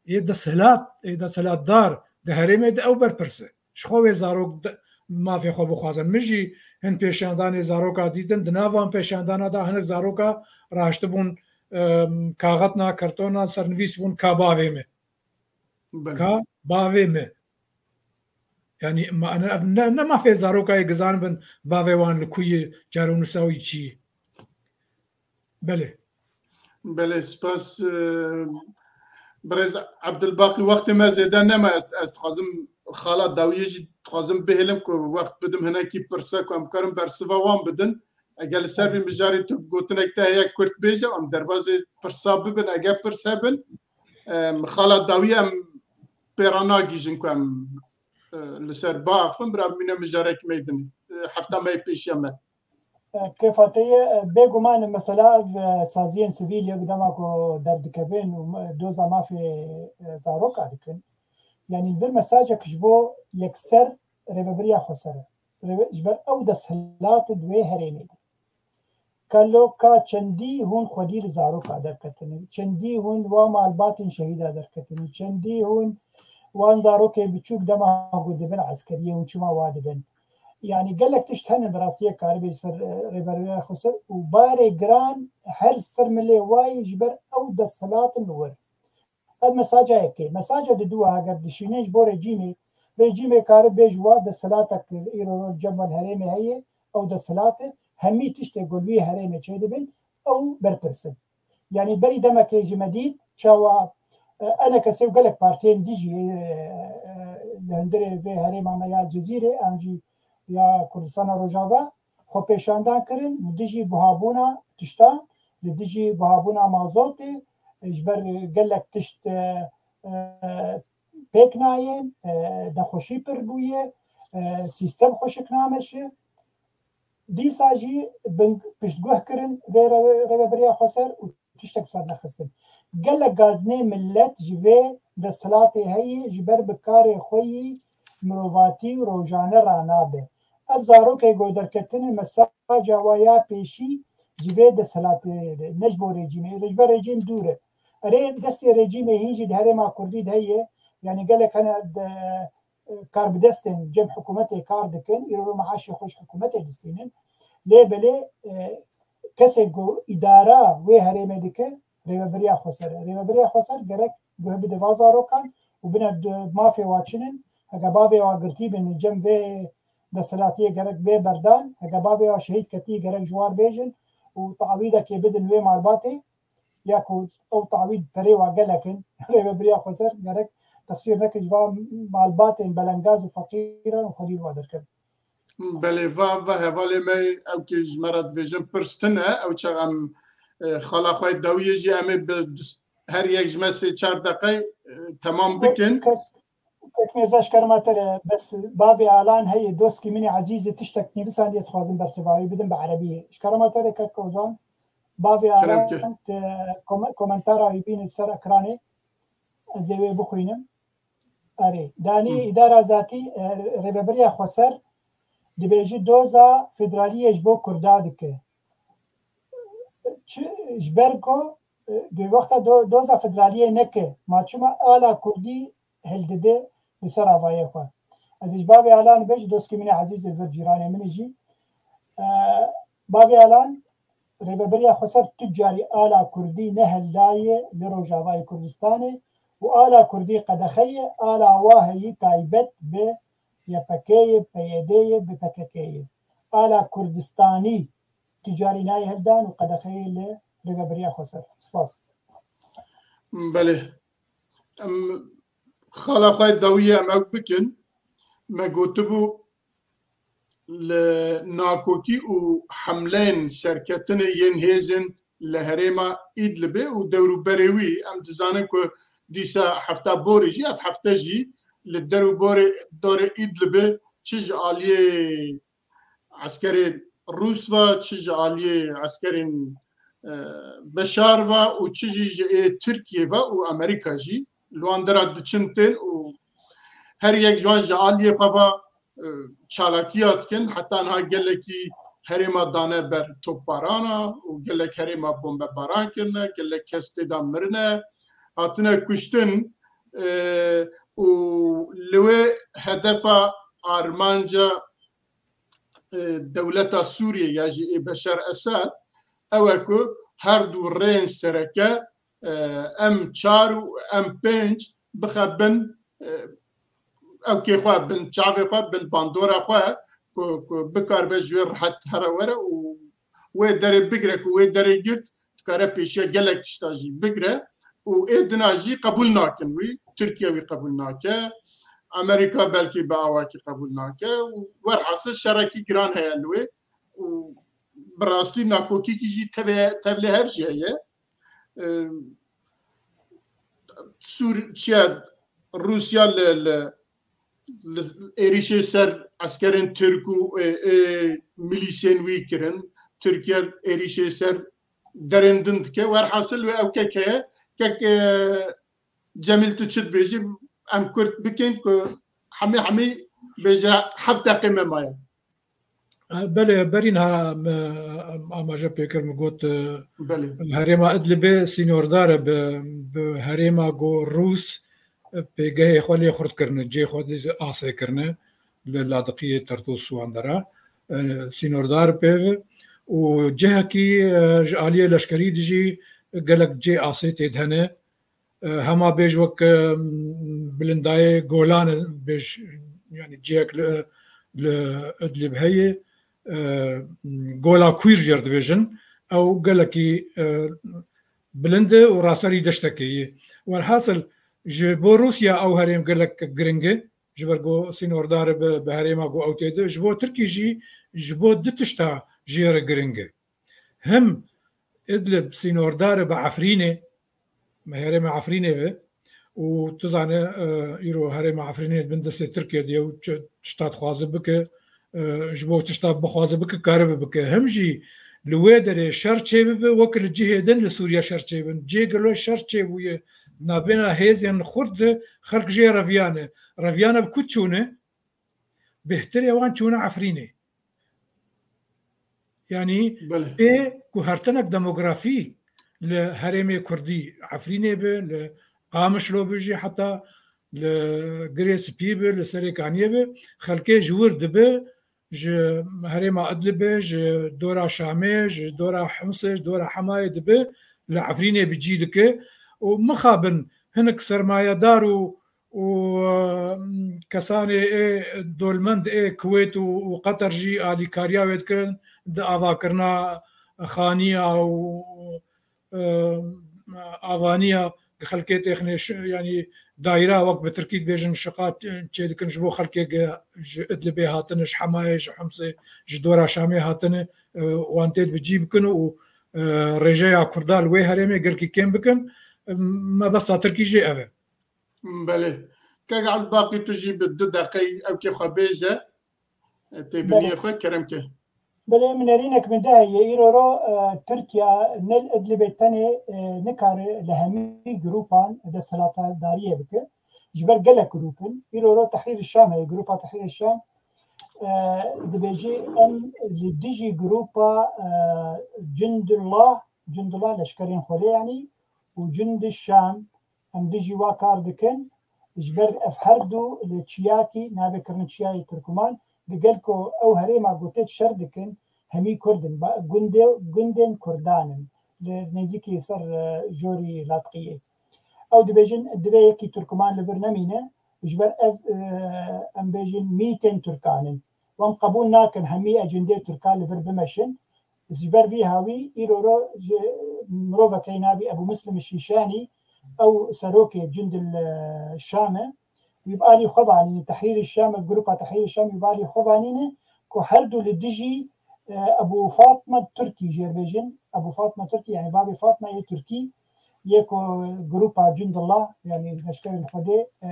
Ê desthilat, ê desthilatdar di herêmê de ew berpirs e. Ji xwe wê zarok de, mafê xwe bixwazin. Min jî hin pêşandanê zaroka dîtin. Di nav van pêşandana de hinek zaroka raştibûn, em, kaxetna, kartona, sernivîs bûn ka bavê min. Belê. Ka bavê min. Yanî ma-, ne, ne, ne mafê zaroka yê gizan bin bavê wan li ku ye, çarenûsa wî çi ye. Belê. Belê, spas, e, birêz Ebdilbaqî, wextê me zêde nema, ez, ez dixwazim xala dawiyê jî dixwazim bihêlim ku wext bidim hinekî pirse ku em bikarin bersiva wan bidin. Eger li ser vî mijarê tu gotinek te heye kurt bêje, em derbazê pirsa bibin, eger pirs hebin, em, xala dawiyê em pêra nagihîjin ku em, e, li ser biaxivin, bira bimîne mijarek me yê din. E, hefta me yê pêşiya me. E, kêfa te ye, e, bêguman mesela ev, e, saziyên sivîl yek dema ku derdikevin û me-, doza mafê, e, zaroka dikin. Yanî li vir mesajek ji bo yekser Rêveberiya Xweser e. Rêve-, ji ber ew desthilat di wê herêmê de. Ka lo ka çendî hûn xwedî li zaroka derketine, çendî hûn wa malbatên şehîda derketine, çendî hûn wan zarokên biçûk dema ku dibin eskeriyê hûn çima wa dibin. Yanî gelek tişt hene bi rastiyê karibê ser, e, Rêveberiya Xweser û barê giran her ser milê wayê ji ber ew desthilatin li wir. Ev mesaja yekê. Mesaja diduwa, heger dişînin ji bo rejîmê, rejîmê kare bêj wa desthilatek îro cem we li herêmê heye, ew desthilat e, hemî tiştê ku li wî herêmê çêdibin, ew berpirs in. Yanî berî demekê jî me dît, çawa, e, enekesê û gelek partiyên dijî, e, e, li hundirê vê herêma me ya Cizîrê, an jî ya Kurdistana Rojava, xwepêşandan kirin li dijî buhabûna tiştan, li dijî buhabûna mazotê, ji ber gelek tişt, e, e, pêk nayên, e, nexweşî pir bûye, e, sîstem xweşik nameşe. Dîsa jî bin piştguh kirin vê re-, rêveberiya xweser û tiştek bi ser nexistin. Gelek gazinê millet ji vê desthilatê heye ji ber bi karê xwe yî mirovatî û rojane ranabe. Ev zarokê ku derketine mesaja wa ya pêşî ji vê desthilatê ne ji bo rejîmê, ji ber rejîm dûr e. Erê destê rejîmê hîn jî di herêma Kurdî de heye, yanî gelek hene de, e, karbidestên cem hikûmetê kar dikin, îro meaşê xwe ji hikûmetê distînin. Lê belê, e, kesê ku îdara wê herêmê dike, rêveberiya xweser e. Rêveberiya xweser gerek guh bide va zarokan û bine di mafê wa çinin. Heke bavê wa girtî bin cem vê desthilatiyê gerek bê berdan. Heke bavê wa şehîd ketî gerek ji war bêjin û tawîdekê bidin wê malbatê. Ya ku ew tawîd perê wa gelek in, rêveberiya xweser gerek texsîr neke ji va malbatên belengaz û feqîran û xwedî li wa derkevin. Belê, va, va hevalê me, ew kê ji me re dibêjin, pirs tune, ew çax em, e, xala xwe dawiyê jî em ê bi dus-, her yek ji me sê çar deqe, e, temam bikin. Kek, kek Mêza, ji kerema te re, bes bavê Alan heye, doskî min ê ezîz e, tiştek nivîsandî, ez dixwazim bersiva wî bidim bi erebiyê. Ji kerema te re kek Ozan, bavê Kerem ke. Alan, te kome-, komentara wî bîne ser ekranê, ez ê wê bixwînim. Erê, danî Hı. îdara zatî, e, rêveberiya xweser, dibêjî doza federaliyê ji bo Kurda dike. Çi, ji ber ku, e, di wexta do-, doza federaliyê neke, ma çima ala Kurdî hildide li ser avayê xwe? Ez ê ji bavê Alan bêjim, dostkî min ê ezîz, li vir cîranê min jî. E, bavê Alan, Rêveberiya Xweser tu carî ala Kurdî nehildaye li Rojavayê Kurdistanê û ala Kurdî qedexe ye, ala wa heyî taybet bi Y P K'yê, P Y D'yê, bi P K K'yê. Ala Kurdistanî tu carî nayê hildan û qedexeyê li Rêveberiya Xweser. Spas. Belê. Em xala xwe dawiyê em ew bikin. Me gotibû li nakokî û hemleyên serketinê yên hêzên li herêma Îdlibê û dewrûberê wî, em dizanin ku dîsa hefta borê jî, ev hefte jî li derûborê dorê Îdlibê çi ji aliyê eskerê Rûs ve, çi ji aliyê eskerên, e, Beşar ve û çi jî ji ê Tirkiyê ve û Amerîka jî li wan dera diçin tên û her yek ji wan ji aliyê xwe ve, e, çalakiya dikin. Heta niha gelekî herêma dane ber topbarana û gelek herêma bombebaran kirine, gelek kes tê de mirine, hatine kuştin, e, û li wê hedefa armanca, e, dewleta Sûriyê ya jî ê Beşar Esad ew e ku her du rêyên sereke, e, M çar û M pênc bixe bin, e, ewkê xwe, bin çavê xwe, bin bandora xwe ku, ku bikaribe ji wê rehet here were û wê derê bigire ku wê derê girt dikare pêşiya gelek tişta jî bigire û ê dina jî qebûl nakin wî. Tirkiye wî qebûl nake, Amerîka belkî bi awakî qebûl nake û werhasil şerekî giran heye li wê û bi rastî nakokîkî jî tevê, tevlê hev jî heye. Em, Sûr-, çiya Rûsya li, li, li êrîşê ser eskerên Tirk û, ê, ê, milîsên wî kirin. Tirkiye êrîşê ser derên din dike. Werhasil wê ew kek heye. Kek, e, Cemîl, tu çi dibêjî? Em kurt bikin ku hemî hemî bêje heft deqê me maye. Belê, berî niha me amaje pê kir, min got, Belê. Herêma Idlibê sînordar e bi, bi herêma ku Rûs pêgehê xwe lê xurt kirine, cihê xwe lê asê kirine li Ladiqiyê, Tertûs û wan dera, e, sînordar pê ve û cihekî, e, ji aliyê leşkerî de jî gelek cihê asê tê de hene. E, hema bêj wek, e, bilindayê Golan e, bêj, yani cihek li, li Idlib heye, e, Gola Kwîr jê re dibêjin. Ew gelekî, e, bilind e û raserî deştekê ye. Welhasil ji bo Rûsya ew herêm gelek giring e. Ji ber ku sînordar e bi, bi herêma ku ew tê de. Ji bo Tirkî jî, ji bo du tişta jê re giring e. Him Idlib sînordar e bi Efrînê, bi herêma Efrînê ve û tu zane, e, îro herêma Efrînê bin destê Tirkiye de ye û çi tişta dixwaze bike, e, ji bo tişta bixwaze bike, karibe bike. Him jî li wê derê şer çêbibe, wek li cihê din li Sûriye şer çêbin. Cê gelo şer çêbûye, navbêna hêzên xurt de xelk jê reviyane. Reviyane bi ku çûne? Bêhtirê wan çûne Efrînê. Yanî Belê. Ê ku her tinek demografî li herêmê Kurdî Efrînê be, li Qamişlo be jî heta li Girê Spî be, li Serêkaniyê be, xelkê ji wir dibe, ji herêma Idlibê, ji dora Şamê, ji dora Himsê, ji dora Hemayê dibe, li Efrînê bi cî dike û mixabin hinek sermayedar û û, e, kesanê ê dolmend ê Kuwêt û, û Qeter jî alîkariya wê dikirin di avakirina xaniya û, e, avaniya xelkê têxinê şi-, yanî dayira wek bi tirkî dibêjin şiqa çêdikin ji bo xelkê ge ji Idlibê hatine, ji Hemayê, ji Himsê, ji dora Şamê hatine, e, wan tê bi cî bikin û, e, rêjeya Kurda li wê herêmê gelkî kêm bikin. E, mebesta tirkî jî ev e. Belê. Kek Ebdulbaqî, tu jî bi du deqeyî ewkê xwe bêje, e, têbiniyê Belê. Xwe kerem ke. Belê, min nerînek min de heye. Îro ro, e, Tirkiye ne li Idlibê tenê, e, nikare li hemî grûpan desthilatdariyê bike. Ji ber gelek grûp in. Îro ro Tehrîr Şam heye, grûpa Tehrîr Şam. E, dibêjî em li dijî grupa, e, Cundullah, Cundullah leşkerên Xwedê yanî û Cundî Şam, em dijî wa kar dikin. Ji ber ev her du li çiyakî navê kirine çiyayê Tirkuman, digel ku ew herêma gotê şer dikin, hemî Kurd in, ba-, gundê, gundên Kurdan in, li nêzîkî ser, e, jorî Latqiyê. Ew dibêjin, divê yekî Tirkuman li vir nemîne, ji ber ev, e, em bêjin mîtên Tirkan in. Wan qebûl nakin hemî ecindê Tirka li vir bimeşin. Ji ber vî hawî îro ro ji mirovekê navî Ebû Muslim Şîşanî, ew serokê Cundil, e, Şam e. Wî bi alî xwe vanîne, Tehrîr Şam, ev grupa Tehrîr Şam wî bi alî xwe vanîne ku her du li dijî, e, Ebû Fatma Tirkî jêr bêjin. Ebû Fatma Tirkî, yani bavê Fatma yê Tirkî, yê ku grupa Cundullah, yani leşkerên Xwedê, e,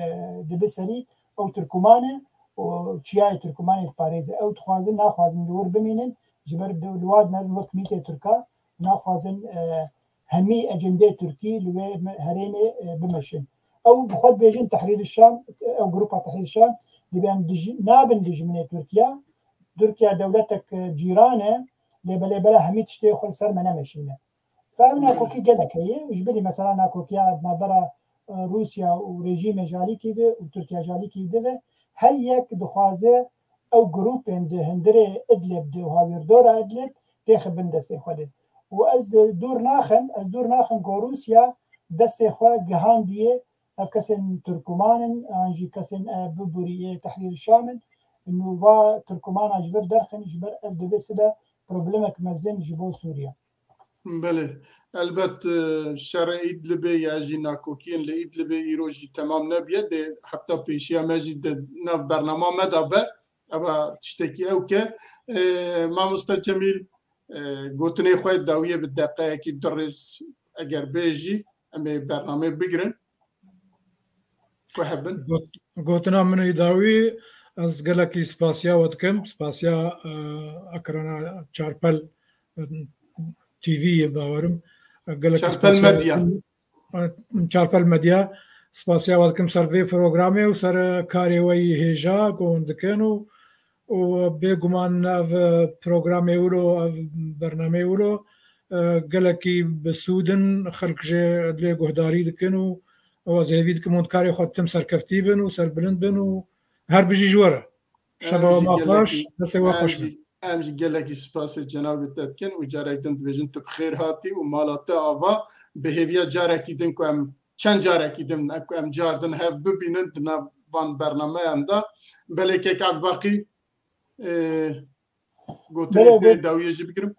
dibe serî, ew Tirkuman e û çiyayê Tirkumanê diparêze. Ew dixwazin, naxwazin li wir bimînin, ji ber li wan ne wek mîtê Tirka, naxwazin, e, hemî ecendê Tirkî li wê me-, herêmê, e, bimeşin. Ew bi xwe dibêjin Tehrîr Şam, ew grupa Tehrîr Şam, dibên dij-, nabin dijminê Tirkiya. Tirkiya dewletek, e, cîran e, lê belê bela hemî tiştê xwe li ser me nemeşîne. Fa ew nakokî gelek heye, ji bilî mesela nakokiya navbera, e, Rûsya û rejîmê ji alîkî ve û Tirkiya ji alîkî ve ve, her yek dixwaze ew grûpên di hundirê Idlib de û hawîrdora Idlib têxe bin destê xwe de. Û ez dûr naxim, ez dûr naxim ku Rûsya destê xwe gihandiye ev kesên Tirkuman in, an jî kesên, e, biborî yê Tehrîr Şam in. Nû va Tirkumana ji vir derxin, ji ber ev dibe sibe problemek mezin ji bo Sûriye. Belê. Elbet, e, şerê Îdlibê ya jî nakokiyên li Îdlibê îro jî temam nebiye. Dê hefta pêşiya me jî di nav bernama me de be. Eva tiştekî ew ke. E, Mamoste Cemîl, e, gotinê xwe dawiyê bi deqeyekî du rêz eger bê jî em ê bernamê bigirin. Ku hebin. Got-, gotina min ê dawî, ez gelekî spasiya we dikim, spasiya, e, ekrana Çarpel, e, T V yê bawerim. E, gelekî Çarpel spasiya we Medya. dikim, e, Çarpel Medya. Spasiya we dikim ser vê programê û ser, e, karê we yî hêja ku hûn dikin û, û bêguman ev, e, programê wilo, ev bernameyê wilo, e, gelekî bi sûd in, xelk jê lê guhdarî dikin û, û ez hêvî dikim hûn karê xwe tim serkeftî bin û serbilind bin û her bijî ji we re. Şeva we ma xweş, destê we xweş be. Em jî gelekî spasê cenabê te dikin û carek din dibêjin tu bi xêr hatî û mala te ava, bi hêviya carekî din ku em çend carekî din ku em cardin hev bibînin di nav van bernameyan de. Belê kek Evbaqî, e, gotinê Belê, te got- dawiyê jî bigirim.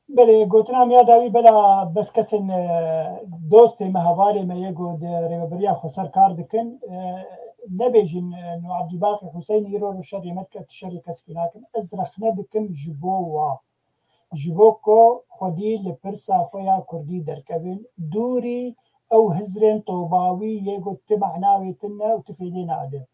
Belê, gotina me ya dawî bela bes kesên, e, dostê me, hevalê me yê ku di rêveberiya xweser kar dikin, e, nebêjin, e, no Abdulbaqî Huseyîn îro ro şerê me dike, tu şerê kesekî nakin. Ez rexne dikim ji bo wa. Ji bo ku xwedî li pirsa xwe ya kurdî derkevin, dûrî ew hizrên tobawî yê ku ti manawê tune û ti fêdê nade.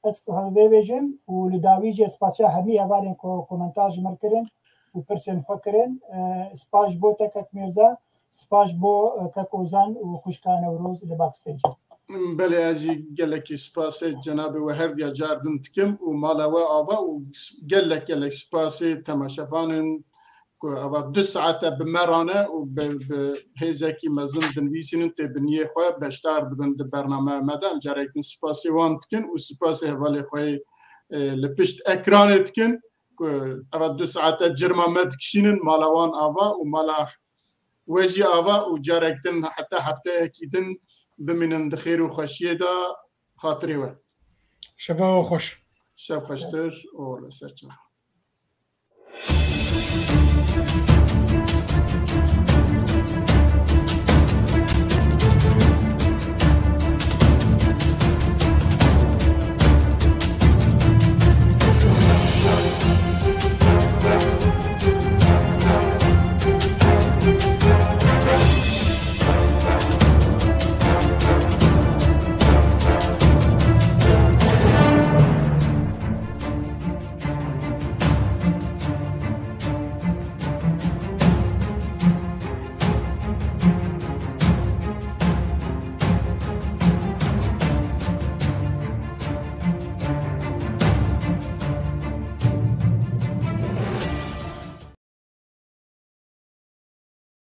Ez vê bêjim û li dawî jî ez spasiya hemî hevalên ku komentar ji min kirin û pirsên xwe kirin. E, spas ji bo te kek Mîrza, spas ji bo, e, kek Ozan û xwişka Newroz li backstage. Belê, ez jî gelekî spasê cenabê we her diya car din dikim û mala we ava û gelek gelek spasê temaşevanên ku ava du saete bi me rane û bi, bi hêzekî mezin dinivîsînin tê bi niyê xwe beşdar dibin di bernameya me de. Em carek din spasê wan dikin û spasê hevalê xwe yê, e, li pişt ekranê dikin ku ava du saete cirma me dikişînin, mala wan ava û mala we jî ava û carek din heta hefteyekî din bimînin di xêr û xweşiyê de xatirê we. Şeva we xweş. Şev xweştir û li ser çav.